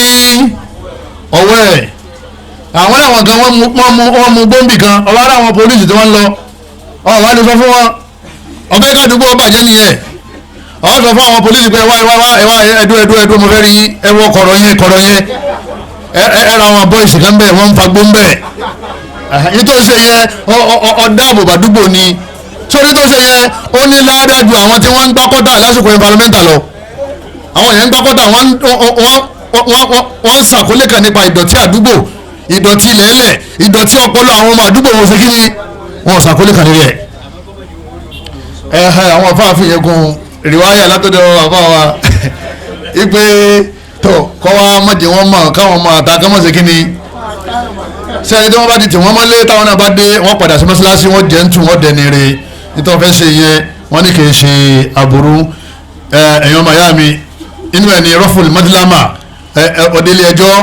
ọwọ́ ẹ̀. Àwọn làwọn kan wọ́n mú bọ́m̀bì kan, ọwọ́ ara àwọn polisi tí wọ́n ń lọ, ọwọ́ wa lè sọ fún wọn, ọbẹ̀ kádùúgbò bàjẹ́ nìyẹn. Ọwọ́ sọ fún àwọn polisi pé ẹwà ẹwà ẹwà ẹdú ẹdú ẹdú mo fẹ́ rí ẹwọ kọ̀rọ̀ yẹn kọ̀rọ̀ yẹn, ẹ ra àwọn bọ́ìsì kan bẹ́ẹ̀, wọ́n ń fagbó ń bẹ́ẹ̀. Nítorí ṣe yẹn ọ̀dà àbòbàdúgbò ni, sórí tó ṣe yẹn ó ní ládàá ju àwọn tí wọ́n ń gbá kọ́tà lásìkò environmental lọ. Àwọn yẹn ń gbá kọ́tà, wọ́n ń ṣàkólé kan nípa ìdọ̀tí àdúgbò, ìdọ̀tí ilẹ̀ẹ́lẹ̀, ìdọ̀tí ọpọlọ àwọn ọmọ àdúgbò wọn ṣe kí ni, wọn ṣàkólé kan lórí ẹ̀. Ẹ̀hẹ̀ àwọn afáàfin yẹn gun rìwáyà látọ̀dọ̀ àfa wa ipe tó kọ́ wa mọ̀jẹ̀ wọn mọ̀ káwọn ọmọ àta kọ́ mọ̀ ṣe kí ni. Sẹ́yìn tí wọ́n bá ti tì wọ́n mọ́lé, táwọn náà bá dé, wọ́n padà sí mọ́ṣáláṣí, wọ́n jẹ́ ń tù, wọ́n dẹni re. Nítorí wọ́n fẹ́ ṣe yẹn, wọ́n ní kì í ṣe aburú. Ẹ̀yin ọmọ ìyá mi, inú ẹ̀ ní rọ́fùl mọ́dílámà, ọ̀dẹ́lé ẹjọ́,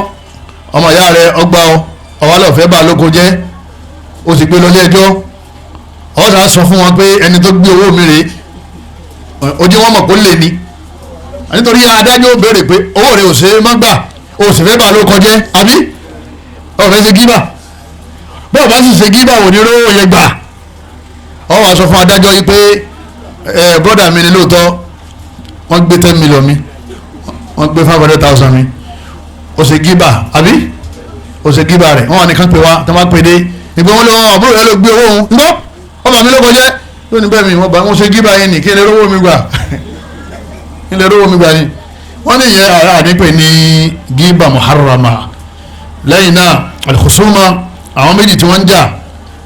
ọmọ ìyá rẹ ọgbà ọ, ọwọ́ lọ́fẹ́ bá lóko jẹ́, ó sì gbé lọ ilé ẹjọ́. Ó sá sọ fún wọn pé ẹni tó gbé owó mi rèé, ojú wọn mọ̀ kó lè ní, nítorí adájọ́ ó béèrè pé owó rẹ ò ṣe é má gbà, o sì fẹ́ bá lóko jẹ́, àbí ọ̀fẹ́ ṣe gíbà, bọ́ọ̀ bá sì ṣe gíbà wò ní rówó yẹn gbà. Ọ wá sọ fún adájọ́ yìí pé ẹ brọ́dà mi ni lóòótọ́, wọ́n gbé 10 million mi, wọ́n gbé 500,000 mi, ó ṣe gíbà àbí ó ṣe gíbà rẹ̀, wọ́n wà nìkan pè wá, tó máa pè dé ìgbé wọn lọ, àbúrò rẹ ló gbé owó òun ńgbọ́, ọmọ mi ló kọjá lónìí bẹ́ẹ̀ mi wọ́n bá wọn ṣe gíbà yẹn ní kí n lè rówó mi gbà, kí n lè rówó mi gbà ni. Wọ́n ní ìyẹn ara àdínkù ní gíbà muharrama. Lẹ́yìn náà al-khusuma, àwọn méjì tí wọ́n ń jà,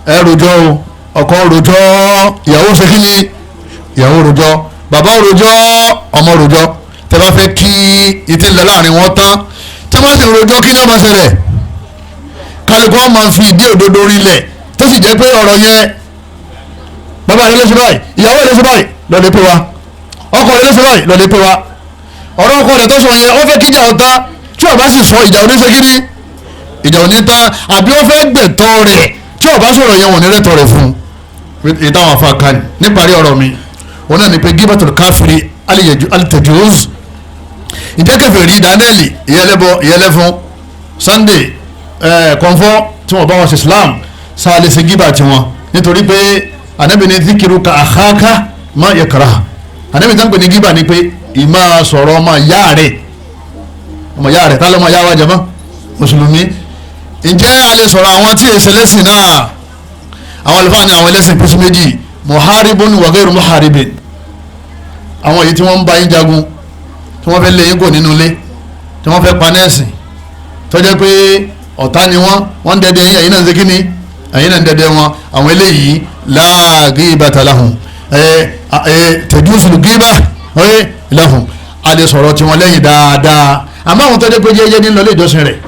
ẹ rojọ́ o, ọkọ rojọ́, ìyàwó ṣe kí ni, ìyàwó rojọ́, bàbá rojọ́, ọmọ rojọ́. Tẹ́ bá fẹ́ kí ìtì ńlẹ̀ láàrin wọn tán, tí wọ́n sì rojọ́ kí ni ó máa ṣẹlẹ̀? Kálukú wọn máa fi ìdí òdodo rinlẹ̀, tó sì jẹ́ pé ọ̀rọ̀ yẹn, bàbá rẹ ló ṣe báyìí, ìyàwó rẹ ló ṣe báyìí, lọ́ọ́ pé wa, ọkọ rẹ ló ṣe báyìí, lọ́ọ́ pé wa. Ọ̀rọ̀ ọkọ rẹ tó sọ yẹn, ó fẹ́ kíjà ọ̀tá, tí ó bá sì sọ ìjà oníṣe kí ni, ìjà òní tán, àbí ó fẹ́ gbẹ̀tọ́ rẹ̀, tí ó bá sọ̀rọ̀ yẹn wọ́n ní rẹ́tọ̀ rẹ̀ fún un. Ìtàwọn afa kan níparí ọ̀rọ̀ mi, wọn náà ní pé gíbàtul káfírí alitajoz, ìjẹ́kẹ̀fẹ̀ rí Daniel ìyẹlẹ́bọ ìyẹlẹ́fún Sunday kọ̀ǹfọ́ tí wọ́n bá wọn ṣe Islam sáà lè ṣe gíbà tiwọn, nítorí pé Ànábì ní zikiru ka akhaka ma yakrah. Ànábì tán pè ní gíbà ni pé ìmá sọ̀rọ̀ ọmọ ìyá rẹ̀, ọmọ ìyá rẹ̀ tá lọ́mọ ìyá wa jẹ́mọ́ mùsùlùmí. Ǹjẹ́ a lè sọ̀rọ̀ àwọn tí èsì lẹ́sìn náà? Àwọn àlùfáà ní àwọn ẹlẹ́sìn pín sí méjì, muharibun wa ghayru muharibin. Àwọn èyí tí wọ́n ń bá yín jagun, tí wọ́n fẹ́ lé yín kò nínú ilé, tí wọ́n fẹ́ pa nẹ́ẹ̀sìn, Tó jẹ́ pé ọ̀tá ni wọ́n, wọ́n ń dẹdẹ yín, ẹ̀yin náà ń ṣe kíni, ẹ̀yin náà ń dẹdẹ wọn. Àwọn eléyìí la ghibata lahum, tajuzu ghiba lahum, a lè sọ̀rọ̀ tiwọn lẹ́yìn dáadáa. Àmọ́ àwọn tó jẹ́ pé jẹ́jẹ́ ní lọlé ìjọsìn rẹ̀,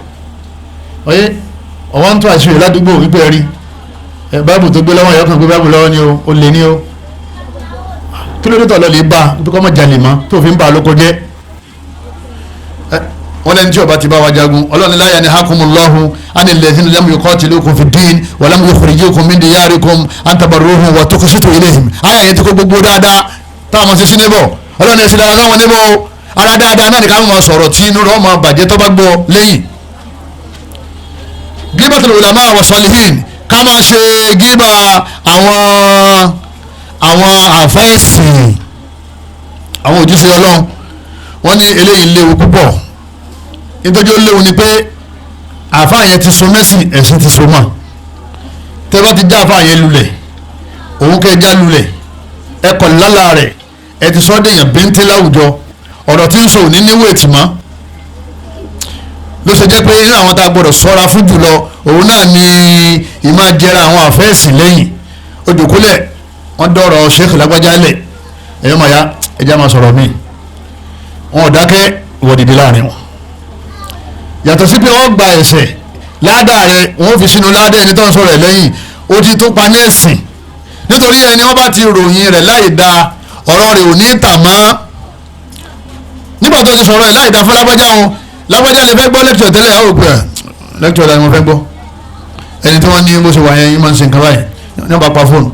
ọ̀wọ́n ń tó àṣírí ládùúgbò wípé rí báìbù tó gbé lọ́wọ́ yẹn kàn gbé báìbù lọ́wọ́ ni o, ó lè ní o, kí ló dé tọ̀ lọ lè bá bí kò mọ̀ jalè mọ́ tó fi ń bá a lóko jẹ́. Wọ́n lẹ́ni tí ó bá ti bá wa jagun, Ọlọ́run la yanhakumullahu anil ladhina lam yuqatilukum fid din wa lam yukhrijukum min diyarikum an tabarruhum wa tuqsitu ilayhim. Àyà yẹn ti kó gbogbo dáadáa táwọn ṣe sí níbọ̀, Ọlọ́run ẹ̀sìn dáadáa táwọn níbọ̀ ara dáadáa náà nìkan máa sọ̀rọ̀ tí inú rẹ̀ máa bàjẹ́ tó bá gbọ́ lẹ́yìn. Ghibatul ulama wa salihin, ká máa ṣe gíbà àwọn àfẹ́sìn, àwọn òjíṣẹ́ Ọlọ́run. Wọ́n ní eléyìí léwu púpọ̀. Nítorí ó léwu ni pé àfáà yẹn ti so mẹ́sìn, ẹ̀sìn ti so mọ́. Tẹ́ bá ti já àfáà yẹn lulẹ̀, òun kẹ́ já lulẹ̀, ẹ kọ̀ lálà rẹ̀, ẹ ti sọ́ dèèyàn bíntín láwùjọ, ọ̀rọ̀ tí ń sọ òní níwò ètì mọ́. Ló ṣe jẹ́ pé nínú àwọn tá a gbọ́dọ̀ sọ́ra fún jùlọ, òun náà ni ìmáa jẹra àwọn àfẹ́sìn lẹ́yìn. Ojòkúlẹ̀ wọ́n dọ̀rọ̀ Sheikh lágbájá lẹ̀, ẹ̀yọ́ màá ẹja máa sọ̀rọ̀ míì, wọn ò dákẹ́, ìwọ dìde láàrin wọn. Yàtọ̀ sí pé wọ́n gba ẹ̀ṣẹ̀ ládàá rẹ̀, wọ́n fi sínú ládàá ẹni tó ń sọ̀rọ̀ ẹ̀ lẹ́yìn, ó ti tún pa ní ẹ̀sìn. Nítorí ẹni wọ́n bá ti ròyìn rẹ̀ láì da, ọ̀rọ̀ rẹ̀ ò ní tà mọ́. Nígbà tó ti sọ̀rọ̀ ẹ̀ láì da fún lágbájá wọn, lágbájá lè fẹ́ gbọ́ lẹ́kítọ̀ tẹ́lẹ̀, àwọn òpè lẹ́kítọ̀ la ni mo fẹ́ gbọ́. Ẹni tí wọ́n ní bó ṣe wà yẹn, yín máa ń ṣe nǹkan báyìí, ní wọ́n bá pa fóònù.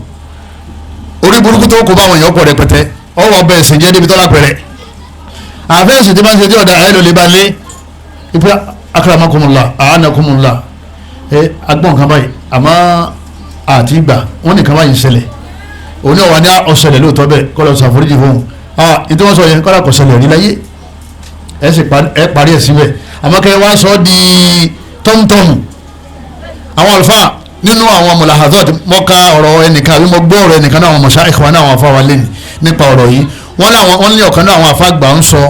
Orí burúkú tó kó bá àwọn èèyàn pọ̀ rẹpẹtẹ, ọwọ́ ọbẹ̀ ẹ̀sìn jẹ́ débi tọ́lá pẹ̀rẹ̀. Àfẹ́sìn tí máa ń ṣe tí ọ̀dà ẹ̀ ló lè ba lé ipe akramakumullah a'anakumullah, ẹ agbọ́n kan báyìí, àmọ́ àti ìgbà wọ́n nìkan báyìí ń ṣẹlẹ̀, òun náà wà ní ọ̀ṣẹlẹ̀ lóòótọ́ bẹ́ẹ̀, kọ́ lọ ṣàforíjì fún un. Ìtí wọ́n sọ yẹn kọ́lá kò ṣẹlẹ̀ rí láyé, ẹ sì parí ẹ̀ síbẹ̀. Àmọ́ kẹ́ wá sọ di tọ́mùtọ́mù. Àwọn àlùfáà nínú àwọn mùlàhàdọ́t, mo ka ọ̀rọ̀ ẹnìkan àbí mo gbọ́ ọ̀rọ̀ ẹnìkan náà àwọn mọ̀ṣá ìkọ̀wá náà àwọn afáwa lẹ́nu nípa ọ̀rọ̀ yìí. Wọ́n láwọn wọ́n ní ọ̀kan náà àwọn afágbà ń sọ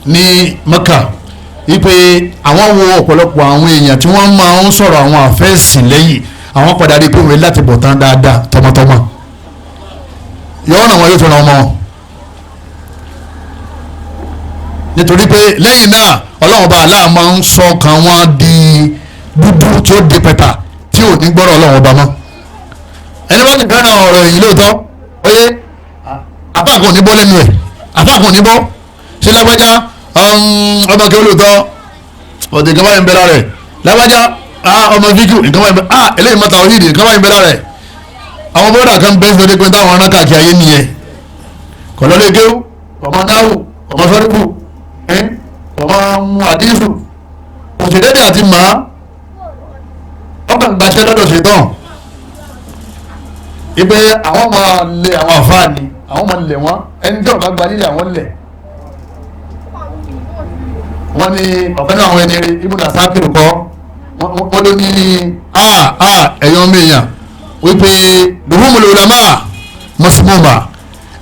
ní Mẹ́kà wípé àwọn wo ọ̀pọ̀lọpọ̀ àwọn èèyàn tí wọ́n máa ń sọ̀rọ̀ àwọn àfẹ́sìn lẹ́yìn, àwọn padà rí pé wọ́n láti bọ̀ tán dáadáa tọmọtọmọ, yọ̀ọ́ náà wọn yóò tún ra ọmọ wọn. Nítorí pé lẹ́yìn náà Ọlọ́run bá aláà máa ń sọ kan wọ́n di dúdú tí ó di pẹ̀tà tí ò ní gbọ́rọ̀ Ọlọ́run ọba mọ́. Ẹni bá ti fẹ́ràn ọ̀rọ̀ èyí lóòótọ́, oye apá kan ò ní bọ́ lẹ́nu ẹ̀, apá kan ò ní bọ́ ṣé lágbájá ọmọ kí ó lóòótọ́ ọ̀dẹ̀ nǹkan báyìí ń bẹ lára ẹ̀, lágbájá ọmọ fíkì nǹkan báyìí ń bẹ, eléyìí mọ́ta òyìnbí nǹkan báyìí ń bẹ lára ẹ̀. Àwọn bọ́dà kan bẹ́ẹ̀ sọ pé táwọn ará káàkiri ayé nìyẹn, kọ̀lọ́lé kéwú, ọmọ náwó, ọmọ sọ́ríkù, ọmọ àdísù, òṣèlédè àti màá ọkàn gbàṣẹ lọ́dọ̀ ṣetán ipe àwọn máa lé àwọn àfáàní, àwọn máa lẹ̀ wọ́n, ẹni tí ọba gba lílẹ̀ àwọn lẹ̀ wọ́n ní ọ̀kan náà àwọn ẹni rí ibùdó àsákìrì kọ́ wọ́n ló ní ẹ̀yọ́ mẹ́yàn wípé luhumul ulama masmuma,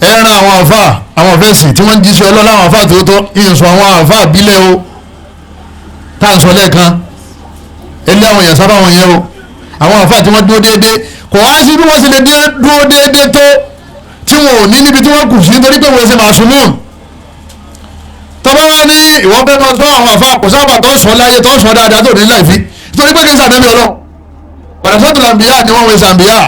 ẹran àwọn àfáà àwọn ọ̀fẹ́sìn tí wọ́n ń jíṣẹ́ ọlọ́lá àwọn àfáà tòótọ́, ìyẹ̀sọ̀ àwọn àfáà bílẹ̀ o tá à ń sọ lẹ́ẹ̀kan ilé àwọn èèyàn sábà wọn yẹn o, àwọn àfáà tí wọ́n dúró déédéé kò wá sí bí wọ́n sì lè dúró déédéé tó tí wọn ò ní níbi tí wọ́n kù sí nítorí pé wọ́n ṣe màsúmùn. Tọ́ba wá ní ìwọ́n fẹ́ máa sọ àwọn àfáà kò sábà tó sọ láyé tó sọ dáadáa tó ní láìfi nítorí pé kì í sàdẹ́mi ọlọ́run pàdásọ́tò làǹbíyà ni wọ́n wọ sàǹbíyà.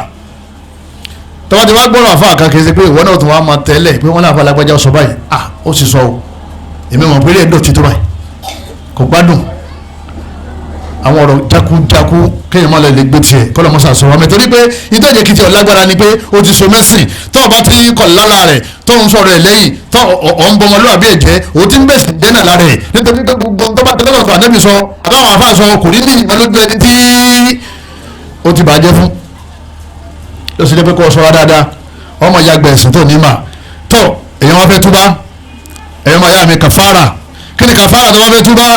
Tọ́ba ti wá gbọ́rọ̀ àfáà kan kì í ṣe pé ìwọ náà tún wá máa tẹ́lẹ̀ pé wọ́n láfa lágbájá sọ báyìí, ó sì sọ o, èmi mọ̀ pé ẹ̀dọ̀ ti tó báyìí kò gbádùn àwọn ọ̀rọ̀ jákújákú kéèyàn má lè gbé tiẹ̀ kọ́ lọ́mọ sàṣọ wa mẹ́ torí pé ìtọ́jẹ́ kìtì ọ̀lágbára ni pé ó ti so mẹ́sìn tó o bá ti kọ̀ lára rẹ̀ tó ń sọ̀rọ̀ ẹ̀ lẹ́yìn tó ọ̀ ń bọmọlúwàbí ẹ̀ jẹ́ o ti ń bẹ̀sẹ̀ jẹ́ náà lára ẹ̀ nítorí pé gbogbo tó bá tẹ́lẹ̀ sọ ànábì sọ àbáwọn afá sọ kò ní ní ìmọ̀ lójú ẹni tí ó ti bàjẹ́ fún. Ló sì jẹ́ pé kó o sọ̀rọ̀ dáadáa ọmọ ìyá gbẹ̀sìn tó ní mà tó èèyàn wá fẹ́ túbá, èèyàn máa yá mi kàfàrà. Kí ni kàfàrà tó wá fẹ́ túbá?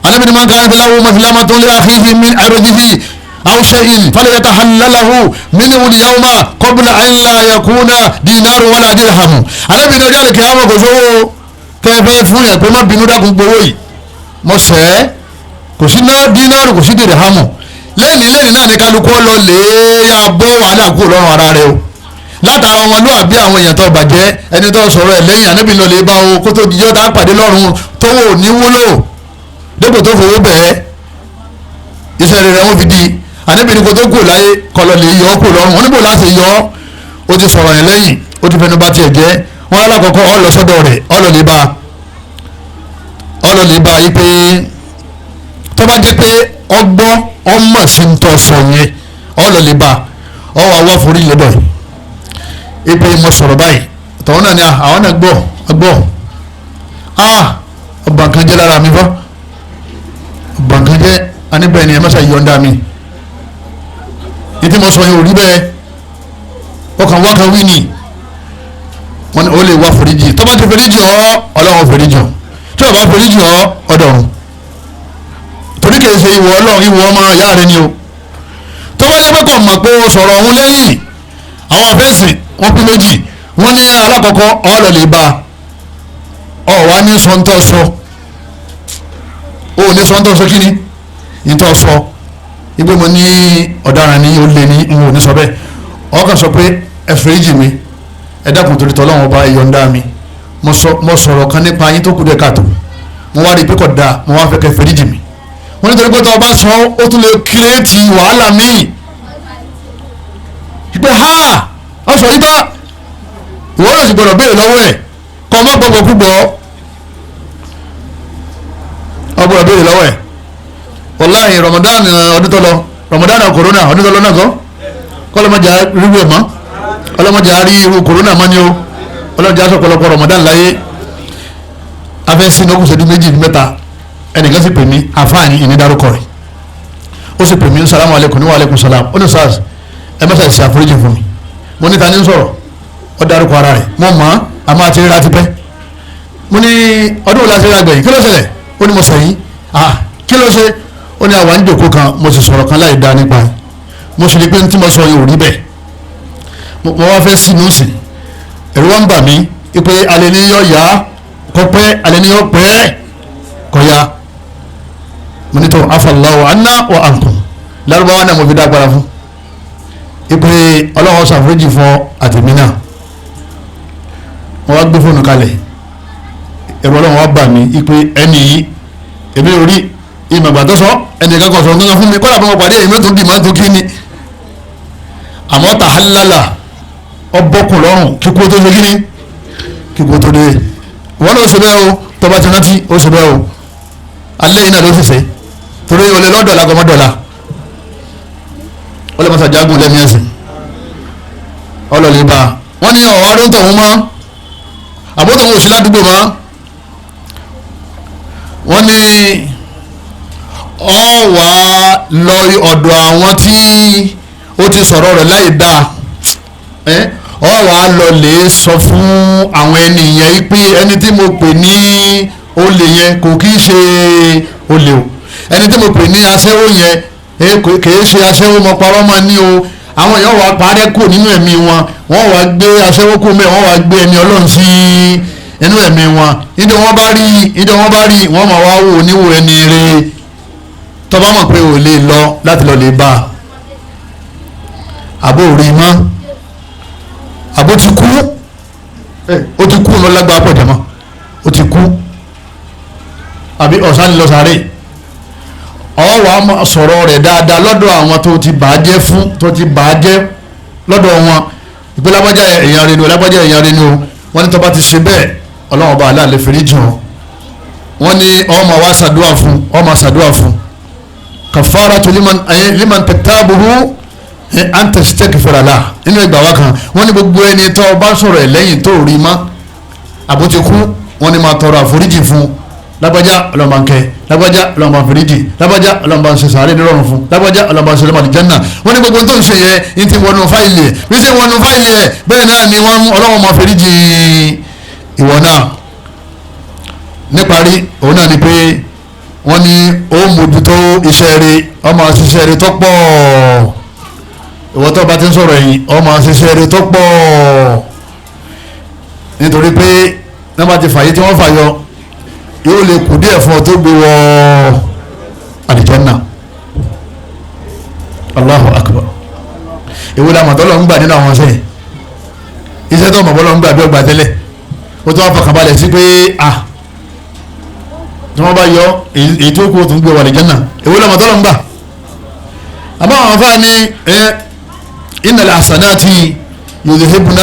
Ànábì ní man kanat lahu mazlamatun li akhihi min irdihi aw shay'in falyatahallalahu minhu al-yawma qabla an la yakuna dinarun wala dirham. Ànábì ní ọjọ́ àlùkìyámà kò sówó tẹ́ẹ̀fẹ́ fún yẹn pé má bínú dákun gbowó yìí mọ̀ sẹ́ Kò sí dínárù, kò sí dìrìhámù. Lẹ́yìn náà ní kálukú lọ lè yá bọ́ wàhálà kúrò lọ́rùn ara rẹ o. Látara ọmọlúwàbí àwọn èèyàn tó bàjẹ́, ẹni tó sọ̀rọ̀ ẹ̀ lẹ́yìn ànábì lọ lè bá o kó tó dijọ́ tá a pàdé lọ́rùn tó wò ní wúlò dépò tó fowó bẹ̀ẹ́ iṣẹ́ rẹ̀ wọ́n fi di. Ànábì ní kó tó kù láyé kọlọ̀ lè yọ ọ́ kù lọ́rùn. Wọ́n níbo láti yọ ọ́, ó ti sọ̀rọ̀ ẹ̀ lẹ́yìn, ó ti fẹnu bá tiẹ̀ jẹ́. Wọ́n alákọ̀ọ́kọ́ ó lọ sọ́dọ̀ rẹ̀, ó lọ lè bá yí pé tó bá jẹ́ pé ọgbọ́ ọmọ sí ń tọ́ sọ yẹn, ó lọ lè bá ọ wà wá forí lọ́dọ̀ yìí ipe mo sọ̀rọ̀ báyìí. Tọ̀hún náà ni àwọn náà gbọ́ ọba nǹkan jẹ́ lára mi fọ́, ọba nǹkan jẹ́ aníbẹ̀ ni ẹ má ṣe yọ̀ǹda mi, ní tí mo sọ yẹn ò rí bẹ́ẹ̀, ọkàn wá kan wí ni. Wọ́n ní ó lè wá foríjì. Tó bá ti foríjì ọ́, Ọlọ́run foríjì ọ́. Tí ó bá foríjì ọ́, ọ̀dọ̀run. Torí kìí ṣe ìwọ Ọlọ́run, ìwọ ọmọ ìyá rẹ ni o. Tó bá yẹ pé kò mọ̀ pé o sọ̀rọ̀ ọ̀hún lẹ́yìn, àwọn afẹ́sìn wọ́n pín méjì. Wọ́n ní alákọ̀ọ́kọ́ ọ̀ọ́lọ̀ lè ba ọ̀ wá ní sọ́ńtọ́ sọ, ó ní sọ́ńtọ́ sọ kí ni ìtọ́ sọ ìgbé mo ní ọ̀daràn ní ó lé ní n ò ní sọ bẹ́ẹ̀. Ọkàn sọ pé ẹ foríjì mi, ẹ dákun torí tọ́lọ́run ọba, ẹ yọ̀ǹda mi, mo sọ̀rọ̀ kan nípa yín tó kù díẹ̀ káàtó, mo wá rí i pé kò dáa, mo wá fẹ́ kẹ́ foríjì mi. Wọ́n ní torí pé tó o bá sọ ó tún lè kírètì wàhálà míì pé ha ọ sọ yí bá ìwọ náà sì gbọ́dọ̀ béèrè lọ́wọ́ ẹ̀ kọ́ ọmọ gbọ́gbọ́ kú gbọ́, ọ gbọ́dọ̀ béèrè lọ́wọ́ ẹ̀. Wàláhì Ramadan ọdún tó lọ, Ramadan corona ọdún tó lọ náà kọ́ kọ́lọ́mọdé ríru ẹ̀ mọ́, ọlọ́mọdé àárí irú corona mọ́ ni o, ọlọ́mọdé aṣọ ọ̀pọ̀lọpọ̀ Ramadan láyé. Afẹ́sí ní okùn ṣẹ́jú méjì mẹ́ta, ẹnìkan sì pè mí, àfáàní ìnídárúkọ rẹ̀, ó sì pè mí salamu aleykum ní wa aleykum salam, ó ní sars ẹ má ṣàṣì àforíjì fún mi. Mo ní ta ní sọ̀rọ̀, ó dárúkọ ara rẹ̀, mo mọ̀ ọ́n àmọ́ àti ríra ti pẹ́. Mo ní ọdún wo la ṣe ra gbẹ̀yìn, kí ló ṣẹlẹ̀? Ó ní mo sẹ̀yìn. Ah, kí ló ṣe? Ó ní àwa ń jòkó kan, mo sì sọ̀rọ̀ kan láì dá nípa ẹ̀, mo sì rí pé tí mo sọ yìí ò rí bẹ́ẹ̀, mo wá fẹ́ sínú sí, ẹ̀rù wá ń bà mí pé alẹ́ ní yọ yá kọ́ pẹ́, alẹ́ ní yọ pẹ́ kọ́ ya. Mo ní tó afallahu anna wa ankum, lárúbáwá náà mo fi dá agbára fún ipe ọlọ́wọ́ ṣàforíjì fún àtẹ̀mí náà. Wọ́n wá gbé fóònù kalẹ̀, ẹ̀rọ ọlọ́wọ́ wá bà mí ipe ẹni yìí èmi ò rí ìmọ̀gbà tó sọ, ẹnì kan kò sọ nǹkan fún mi, kọ́lá fún wọn pàdé èmi tó dì máa tó kí ni. Àmọ́ tàhálàlà ọbọ̀kùn lọ́rùn kíkú tó ṣe kíni, kíkú tó dé. Wọ́n ló ṣe bẹ́ẹ̀ o, tọba ti rántí ó ṣe bẹ́ẹ̀ o, alẹ́ yìí náà ló sì ṣe, torí olè lọ́dọ̀ọ́lá gọmọdọ̀ọ́lá ọlọ́mọsá jagun lẹ́mí ẹ̀sìn ọlọ́lẹ̀ bá. Wọ́n ní ọ̀wá ló ń tọ̀ wọ́n mọ́, àbótọ̀ wọn ò sí ládùúgbò mọ́. Wọ́n ní ọ̀wá lọ ọ̀dọ̀ àwọn tí ó ti sọ̀rọ̀ rẹ̀ láì dáa, ọ̀wá lọ lè sọ fún àwọn ẹni yẹn pé ẹni tí mo pè ní olè yẹn kò kí í ṣe olè o, ẹni tí mo pè ní aṣẹ́wó yẹn kìí ṣe aṣẹ́wó, mọ parọ́ mọ́ ní o. Àwọn èèyàn wà parẹ́ kù nínú ẹ̀mí wọn, wọ́n wà gbé aṣẹ́wó kù mẹ́, wọ́n wà gbé ẹni ọlọ́run sí inú ẹ̀mí wọn. Ìjọ wọn bá rí, ìjọ wọn bá rí, wọ́n máa wá wò níwò ẹni rè. Tọ́ba mọ̀ pé ò lè lọ láti lọ lè bá a, àbó rí mọ́, àbó ti kú, ó ti kú lọ lágbára pọ̀ jẹ̀mọ́, ó ti kú, àbí ọ̀sán lọ sáré. Ọ wà sọ̀rọ̀ rẹ̀ dáadáa lọ́dọ̀ àwọn tó ti bà á jẹ́ fún, tó ti bà á jẹ́ lọ́dọ̀ wọn, ìpè lágbájá èèyàn rẹ̀ ni o, lágbájá èèyàn rẹ̀ ni o. Wọ́n ní tó bá ti ṣe bẹ́ẹ̀, ọlọ́run ọba aláàlẹ́ fèrè jù ọ́. Wọ́n ní ọmọ wa ṣàdúrà fún, ọmọ ṣàdúrà fún. Kafaratu liman tatabuhu an tastaghfira lah. Nínú ìgbà wa kan, wọ́n ní gbogbo ẹni tó bá sọ̀rọ̀ ẹ̀ lẹ́yìn tó rí mọ́, àbótikú, wọ́n ní máa tọrọ àforíjì fún. Lágbájá ọlọ́mọ nkẹ́, lágbájá ọlọ́mọ àforíjì, lágbájá ọlọ́mọ ṣe sàárè nírọ̀rùn fún, lágbájá ọlọ́mọ ṣe lọ́mọ àlìjánnà. Wọ́n ní gbogbo tó ń ṣe yẹ ní ti wọnú fáìlì ẹ̀, bí ṣe wọnú fáìlì ẹ̀ bẹ́ẹ̀ náà ni wọ́n ọlọ́mọ máa foríjì ìwọ náà. Níparí òun náà ni pé wọ́n ní ó mójútó iṣẹ́ rẹ̀, ọmọ ṣiṣẹ́ rẹ̀ tó pọ̀. Ìwọ tó bá ti ń sọ̀rọ̀ ẹ̀yìn, ọmọ ṣiṣẹ́ rẹ̀ tó pọ̀, nítorí pé nígbà tí fàyè tí wọ́n fàyọ yóò lè kù díẹ̀ fún ọ tó gbé wọ àlìjánà. Allahu akbar. Èwo la mọ̀tọ́ lọ ń gbà nínú àwọn sẹ́yìn iṣẹ́ tó mọ̀bọ́ lọ ń gbà bí ọgbà tẹ́lẹ̀ ó tó wá fọkànbalẹ̀ sí pé a tí wọ́n bá yọ èyí tó kú ó tún gbé wà àlìjánà. Èwo la mọ̀tọ́ lọ ń gbà? Àmọ́ àwọn afáàní ẹ innal hasanati yudhibna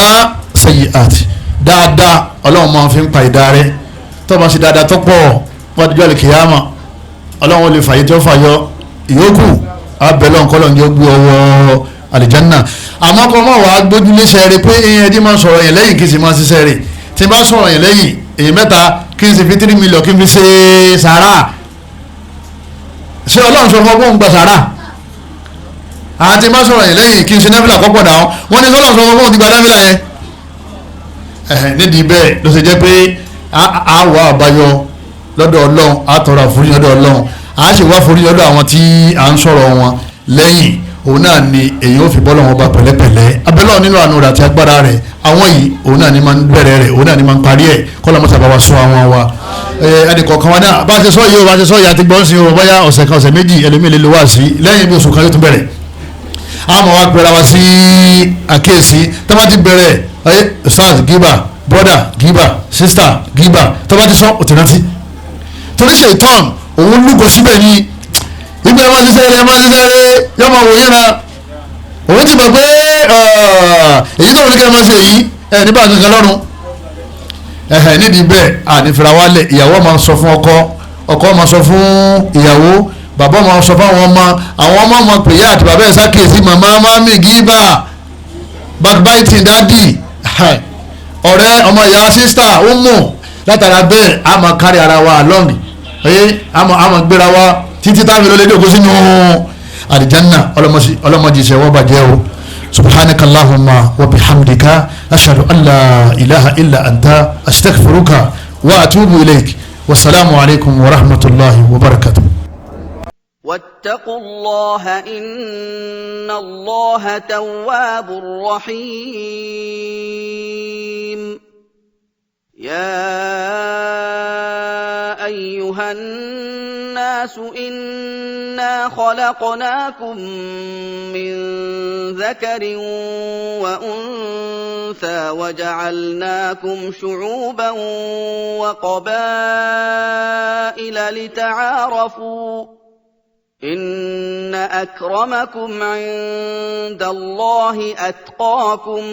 sayyiati, dáadáa ọlọ́run máa fi ń pa ìdá rẹ. Tó bá ṣe dáadáa tó pọ̀ wọ́n ti jọ́ àlìkìyàmà ọlọ́run lè fàyè tí ó fàyọ ìyókù abẹ́lẹ́ ọ̀nkọ́lọ́ ní ó gbé ọwọ́ àlìjánà. Àmọ́ kọ́ mọ́ wàá gbójúlé ṣe rẹ pé ẹ̀yìn ẹ̀dí máa sọ̀rọ̀ yẹn lẹ́yìn kí n sì máa ṣiṣẹ́ rẹ̀. Tí n bá sọ̀rọ̀ yẹn lẹ́yìn èyí mẹ́ta kí n sì fi 3 million kí n fi ṣe sàrà. Ṣé ọlọ́run sọ fún ọgbọ́n gba sàrà? Àti bá sọ̀rọ̀ yẹn lẹ́yìn kí n ṣe náfìlà kọ́pọ̀ dà wọ́n ní sọ́lọ́ sọ fún ọgbọ́n ti gba náfìlà yẹn. Nídìí bẹ́ẹ̀ ló ṣe jẹ́ pé a wà àbáyọ lọ́dọ̀ ọlọ́run, a tọrọ àforíjì lọ́dọ̀ ọlọ́run, a sì wá àforíjì lọ́dọ̀ àwọn tí à ń sọ̀rọ̀ wọn lẹ́yìn. Òun náà ni èyí ó fi bọ́ lọ́wọ́ bá pẹ̀lẹ́pẹ̀lẹ́. Abẹ́lẹ́ nínú àánú rẹ̀ àti agbára rẹ̀, àwọn yìí òun náà ni máa ń bẹ̀rẹ̀ rẹ̀, òun náà ni máa ń parí ẹ̀. Kọ́lá mọ́sá bá wa sọ àwọn wa ẹnì kọ̀ọ̀kan wa náà bá a ṣe sọ yìí o, bá a ṣe sọ yìí àti gbọ́n sí o, bóyá ọ̀sẹ̀ kan ọ̀sẹ̀ méjì ẹlòmíì lè lo wá sí lẹ́yìn bí oṣù kan yóò tún bẹ̀rẹ̀. A máa wá pẹ̀lú wa sí àkíyèsí tó bá ti bẹ̀rẹ̀ ẹ sars giba, brother giba, sister giba, tó bá ti sọ òtún rántí torí ṣètọ́n òun lúgọ síbẹ̀ ni ìgbà ẹ máa ṣiṣẹ́ rẹ, ẹ máa ṣiṣẹ́ rẹ, yọ máa wòye na òun ti mọ̀ pé èyí tó ń kẹ́ ẹ máa ṣe yìí ẹ nígbà kankan lọ́rùn. Nídìí bẹ́ẹ̀ ànífìrà wálẹ̀. Ìyàwó máa sọ fún ọkọ, ọkọ máa sọ fún ìyàwó, bàbá máa sọ fún àwọn ọmọ, àwọn ọmọ máa pè yá àti bàbá ẹ̀ sákèsí màmá mami gíbà backbiting daddy ọ̀rẹ́ ọmọ ìyá sister umu. Látara bẹ́ẹ̀ a máa kárí ara wa along, a máa gbéra wa títí táwọn ìlọlẹ́ dòkó sínú àlìjánná. Ọlọ́mọdé ìṣẹ̀wọ́ bàjẹ́ o. Subhanaka allahumma wa bihamdika ashhadu an la ilaha illa anta astaghfiruka wa atubu ilayk. Wasalaamu alaykum wa rahmatulahi wa barakatuh. واتقوا الله إن الله تواب رحيم. يا أيها الناس إنا خلقناكم من ذكر وأنثى وجعلناكم شعوبا وقبائل لتعارفوا إن أكرمكم عند الله أتقاكم.